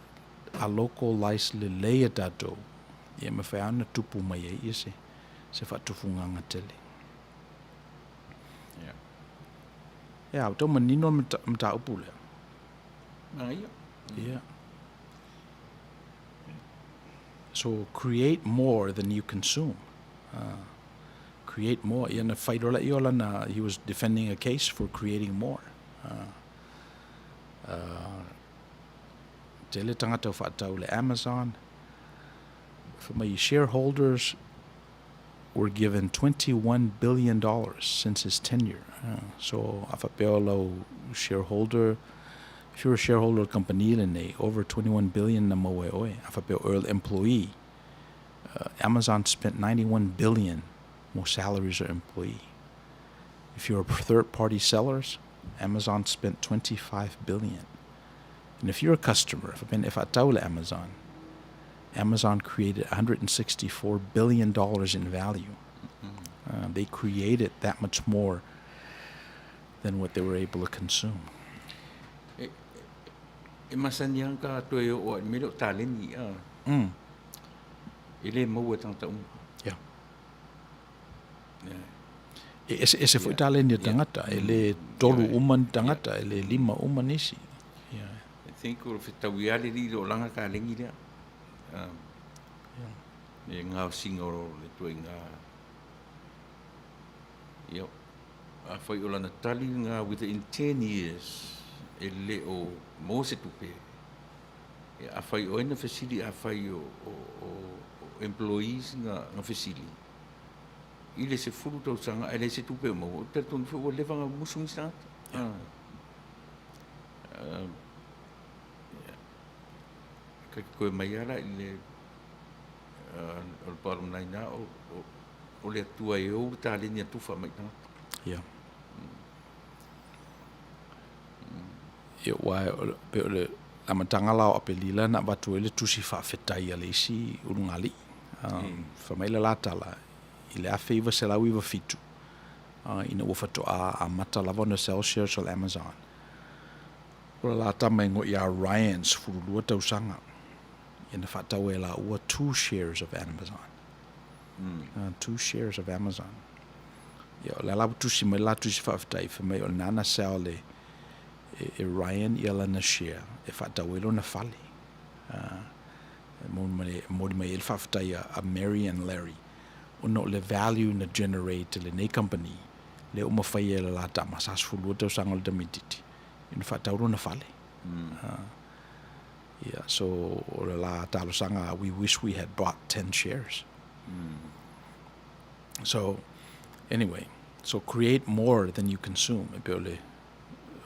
a localize lelei e tatou, ia e mafai lava ona tupu mai ai ia se, se faatufugaga tele. Yeah. Ia, ua tau manino le mataupu lea. Manaia. Yeah. So create more than you consume. Create more. Ia na fai loa lea o lana, he was defending a case for creating more. Tele tagata o faatau le Amazon. Fai mai shareholders were given $21 billion since his tenure. So a faapea o lau shareholder, if you're a shareholder o le kamupani lenei, over $21 billion na maua e oe. A faapea o oe o le employee, Amazon spent $91 billion mo salaries o employee. If you're a third party sellers, Amazon spent $25 billion. And if you're a customer, if been if faatau le Amazon, Amazon created $164 billion in value. They created that much more than what they were able to consume. E, e masani lava ka toe oo i le mea lea o taleni a. E le maua e tagata uma. Yeah. Yeah. E eseese foi taleni a tagata, e le tolu uma ni tagata, e le lima uma nisi. Yeah. I think o le fetaui lava le alii i le olaga taleni lea. Le gaosiga o le ituaiga ia afai o lana tali lena within 10 years e le o maua se tupe ia afai o ai na fesili afai o o o employees na na fesili i le 10 tausaga ae leai se tupe o maua ou te talitonu foi ua leva ona musu nisi tagata Ka te toe mai lava la i le o le bottom line lava o, o, o le Atua e ou le taleni a tufa mai i tagata. Ia. Ia, ua pei o le amataga la o Apelila na avatu ai le tusi faafetai a le isi ulugalii. Fai mai le la tala, i le 1997, ina ua faatoa amata lava ona sell shares o le Amazon, Ua lalata mai ngoe iā Ryan 12 tausaga ia na faatau e laua two shares of Amazon. Two shares of Amazon. Ia o le ala ua tusi mai le la tusi faafetai fai mai o lena na sell e, e, e Ryan ia lana share e faatau ai lona fale. E momoli mai ai le faafetai a, a Mary and Larry ona o le value na generate e lenei company lea ua mafai e le la tama sa 12 tausaga o le tamaititi ina faatau lona fale. Ia, so o le la talosaga, we wish we had bought 10 shares. So, anyway, so create more than you consume. E pei o le,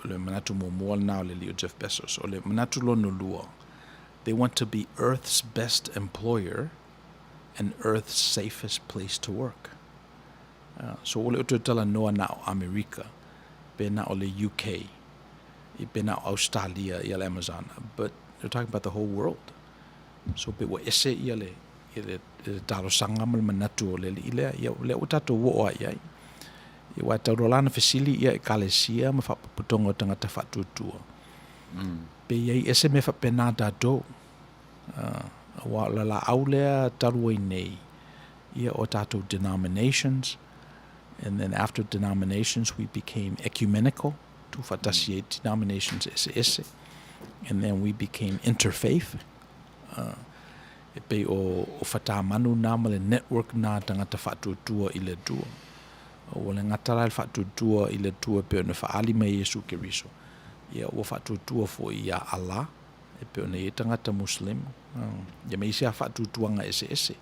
o le manatu muamua lena o le alii o Jeff Bezos. O le manatu lona lua, they want to be Earth's best employer and Earth's safest place to work. So ua le o toe talanoa na o Amerika, pe na o le UK, pe na o Australia ia le Amazon, but they're talking about the whole world. So pe ua ese ia le, ia le, le talosaga ma le manatu o le alii lea, ia lea ua tatou oo lava i ai. Ia aua e tau loa la ona fesili ia Ekalesia ma faapotopotoga o tagata faatuatua. Pe i ai ese mea faapena tatou. Aua o le laau lea talu ai nei, ia o tatou denominations, and then after denominations we became ecumenical, tuufaatasi ai denominations eseese, and then we became interfaith, e pei o o Fatamanu na ma le network na tagata faatuatua i le Atua. Ua le gata la le faatuatua i le Atua e pei ona faaali mai e Iesu Keriso, ia ua faatuatua foi ia Allah, e pei ona i ai tagata Muslim, ia ma isi lava faatuatuaga eseese.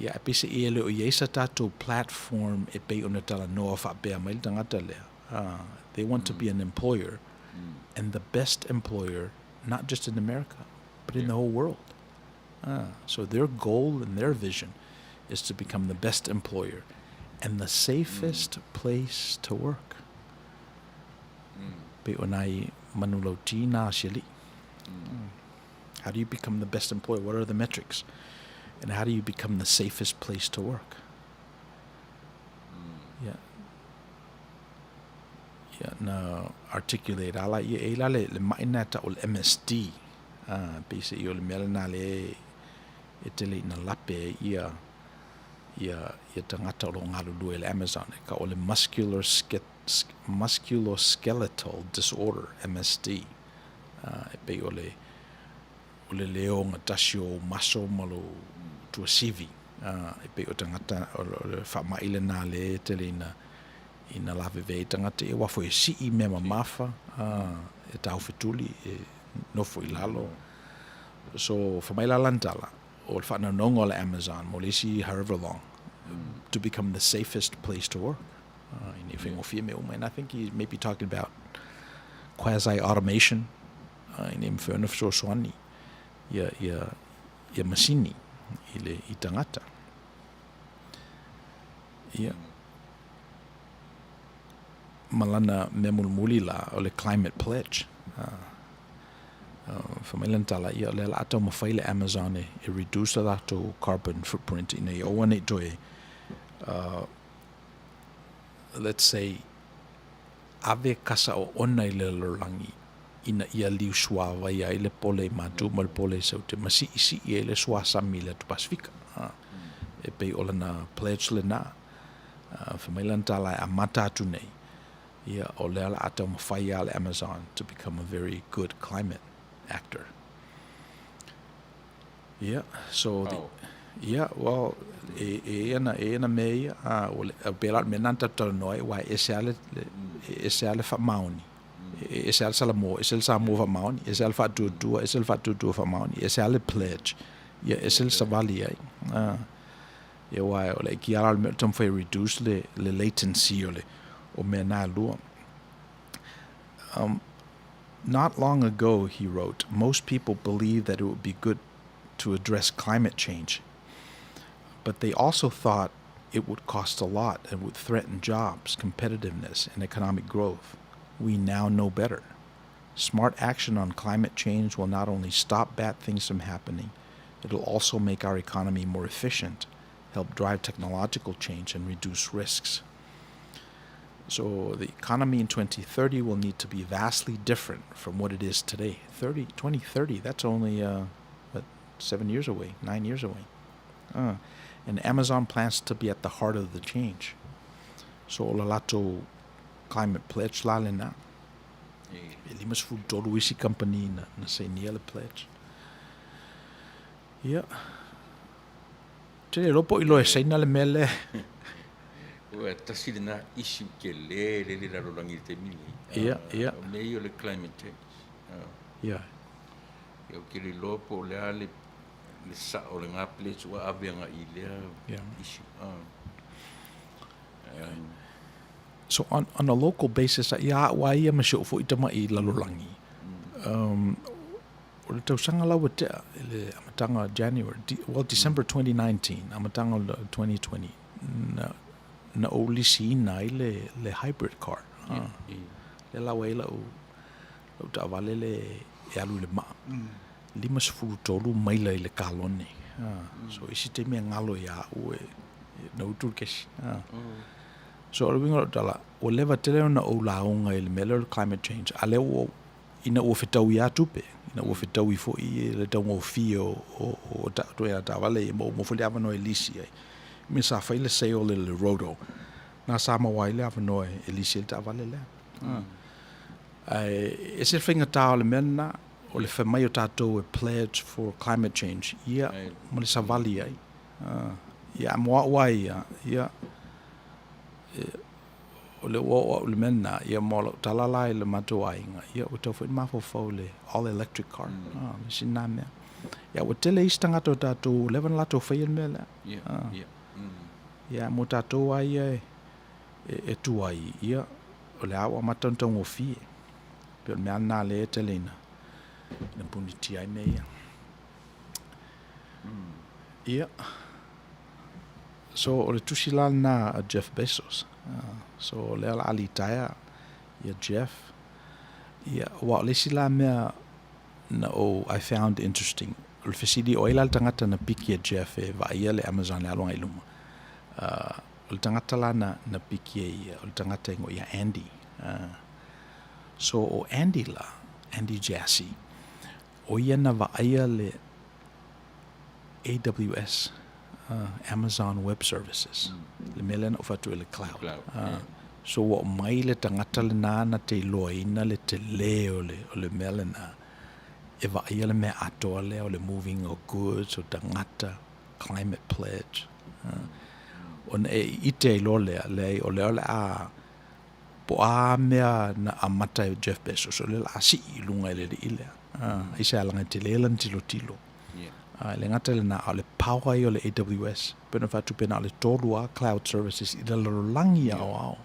Ia, ae peiseai e le o i ai sa tatou platform e pei ona talanoa faapea mai le tagata lea. They want to be an employer and the best employer not just in America but in the whole world. So their goal and their vision is to become the best employer and the safest place to work. Pei o nai manulauti nā a si alii. How do you become the best employer? What are the metrics? And how do you become the safest place to work? Yeah. Yeah, na articulate ala ia e la le, le mai nā ta o le MSD. Pei se i o le mea lena le e tele ina lape ia ia ia tagata o lo o galulue i le Amazon e ka o le muscular musculoskeletal disorder, MSD, e pei o le o le lē ogatasi o ou maso ma lou tuasivi, e pei o tagata o le faamai lena lea e tele ina ina lavevea ai tagata ia aua foi e sii mea mamafa e taufetuli e nofo i lalo. So fai mai la lana tala, o le faanaunauga o le Amazon mo le isi however long to become the safest place to work. Ina ia faigofie mea uma. And I think he may be talking about quasi-automation, ina ia mafai ona fesoasoani ia, ia, ia masini i le i tagata. Ia. Ma lana mea mulimuli la, o le climate pledge. Fai mai lana tala, ia o lea o le a taumafai le Amazon e, e reduce le latou carbon footprint ina ia aua ne i toe Let's say, ave kasa oona i le lalolagi ina ia liusuāvaia ai le pole i Matu ma le pole i Saute ma siisii ai le suasami i le atu Pasefika. E pei o lana pledge lena. Fai mai lana tala e amata atu nei, ia o lea o le a taumafai lava le Amazon to become a very good climate actor. Ia, so the, ia, well, e, e ana, e ana mea ia, a, o le, pēlā o le mea lena na tatou talanoa ai, aua e ese lava le, le, e ese lava le faamaoni. E ese lava le Samoa, ese le Samoa faamaoni, ese lava le faatuatua, ese le faatuatua faamaoni, ese lava le pledge, ia ese le savali ai. Ia aua o le aikia la o le mea o le taumafai e reduce le, le latency o le, o mea na e lua. Not long ago, he wrote, most people believed that it would be good to address climate change. But they also thought it would cost a lot and would threaten jobs, competitiveness, and economic growth. We now know better. Smart action on climate change will not only stop bad things from happening, it'll also make our economy more efficient, help drive technological change, and reduce risks. So the economy in 2030 will need to be vastly different from what it is today. 30, 2030, that's only, what, 7 years away, 9 years away. And Amazon plans to be at the heart of the change. So o le latou climate pledge la lena. E 53 isi kamupani na, na sainia le pledge. Ia. Te le iloa po o iloa e Saina le mea lea. Ua tasi lena issue tele lele lalolagi i le taimi lenei. Ia, ia. O mea ia o le climate change. Ia. Ia ou te le iloa po o le a le le sao o lena pledge ua ave agai i lea issue. So on, on a local basis, ia a'u a ia ma si o'u foi tama'i lalolagi, um, o le tausaga la ua tea i le amataga o January, well, December 2019, amataga o 2020, na, na ou lisiina ai le, le hybrid car. Ah. Lea la ua i ai la'u, la'u taavale le e alu i le maa. 53 maila i le kalone. Ah. So isi taimi e galo iā a'u e, e na utu le kesi. Ah. So o le uiga o la'u tala, ua leva tele ona ou lauga i le mea lea o le climate change, a lea ua ou ina ua fetaui lava tupe, ina ua fetaui foi le taugofie o, o, o ituaiga taavale ia, ma ua maua foi le avanoa e lisi ai. Me sa fai le sale i le Roto, na sa maua ai le avanoa e lisi ai le taavale lea. Ae ese le faigata o le mea lena, o le fai mai o tatou e pledge for climate change, ia, ma le savali ai. Ia, a mo a'u lava ia, ia, O lea ua oo au i le mea lena, ia mo lau tala la i le matou aiga, ia ua tatau foi ona mafaufau i le all electric car, mm. le isi lena mea. Ia ua tele isi tagata o tatou ua leva ona latou faia le mea lea. Yeah, yeah. Ia mo tatou lava ia e, e, e tuai, ia o le a ua amata ona taugofie. Pei o le mea lena lea e tele ina, ina punitia ai mea ia. Ia. So o le tusi la lena a Jeff Bezos. So o lea o le a litaea ia Jeff. Ia, aua o le isi la mea na ou, I found interesting, o le fesili o ai la le tagata na piki e Jeff e vaaia le Amazon e alu agai i luma. O le tagata la na, na piki e ia, o le tagata e igoa ia Andy. So o Andy la, Andy Jassy, o ia na vaaia le AWS, Amazon Web Services, le mea lea na ou fai atu ai le cloud. So ua aumai le tagata lena na te iloaina le tele o le, o le mea lena e vaaia le mea atoa lea o le moving o goods, o tagata, climate pledge. Ona e ite ai loa lea, leai o lea o le a Po o a mea na amata e Jeff Bezos, o lea o le a sii i luga i le alii lea. Aisea leaga e tele lana tilotilo. E le gata i lena, a o le power ia o le AWS, pei ona fai atu pe na o le tolu lava cloud services i le lalolagi aoao.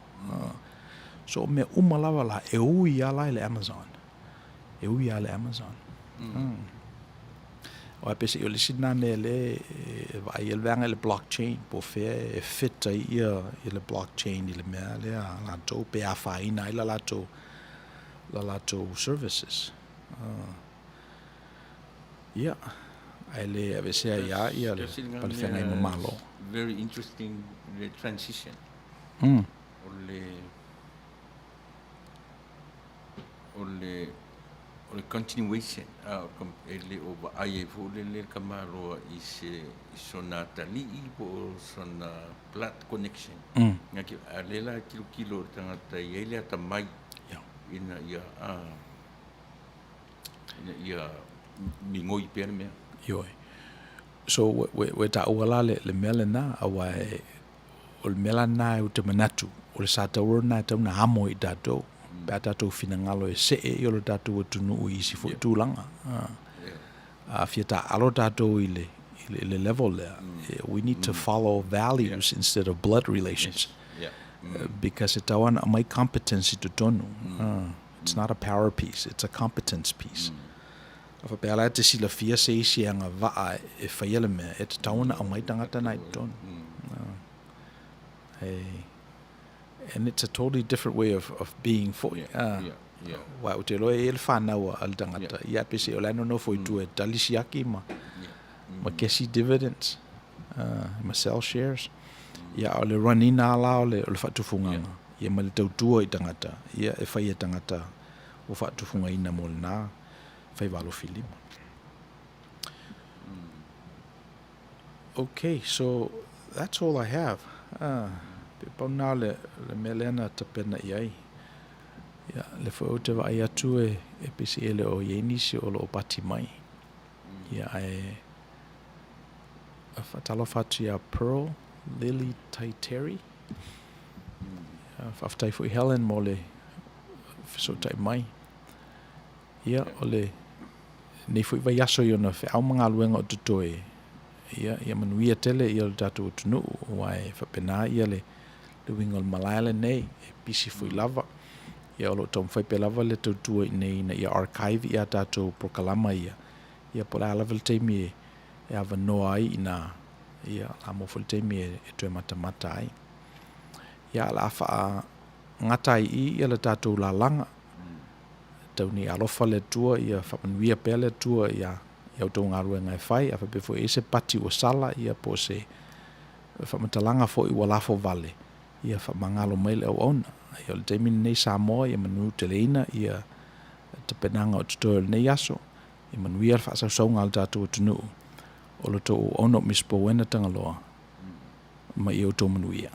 So o mea uma lava la, e ui lava la i le Amazon. E ui lava i le Amazon. Aua peiseai o le isi lena mea lea e vaai ai le vaega i le blockchain, po o fea e fit ai ia le blockchain i le mea lea a latou pe afaina ai la latou, la latou services. Ia, ae le aveesea ai lava le palefeagai ma Malo. very interesting le transition. O le o le o le continuation a e le o vaai ai foi lele le tamaloa i se i sona atalii po o sona blood connection. Mm. A lea la e tilotilo le tagata e i ai le atamai ina ia a ina ia migoi pea le mea. Ioe. So ua e taua la le mea lena, aua o le mea la lena ou te manatu, o le sa taua lena e tatau ona amo i tatou, pe a tatou finagalo e see i o le tatou atunuu i isi foi tulaga. A fia taaalo tatou i le i le level lea, we need to follow values instead of blood relations. Because e tatau ona aumai competence i totonu. It's not a power piece, it's a competence piece. A faapea la e te silafia se isi e agavaa e faia le mea, e tatau ona aumai tagata na i totonu. And it's a totally different way of being foi. Aua ou te iloa e i ai le fanau a le tagata, ia peiseai o la e nonofo i tua e tali siaki ma kesi dividends, ma sell shares. Ia, a o le run ina lava la o le faatufugaga, ia ma le tautua i tagata, ia e fai e tagata ua faatufugaina mo lena faiva alofilima. Ok, so that's all I have. Ah, pe pau na le, le mea lea na tapena i ai. Ia, le foi ou te vaai atu e, e pesi e le o i ai nisi o lo o pati mai. Ia, ae faatalofa atu iā Pearl Lily Taiteri. Ia, faafetai foi Helen mo le fesootai mai. Ia, o le nei foi vaiaso i ona feau ma galuega o totoe, ia, ia manuia tele ia le tatou atunuu, aua e faapena ia le, le uiga o le malae lenei, e pisi foi lava. Ia, o lo o taumafai pea lava le tautua i inei ina ia archive i a tatou polokalama ia, ia po o le a lava le taimi e, e avanoa ai inā, ia, o le a maua foi le taimi e, e toe matamata ai. Ia, o le a faagata ai i i ia le tatou lalaga. Tau nei alofa le Atua, ia faamanuia pea le Atua i a outou galuega e fai, a faapea foi e i ai se pati ua sala, ia po o se faamatalaga foi ua lafo vale, ia faamagalo mai le auauna. Ia o le taimi lenei Samoa, ia manuteleina ia tapenaga o totoe o lenei aso, ia manuia le faasausauga a le tatou atunuu, o lo outou auauna o Miss Bowena Tagaloa, ma ia outou manuia.